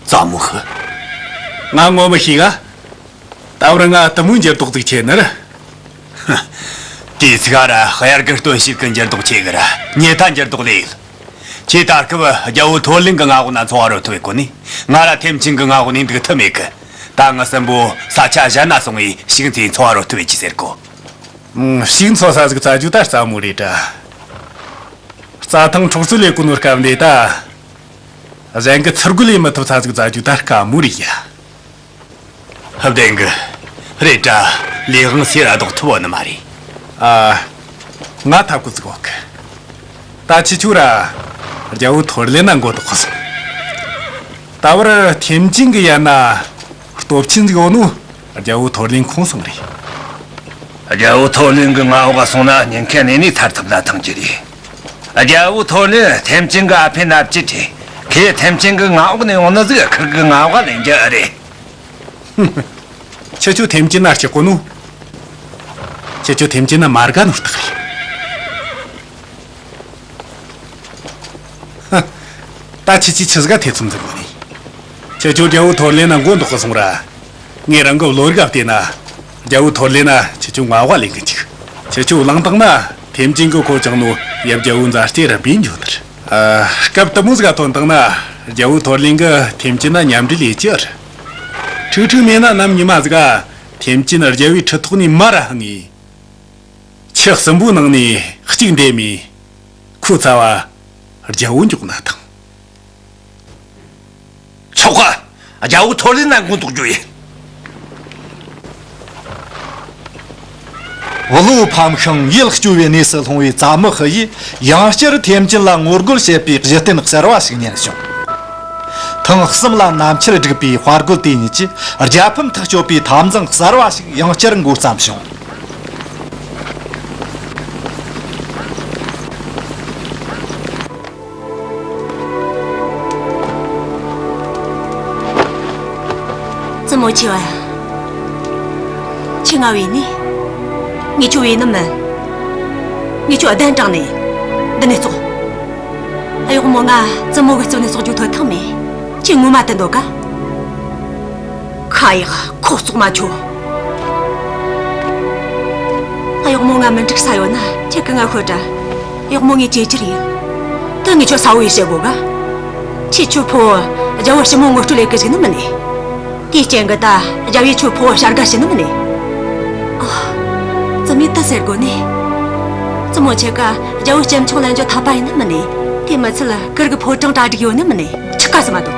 ཙ་མོ་ཧི། ང་ངོ་མི་ཤེས་ག། ད་བར་ང་དུ་མོའི་འགྱུར་ལྡོག་ཅིག་ཆེ་ནི་རེད། དེ་ཚིག་ར་དབྱར་གི་སྟོན་དཔྱིད་ཀྱི་འགྱུར་ལྡོག་ཆེ་གི་ར། ཉེ་ད་འགྱུར་ལྡོག་ལས་ཡོད། ཁྱེད་ད་སྐབས་རྒྱལ་བོ་ཐོར་ལེན་གི་མངའ་འོག་ན་འཚོ་བ་རོལ་ཐུབ་ཡོད་གོ་ནི། ང་ར་ཐེམ་ཅིན་གི་མངའ་འོག་ནས་འདུག་ཐུབ་མེད་གི། ད་ངི་གསུམ་པོ་ས་ཆ་གཞན་ན་སོང་བས་ཕྱུགས་འཚོས་འཚོ་བ་རོལ་ཐུབ་ཡོད་ཀྱི་ཟེར་གོ། ཨང་། ཕྱུགས་འཚོ་ས་ཟིག་བཙལ་རྒྱུ་ད་སླ་མོ་རེད་དྲ། རྩྭ་ཐང་འཕྲོག་རྩོད་ལས་གོ་ནོ་སྐབས་འདི་ད། གཞན་གི་ཚུར་རྒོལ་ལས་མི་ཐུབ་ས་ཟིག་བཙལ་རྒྱུ་ད་དཀའ་མོ་རེད་ཡ། བདེན་གི། རེད་དྲ། ལས་དབང་སུས་ར་ལྡོག་ཐུབ་བོ་ནི་མ་རེད། ཨ། ང་ཐབས་བཀོད་ཟིག་ཡོད་གི། ད་ཁྱེད་ཆོ་ར་རྒྱལ་བོ་ཐོར་ལེན་ན་མགོ་འདོགས་གི་སོང་། ད་བར་ཐེམ་ཅིན་གི་ཡན་ན་སྟོབས་ཆེན་ཟིག་ཡོད་ནོ་རྒྱལ་བོ་ཐོར་ལེན་ཁོང་ཚང་རེད། རྒྱལ་བོ་ཐོར་ལེན་གི་མངའ་འོག་ག་སོང་ན་ཉེན་ཁ་གནས་ནས་ཐར་ཐུབ་ན་ཐང་གི་རེད། རྒྱལ་བོ་ཐོར་ལེན་ཐེམ་ཅིན་གི་ཨ་ཕའི་མནའ་བཅད་དེ། ཁོས་ཐེམ་ཅིན་གི་མངའ་འོག་ནས་ཡོང་ནི་ཟིག་ཁིར་གི་མངའ་འོག་ལེན་རྒྱུ་རེད། ཁྱེད་ཆོ་ཐེམ་ཅིན་ན་སྐྲག་གོ་ནོ། ཁྱེད་ཆོ་ཐེམ་ཅིན་ན་མ་དགའ་ནོ་རྟགས་རེད། ཧ། ད་ཁྱེད་ཆོས་ཆི་ཟིག་ག་ཐེ་ཚོམ་འཛིན་གོ་ནི། ཁྱེད་ཆོ་རྒྱལ་བོ་ཐོར་ལེན་ན་མགོ་འདོགས་གི་སོང་ར། ངས་རང་གི་བློ་རིག་ག་བལྟས་ན། རྒྱལ་བོ་ཐོར་ལེ་ན་ཁྱེད་ཆོ་ང་བ་ལེན་གི་འཇུག་ཁྱེད་ཆོ་བླངས་བཏང་ན་ཐེམ་ཅིན་གི་ཁོ་ཅང་ནོ་ཡབ་རྒྱལ་བོ་མཛའ་བརྩེ་ར་བིན་འཇོག་ནར། ཨ། སྐབས་དུ་མོ་ཟིག་ག་ཐོན་བཏང་ན་རྒྱལ་བོ་ཐོར་ལེ་གི་ཐེམ་ཅིན་ན་མཉམ་འབྲེལ་ཡེ་ཅི་ར། ཁྲིག་ཁྲིག་མེད་ན་ནམ་ཉི་མ་ཟིག་ག་ཐེམ་ཅིན་རྒྱལ་བོའི་ཁྲི་ཐོག་ནས་མར་ར་ཧང་ངེ། ཁྱི་གསུམ་པོའི་ནང་ནས་གཅིག་འདེམས་མི་ཁོ་ཚ་བ་རྒྱལ་བོ་འཇོག་ན་ཐང་། ཆོག་ག་རྒྱལ་བོ་ཐོར་ལེ་ན་མགོ་འདོགས་རྒྱུ་ཡིན། བློ་ཕམ་ཞིང་ཡིད་སྐྱོ་བའི་གནས་སུ་ལྷུང་བའི་ཙ་མི་ཧི་ཡིས་ཡང་བསྐྱར་ཐེམ་ཅིན་ལ་ངོ་རྒོལ་བྱེད་པའི་གཞི་རྟེན་གསར་བ་ཞིག་རྙེད་བྱུང་། ཐེངས་གསུམ་ལ་ནམ་ཕྱེད་བསྒྲིགས་པའི་དཔའ་རྒོད་དེ་ཉིད་ཀྱིས་རྒྱལ་ཕམ་ཐག་གཅོད་པའི་འཐབ་འཛིང་གསར་བ་ཞིག་ཡང་བསྐྱར་འགོ་བརྩམས་བྱུང་། བཙུན་མོ་ཆེ་བ། ཁྱེད་ང་བོས་ནི། ངས་ཁྱོད་བོས་ནི་མིན། ངས་ཁྱོད་གདན་དྲངས་ནས་འདི་ནས་བཙོག་གཡོག་མོ་ང་བཙུན་མོ་གི་རྩིབ་ནས་བཙོག་རྒྱུ་ཐོབ་ཐང་མེད། ཁྱེད་ངོ་མ་དེ་འདོད་ག་ཁ་ཡག་ཁོག་བཙོག་མ་ཁྱོད། གཡོག་མོ་ང་མི་འགྲིག་ས་ཡོད་ན་ཁྱེད་ཀྱིས་ང་ཤོད་དྲ། གཡོག་མོ་ངས་ཇེ་ཆེར་ཡིན། ད་ངས་ཁྱོད་གསལ་བོ་ཡེ་བཤད་དགོས་ག་ཁྱེད་ཁྱོད་ཕོ་བོ་རྒྱལ་བོ་ཞི་མོ་ངོ་སྤྲོད་ལས་ཀི་ཟིག་ནི་མིན་ནི། དེའི་རྐྱེན་གི་ད་རྒྱལ་བོས་ཁྱོད་ཕོ་བོ་བྱ་དགའ་བྱིན་ནི་མིན་ནི། ཨ། བཙུན་མོས་ད་ཟེར་དགོས་ནི། བཙུན་མོ་ཁྱེད་ཀ་རྒྱལ་བོ་སྐྱབས་མཆོག་ལེན་རྒྱུ་འཐད་པ་ཡིན་ནི་མིན་ནི། དེ་མི་ཚད་གུར་གི་ཕོ་བྲང་གྲ་སྒྲིག་ཡོད་ནི་མིན་ནི། ཆི་ག་སི་མ་དོ།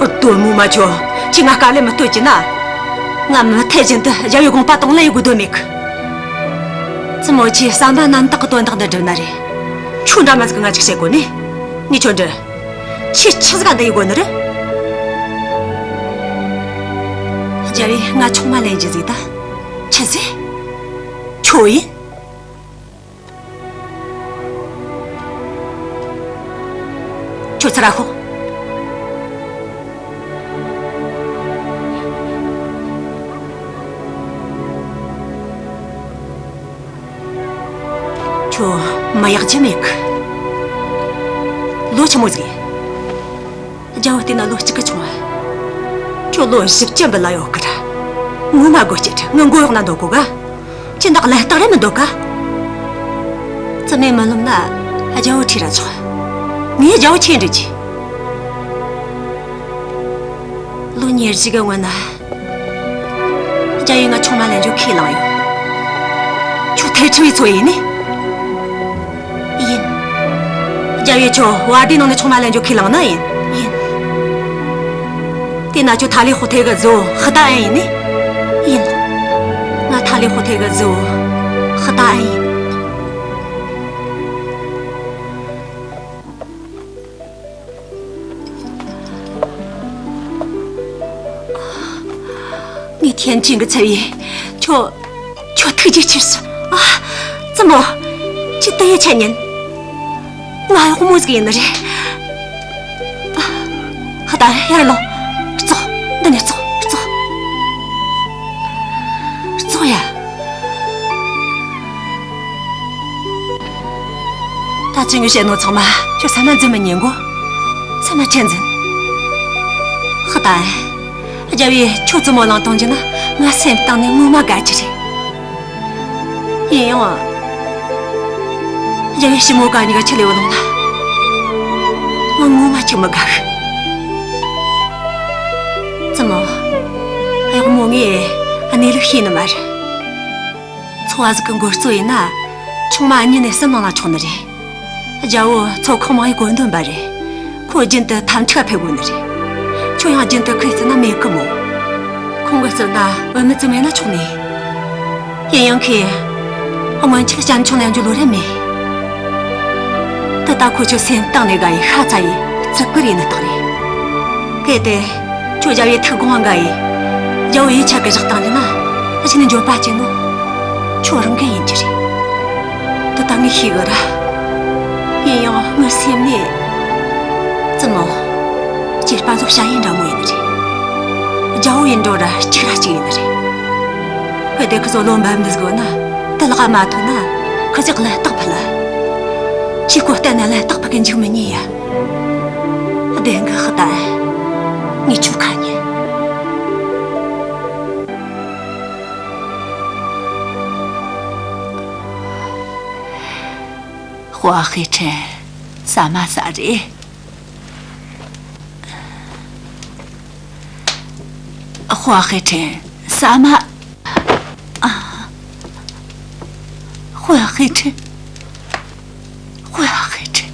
ཨོ་དོ་མོ་མ་ཁྱོད་ཁྱེད་ང་དཀའ་ལས་མི་གཏོད་ཀྱི་ན། ང་མི་ཐེ་བཞིན་དུ་རྒྱལ་བོའི་དགོངས་པ་དང་ལེན་ཡེ་དགོས་དོན་མེད་གི་བཙུན་མོ་ཁྱེད་བསམ་པ་རྣམ་དག་གི་དོན་དག་འདི་སྒྲུབ་ན་རེད། ཁྱོད་འདྲ་མ་ཟིག་གི་ང་ཅིག་བཤད་དགོས་ནི། ངས་ཁྱོད་འདྲི། ཁྱེད་ཆི་ཟིག་ག་འདི་ཡེ་དགོས་ནི་རེད། རྒྱལ་བོས་ང་ཆུང་མ་ལེན་རྒྱུ་ཟིག་ད་ཆི་ཟེར། ཁྱོད་ཡིན། ཁྱོད་ཚུར་ར་ཤོག་ཁྱོད་མི་ཡག་རྒྱུ་མེད་གི་ལོ་ཆི་མོ་ཟིག་ཡིན། རྒྱལ་བོ་བལྟས་ན་ལོ་གཅིག་གི་ཆུང་བ། ཁྱོད་ལོ་བཞི་བཅུ་འབུད་ལ་ཡོད་གི་ར། ངོ་མ་དགོད་ཀྱི་ར་ངའི་མགོ་གཡོག་ན་འདོད་གོ་ག་ཁྱེད་འདི་ལན་རྟགས་རེད་མི་འདོད་ག་བཙུན་མོས་མི་ལོམ་ན་རྒྱལ་བོ་ཁྲིད་ར་ཆོག་ངས་རྒྱལ་བོ་ཁྱེད་འདྲི་གྱིས། ལོ་ཉེར་བཞི་གི་སྔོན་ན། རྒྱལ་བོས་ང་ཆུང་མ་ལེན་རྒྱུ་ཁས་བླངས་ཡོད། ཁྱོད་ཐལ་ཁྲི་བའི་ཚོ་ཡིན་ནི། ཡིན། རྒྱལ་བོས་ཁྱོད་བ་དེའི་ནང་ནས་ཆུང་མ་ལེན་རྒྱུ་ཁས་བླངས་ནི་ཡིན། ཡིན། དེས་ན་ཁྱོད་ཐ་ལི་ཧོ་ཐེ་གི་བཟོ་ཧི་ཏ་ཨན་ཡིན་ནི། ཡིན། ང་ཐ་ལི་ཧོ་ཐེ་གི་བཟོ་ཧི་ཏ་ཨན་ཡིན། ངས་ཐེན་ཅིན་གི་ཚབ་ཡིན། ཁྱོད། ཁྱོད་ཐུགས་རྗེ་ཆེ་ཟེར། ཨ། བཙུན་མོ། ཁྱོད་དེ་ཡི་ཆ་ཉན། ང་གཡོག་མོ་ཟིག་ཡིན་ནི་རེད། ཨ། ཧ་ད་ཡར་ལོངས། ཙོག་འདི་ནས་ཙོག་ཙོག་ཙོག་ཡ། ད་ཅི་ངས་བཤད་ནོ་ཚང་མ་ཁྱོད་ས་མ་འཛིན་མི་ཉན་གོ་ས་མ་ཆེན་འཛིན། ཧ་ད། རྒྱལ་བོས་ཁྱོད་བཙུན་མོ་བླངས་བཏང་རྒྱུ་ན་ང་སེམས་གཏིང་ནས་ངོ་མ་དགའ་རྒྱུ་རེད། ཡིན་ཡང་། རྒྱལ་བོས་ཞི་མོ་ག་གཉིས་ཀ་ཁྲིད་ལས་བླངས་ན། ང་ངོ་མ་ཅིག་མི་དགའ་གི་བཙུན་མོ། གཡོག་མོ་ངས་གནས་ལུགས་ཤེས་ནི་མ་རེད། ཚོ་བ་ཟིག་གི་འགོ་གཙོ་ཡིན་ན། ཆུང་མ་གཉིས་ནས་གསུམ་བླངས་ན་ཆོག་ནི་རེད། རྒྱལ་བོ་ཚོ་ཁག་མང་བའི་བཀོད་འདོམས་པ་རེད། ཁོ་རྒྱུན་དུ་འཐབ་འཁྲུག་འཕེལ་དགོས་ནི་རེད། ཁྱོད་ཡང་རྒྱུན་དུ་ཁོའི་རྩིབ་ན་མེད་གི་མོ། ཁོང་གི་རྩིབ་ན་བུད་མེད་ཙམ་མེད་ན་ཆོག་ནི། ཡིན་ཡང་ཁོས་སྔོན་ཆད་སྐྱབས་མཆོག་ལེན་རྒྱུ་བློ་རེ་མེད། ད་ལྟ་ཁོ་ཁྱོད་སེམས་གཏིང་ནས་དགའ་ཡི་ཤ་ཚ་ཡི་བརྩི་བཀུར་ཡེད་ནི་རྟགས་རེད། གལ་ཏེ། ཁྱོད་རྒྱལ་བོའི་ཐུགས་དགོངས་འགལ་ཡི། རྒྱལ་བོ་ཡིད་ཆད་གི་བཞག་བཏང་རྒྱུ་ན། གཞི་ནས་འགྱོད་པ་སྐྱེ་ནོ། ཁྱོད་རང་འགན་ཡིན་རྒྱུ་རེད། འདི་ད་ངས་ཤེས་གི་ར། ཡིན་ཡང་ངའི་སེམས་ནས། བཙུན་མོ། སྐྱེས་པ་ཚོ་བྱ་ཡི་འདྲ་མོ་ཡིན་ནི་རེད། རྒྱལ་བོ་ཡིན་འགྲོ་ར་གཅིག་ར་གཅིག་ཡིན་ནི་རེད། གལ་ཏེ་ཁི་ཚོ་བློ་འབབ་འདི་ཟིག་ཡོད་ན། དེ་ལག་མ་ཐོན་ན། ཁི་ཚོས་ལན་རྟགས་ཕུལ། ཁྱོས་ཁོ་གཏན་ནས་ལན་རྟགས་ཕུལ་གི་འཇུག་མི་ཉན་ཡ། བདེན་གི་ཧ་ད། ངས་ཁྱོད་ཁ་ཉན། ཧྭ་ཧེ་ཁྲེན་ཟ་མ་ཟ་རེད། ཧྭ་ཧེ་ཁྲེན་ཟ་མ། ཧྭ་ཧེ་ཁྲེན། ཧྭ་ཧེ་ཁྲེན།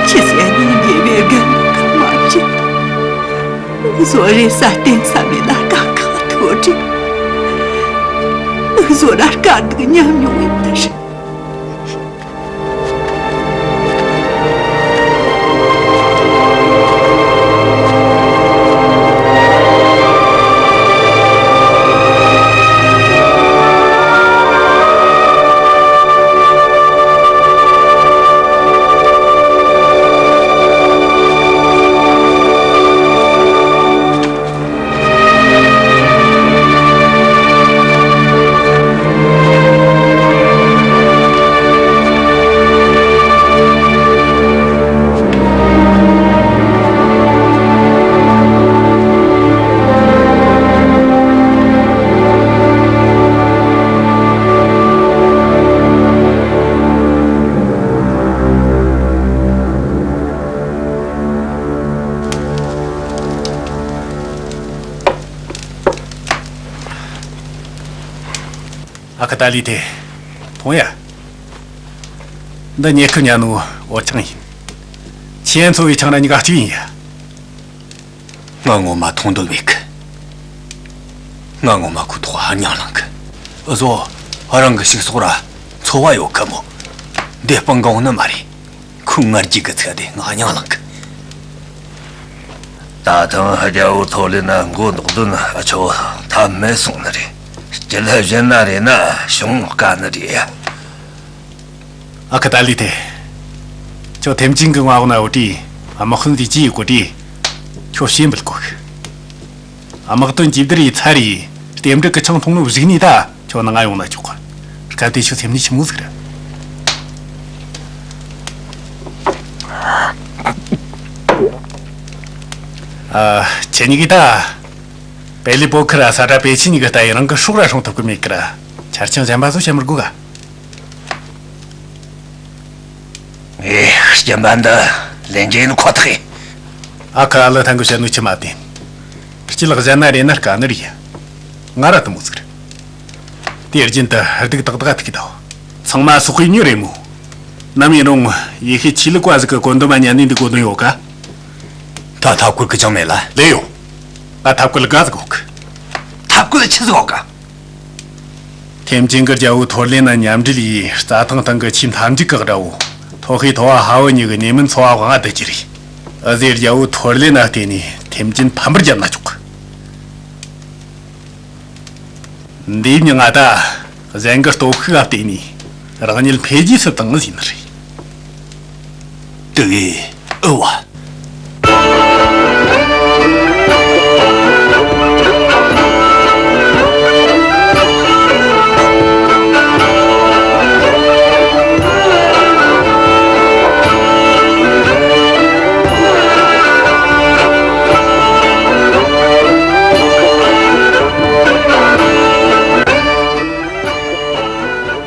ཁྱེད་ཚོས་སྙིང་རྗེ་བའི་རྒན་མོ་གི་མ་བྱེད། བཟོ་རེ་ས་བསྟན་ས་མེད་ལ་དཀའ་ཁག་ཐོག་དྲན། བཟོ་ར་དཀའ་སྡུག་མཉམ་མྱོང་ཡིན་ད་རེད། ཨ་ཁུ་ཏཱ་ལི་ཐེ། ཐོང་ཡ། འདི་ཉེ་ཁུ་ཉ་ནུ་འོ་ཆང་ཡིན། ཁྱེད་འཚོ་བའི་ཆང་ར་གཉིས་ཀ་གཅིག་ཡིན་ཡ། ང་ངོ་མ་ཐུང་འདོད་མེད་གི། ང་ངོ་མ་ཁོ་ཐོག་ཧ་ཉང་ལང་གི། ཨུ་ཟོ། ཧ་རང་གི་ཕྱུགས་ཟོག་ར་འཚོ་བ་ཡོད་གི་མོ། འདི་སྤང་གང་ནི་མ་རེད། ཁོ་ང་རྒྱུག་གི་ཚད་དེ་ང་ཉང་ལང་གི། ད་ཐེངས་རྒྱལ་བོ་ཐོ་ལེ་ན་མགོ་འདོགས་དོན་ཨ་ཆོ་ཐབས་མེད་སོང་ནི་རེད། སྤྱི་ལ་གཞན་ན་རེད་ན་བྱུང་དཀའ་ནི་རེད་ཡ། ཨ་ཁུ་ཏཱ་ལི་ཐེ། ཁྱོད་ཐེམ་ཅིན་གི་མངའ་འོག་ན་ཡོད་དུས་དམག་དཔོན་འདི་ཅི་ཡི་གོ་དུས་ཁྱོད་ཤེས་འབུལ་གོ་གི། དམག་དོན་གྱིས་བསྡུར་ཡི་ཚར་ཡི་རྟེན་འབྲེལ་གི་ཆང་འཐུང་ནོ་གཞུག་ནས་ད་ཁྱོད་ནང་ང་ཡོང་ན་ཆོག་གི། སྐབས་དེ་ཁྱོད་སེམས་ནས་ཆི་མོ་ཟིག་རེད། ཨ། ཁྱེད་གཉིས་ཀྱིས་ད་པེ་ལི་པོ་ཁི་ར་ས་ཏྲ་པེ་ཆི་གཉིས་ཀྱི་ལྟ་ཡི་རང་གི་སྲོག་ར་སྲུང་ཐུབ་གི་མེད་གི་ར། ཆ་རྐྱེན་གཞན་པ་ཚོ་བཤད་མི་དགོས་ག། ངས་སྐྱིན་པ་འདི་ལེན་རྒྱུ་ཡིན་ཁོ་ཐག་ཡིན། ཨ་ཁུ་ཨ་ལི་ཐང་གི་བཤད་ནོ་ཆི་མ་བདེན། སྤྱི་ལག་གཞན་ན་རེ་ན་དཀའ་ནི་རེད་ཡ། ང་ར་དུ་མོ་ཟིག་རེད། དེ་རྒྱུན་དུ་སྡུག་ཏག་ཏག་ཐུག་གི་ད། ཚང་མ་སོག་པའི་མྱི་རེད་མོ། ནམ་ཡིན་རུང་ཡེ་ཤེས་ཆོས་ལུགས་པ་ཟིག་གི་བཀོད་འདོམས་མ་ཉན་ནས་འདུག་དགོས་དོན་ཡོད་ག། ད་ཐབས་བཀོད་གི་ཅང་མེད་ལ། ལོས་ཡོད། ང་ཐབས་བཀོད་དགའ་ཟིག་ཡོད་གི། ཐབས་བཀོད་ཆི་ཟིག་ཡོད་ག། ཐེམ་ཅིན་གྱི་རྒྱལ་བོ་ཐོར་ལེ་ན་མཉམ་འབྲེལ་ཡིས་རྩྭ་ཐང་སྟེང་གི་ཆེས་མཐའ་མཇུག་གི་དགྲ་བོ་ཐོ་ཧེ་ཐོ་བ་ཧ་བོ་གཉིས་ཀྱི་ཉེ་མིན་ཚོ་བ་དབང་བསྡུ་རྒྱུ་རེད། འུ་ཟོས་རྒྱལ་བོ་ཐོར་ལེ་ན་བརྟེན་ནས་ཐེམ་ཅིན་ཕམ་པར་བརྒྱབ་ན་ཆོག་གི། འདིའི་མྱིང་ང་ད་གཞན་གྱི་སྟོབས་ཤུགས་ལ་བརྟེན་ནས་རང་ཉིད་འཕེལ་རྒྱས་སུ་བཏང་ཟིན་ནི་རེད། དེ་གས་ཨུ་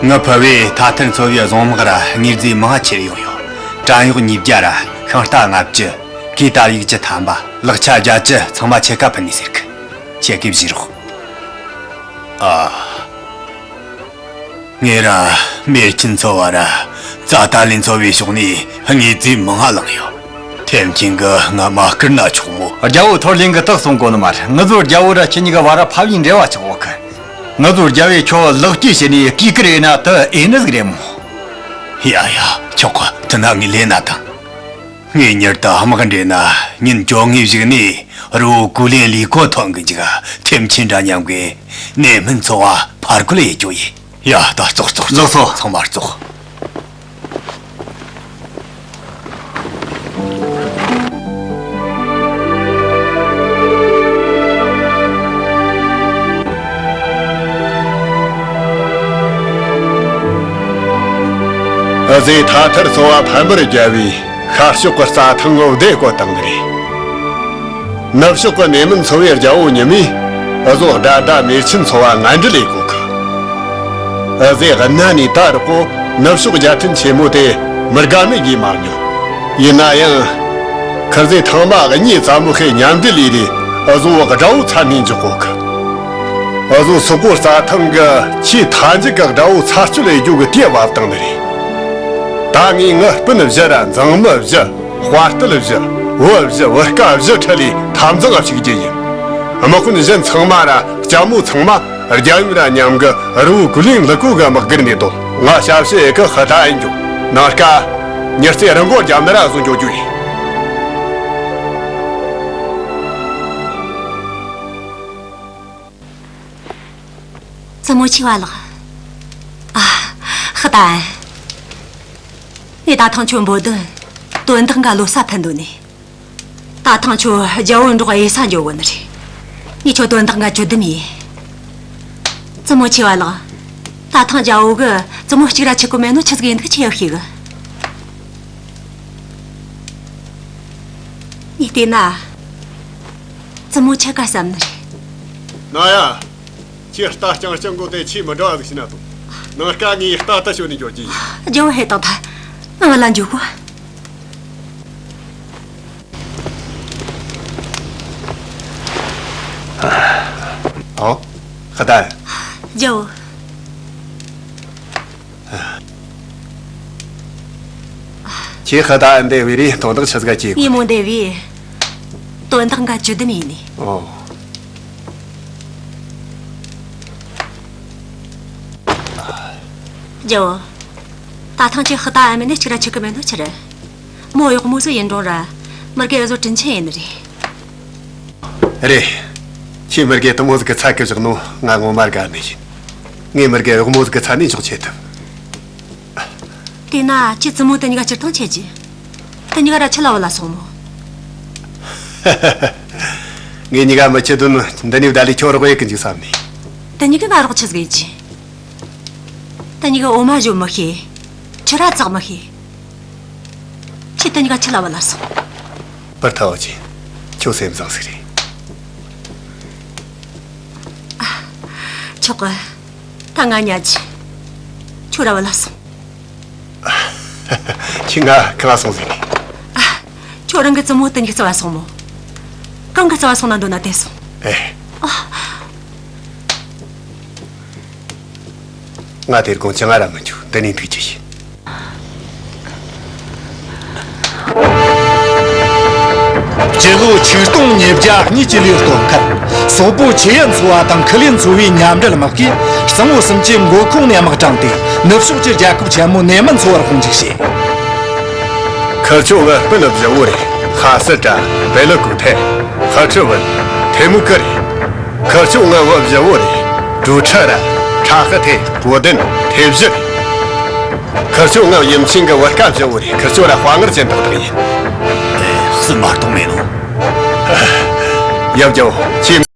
བ། ངའི་ཕུ་བོས་ཐ་ཐར་མཚོ་བའི་རྫོང་དམག་ར་དངོས་རྫས་མང་ང་ཁྱེར་ཡོང་ཡོད། བྲན་གཡོག་ཉིས་བརྒྱ་ར་ཤིང་རྟ་ལྔ་བཅུ། གོས་དར་ཡུག་བཅུ་ཐམ་པ། ལག་ཆ་བརྒྱད་ཅུ་ཚང་མ་ཁྱེད་ཀ་ཕུལ་ནས་ཟེར་གི། ཁྱེད་ཀྱིས་བཞེས་རོགས། ཨ། ངས་ར་མེར་ཆེན་ཚོ་བ་ར་ཙ་ཏ་ལིན་ཚོ་བའི་ཕྱོགས་ནས་དངོས་རྫས་མང་ང་བླངས་ཡོད། ཐེམ་ཆེན་གིས་ང་མ་བསྐུར་ན་ཆོག་མོ། རྒྱལ་བོ་ཐོར་ལིང་གིས་དེ་གསུང་གོ་ནི་མ་རེད། ངུ་ཟོ་རྒྱལ་བོ་ར་ཁྱེད་གཉིས་ཀ་བར་ར་ཕ་བུའི་འབྲེལ་བ་ཆགས་ཡོད་གི། ངུ་ཟོ་རྒྱལ་བོས་ཁྱོད་ལེགས་སྐྱེས་བྱས་ནས་གུས་བཀུར་ཡེད་ན་དེ་ཨེ་ནི་ཟིག་རེད་མོ། ཡ་ཡ། ཆོག་གི། དེ་ན་ངས་ལེན་ན་ཐང་། ངས་མྱུར་དུ་དམག་འདྲེན་ན་ཉིན་བཅོ་ལྔའི་གཞུག་ནས་རི་བོ་ཀུའུ་ལིན་ལི་ཁོ་ཐོན་གི་འཇུག། ཐེམ་ཆེན་འདྲ་མཉམ་གི་ནེ་མན་ཚོ་བ་ཕར་རྒོལ་ཡེད་རྒྱུ་ཡིན། ཡ། ད་ཙོག་ཙོག་ཙོག་ལགས་སོ། ཚང་མ་ཙོག་འུ་ཟོས་ཐ་ཐར་ཚོ་བ་ཕམ་པར་བརྒྱབ་བས། ཤར་ཕྱོགས་ཀྱི་རྩྭ་ཐང་ངོ་བདེ་བཀོད་བཏང་ནི་རེད། ནུབ་ཕྱོགས་ཀྱི་ནེ་མན་ཚོ་བའི་རྒྱལ་བོ་ཉི་མས་འུ་ཟོ་དགྲ་ཟླ་མེར་ཆེན་ཚོ་བ་ངན་འབྲེལ་ཡེད་གོ་གི། འུ་ཟོས་གནའ་ནས་ད་རག་གོ་ནུབ་ཕྱོགས་རྒྱལ་ཕྲན་ཆེན་མོ་དེ་མི་དགའ་མོས་བརྗེད་མ་མྱོང་། ཡིན་ན་ཡང་། ཁིར་ཟོས་ཐང་མ་གཉིས་ཙ་མོ་ཤེས་མཉམ་འབྲེལ་ཡས་ཏེ་འུ་ཟོ་དགྲ་བོ་ཚ་ནས་འཇོག་གོ་གི། འུ་ཟོ་སོག་པོ་རྩྭ་ཐང་གི་ཆེས་མཐའ་མཇུག་གི་དགྲ་བོ་ཚར་གཅོད་ཡེད་རྒྱུ་གི་དུས་བབས་བཏང་ནི་རེད། ད་ངས་ངའི་སྤུན་བཞི་ར་མཛངས་མི་བཞི། དཔའ་རྟུལ་བཞི། བུ་བཞི། བུ་སྐལ་བཞི་ཁྲིད་ལས་འཐབ་འཛིང་ང་ཞུགས་རྒྱུ་ཡིན། དམག་དཔོན་གཞན་ཚང་མ་ར་ལྕམ་མོ་ཚང་མ་རྒྱལ་ཡུམ་ར་མཉམ་གི་རི་བོ་ཀུའུ་ལིན་ལི་ཀུ་གི་དམག་སྒར་ནས་སྡོད། ང་ཞབས་ཕྱི་ཡེད་གི་ཧི་ཏ་ཡན་འགྱོ། ནངས་ཀ་ཉི་རྩེ་རི་མགོར་རྒྱབ་ནི་ར་བཟུང་འགྱོ་རྒྱུ་ཡིན། བཙུན་མོ་ཆེ་བ་ལགས། ཨ། ཧི་ཏ་ཡན། ངས་ད་ཐེངས་ཁྱོད་འབོད་དོན། དོན་དག་འགའ་ལོ་ས་ཕུད་འདོད་ནས། ད་ཐེངས་ཁྱོད་རྒྱལ་བོ་འགྲོགས་གཡུལ་ས་འགྱོ་གོ་ནི་རེད། ངས་ཁྱོད་དོན་དག་འགའ་བཅོལ་དུ་མེད། བཙུན་མོ་ཆེ་བ་ལགས། ད་ཐེངས་རྒྱལ་བོ་གིས་བཙུན་མོ་གཅིག་ར་འཁྱེར་གོ་མེད་ནོ་ཆི་ཟིག་ཡིན་འདུག་ཁྱོས་ཤེས་གི། ངས་བལྟས་ན། བཙུན་མོ་ཆི་ག་བསམ་ནི་རེད། ན་ཡ། ཁྱོས་རྟ་རྐྱང་རྐྱང་གོ་དེ་ཆེས་མི་འདྲ་བ་ཟིག་བྱས་ན་དང་། ནངས་ཀ་ངས་རྟ་དེ་ཞོན་ནས་འགྱོ་རྒྱུ་ཡིན། རྒྱལ་བོ་ཕེབས་བཏང་ཐལ། ང་བུད་ལ་འགྱོ་གོ། ཨོ། ཧི་ཏ་ཡན། རྒྱལ་བོ། ཁྱོས་ཧི་ཏ་ཡན་འདི་བོས་རེ་དོན་དག་ཆི་ཟིག་ག་བཅོལ་གོ། ངས་མོ་འདི་བོས་དོན་དག་འགའ་བཅོལ་དུ་མེད་ནི། ཨོ། རྒྱལ་བོ། ད་ཐེངས་ཁྱོས་ཧི་ཏ་ཡན་མིན་ནས་གཅིག་ར་འཁྱེར་གི་མེད་ནོ་ཆི་རེད། མོ་གཡོག་མོ་ཟིག་ཡིན་རུང་ར། མི་དགེ་འུ་ཟོ་དྲིན་ཆེན་ཡིན་ནི་རེད། རེད། ཁྱོས་མི་དགེ་དེ་མོ་ཟིག་གི་ཚད་གི་བཞག་ནོ་ང་ངོ་མ་དགའ་ནི་ཡིན། ངས་མི་དགེ་གཡོག་མོ་ཟིག་གི་ཚད་ནས་འཇོག་ཆི་ཐུབ། དེས་ན་ཁྱོས་བཙུན་མོ་དེ་གཉིས་ཀ་སྤྱིར་བཏང་ཆི་རྒྱུ། དེ་གཉིས་ཀ་ར་ཁྲིད་ལ་བུད་ལ་སོང་མོ། ངས་གཉིས་ཀ་མི་ཁྲིད་དོན་འདི་ནས་བསྡད་ལས་ཁྱོད་རོགས་ཡེད་གི་འཇུག་བསམ་ནས། དེ་གཉིས་ཀས་ང་རོགས་ཆི་ཟིག་ཡེད་རྒྱུ། དེ་གཉིས་ཀས་འོ་མ་བཞོ་མི་ཤེས། ཆུ་ར་བཙག་མི་ཤེས། ཁྱོས་དེ་གཉིས་ཀ་ཁྲིད་ལ་བུད་ལ་སོང་། པར་ཐའོ་ཅིན། ཁྱོད་སེམས་བཟང་ཟིག་རེད། ཨ། ཆོག་གི། ད་ང་ཉལ་རྒྱུ། ཁྱོད་ར་བུད་ལ་སོང་། ཁྱོས་ང་གང་སོང་ཟེར་ནས། ཨ། ཁྱོད་རང་གི་བཙུན་མོ་དེ་གཉིས་ཀྱི་རྩ་བ་སོང་མོ། གང་གི་རྩ་བ་སོང་ན་འདོད་ན་དེ་སོང་། ཨེ། ཨ། ང་དེ་དགོང་ཅང་ང་ར་མི་འཇུག་འདི་ནས་འདུག་རྒྱུ་ཡིན། སྤྱི་ལོ་ཆིག་སྟོང་ཉིས་བརྒྱ་གཉིས་ཀྱི་ལོའི་སྟོན་ཁར། སོག་པོ་ཆི་ཡན་ཚོ་བ་དང་ཁི་ལིན་ཚོ་བའི་མཉམ་འབྲེལ་དམག་གིས་གཙང་བོ་གསུམ་གྱི་མགོ་ཁུངས་ནས་དམག་དྲངས་ཏེ། ནུབ་ཕྱོགས་ཀྱི་རྒྱལ་ཁབ་ཆེན་མོ་ནེ་མན་ཚོ་བར་དཔུང་འཇུག་བྱས། ཁིར་ཆོ་ངའི་སྤུན་བཞི་བོ་རེད། ཧ་སི་ཀྲ། བེ་ལི་ཀུ་ཐེ། ཧ་ཁྲི་ཝུན། ཐེ་མུ་ཀི་རེད། ཁིར་ཆོ་ངའི་བུ་བཞི་བོ་རེད། ཀྲུའུ་ཁྲི་ར། ཁྲ་ཧི་ཐེ། ཀོ་ལྡན། ཐེ་བཞི་རེད། ཁིར་ཆོ་ངའི་ཡུམ་ཆེན་གི་བུ་སྐལ་བཞི་བོ་རེད། ཁིར་ཆོ་ར་དཔའ་ངར་ཅན་ཏག་ཏག་ཡིན། ཨེ། སྲིད་མ་གཏོགས་མེད་ནོ། ཡབ་རྒྱལ་བོ། ཁྱེད།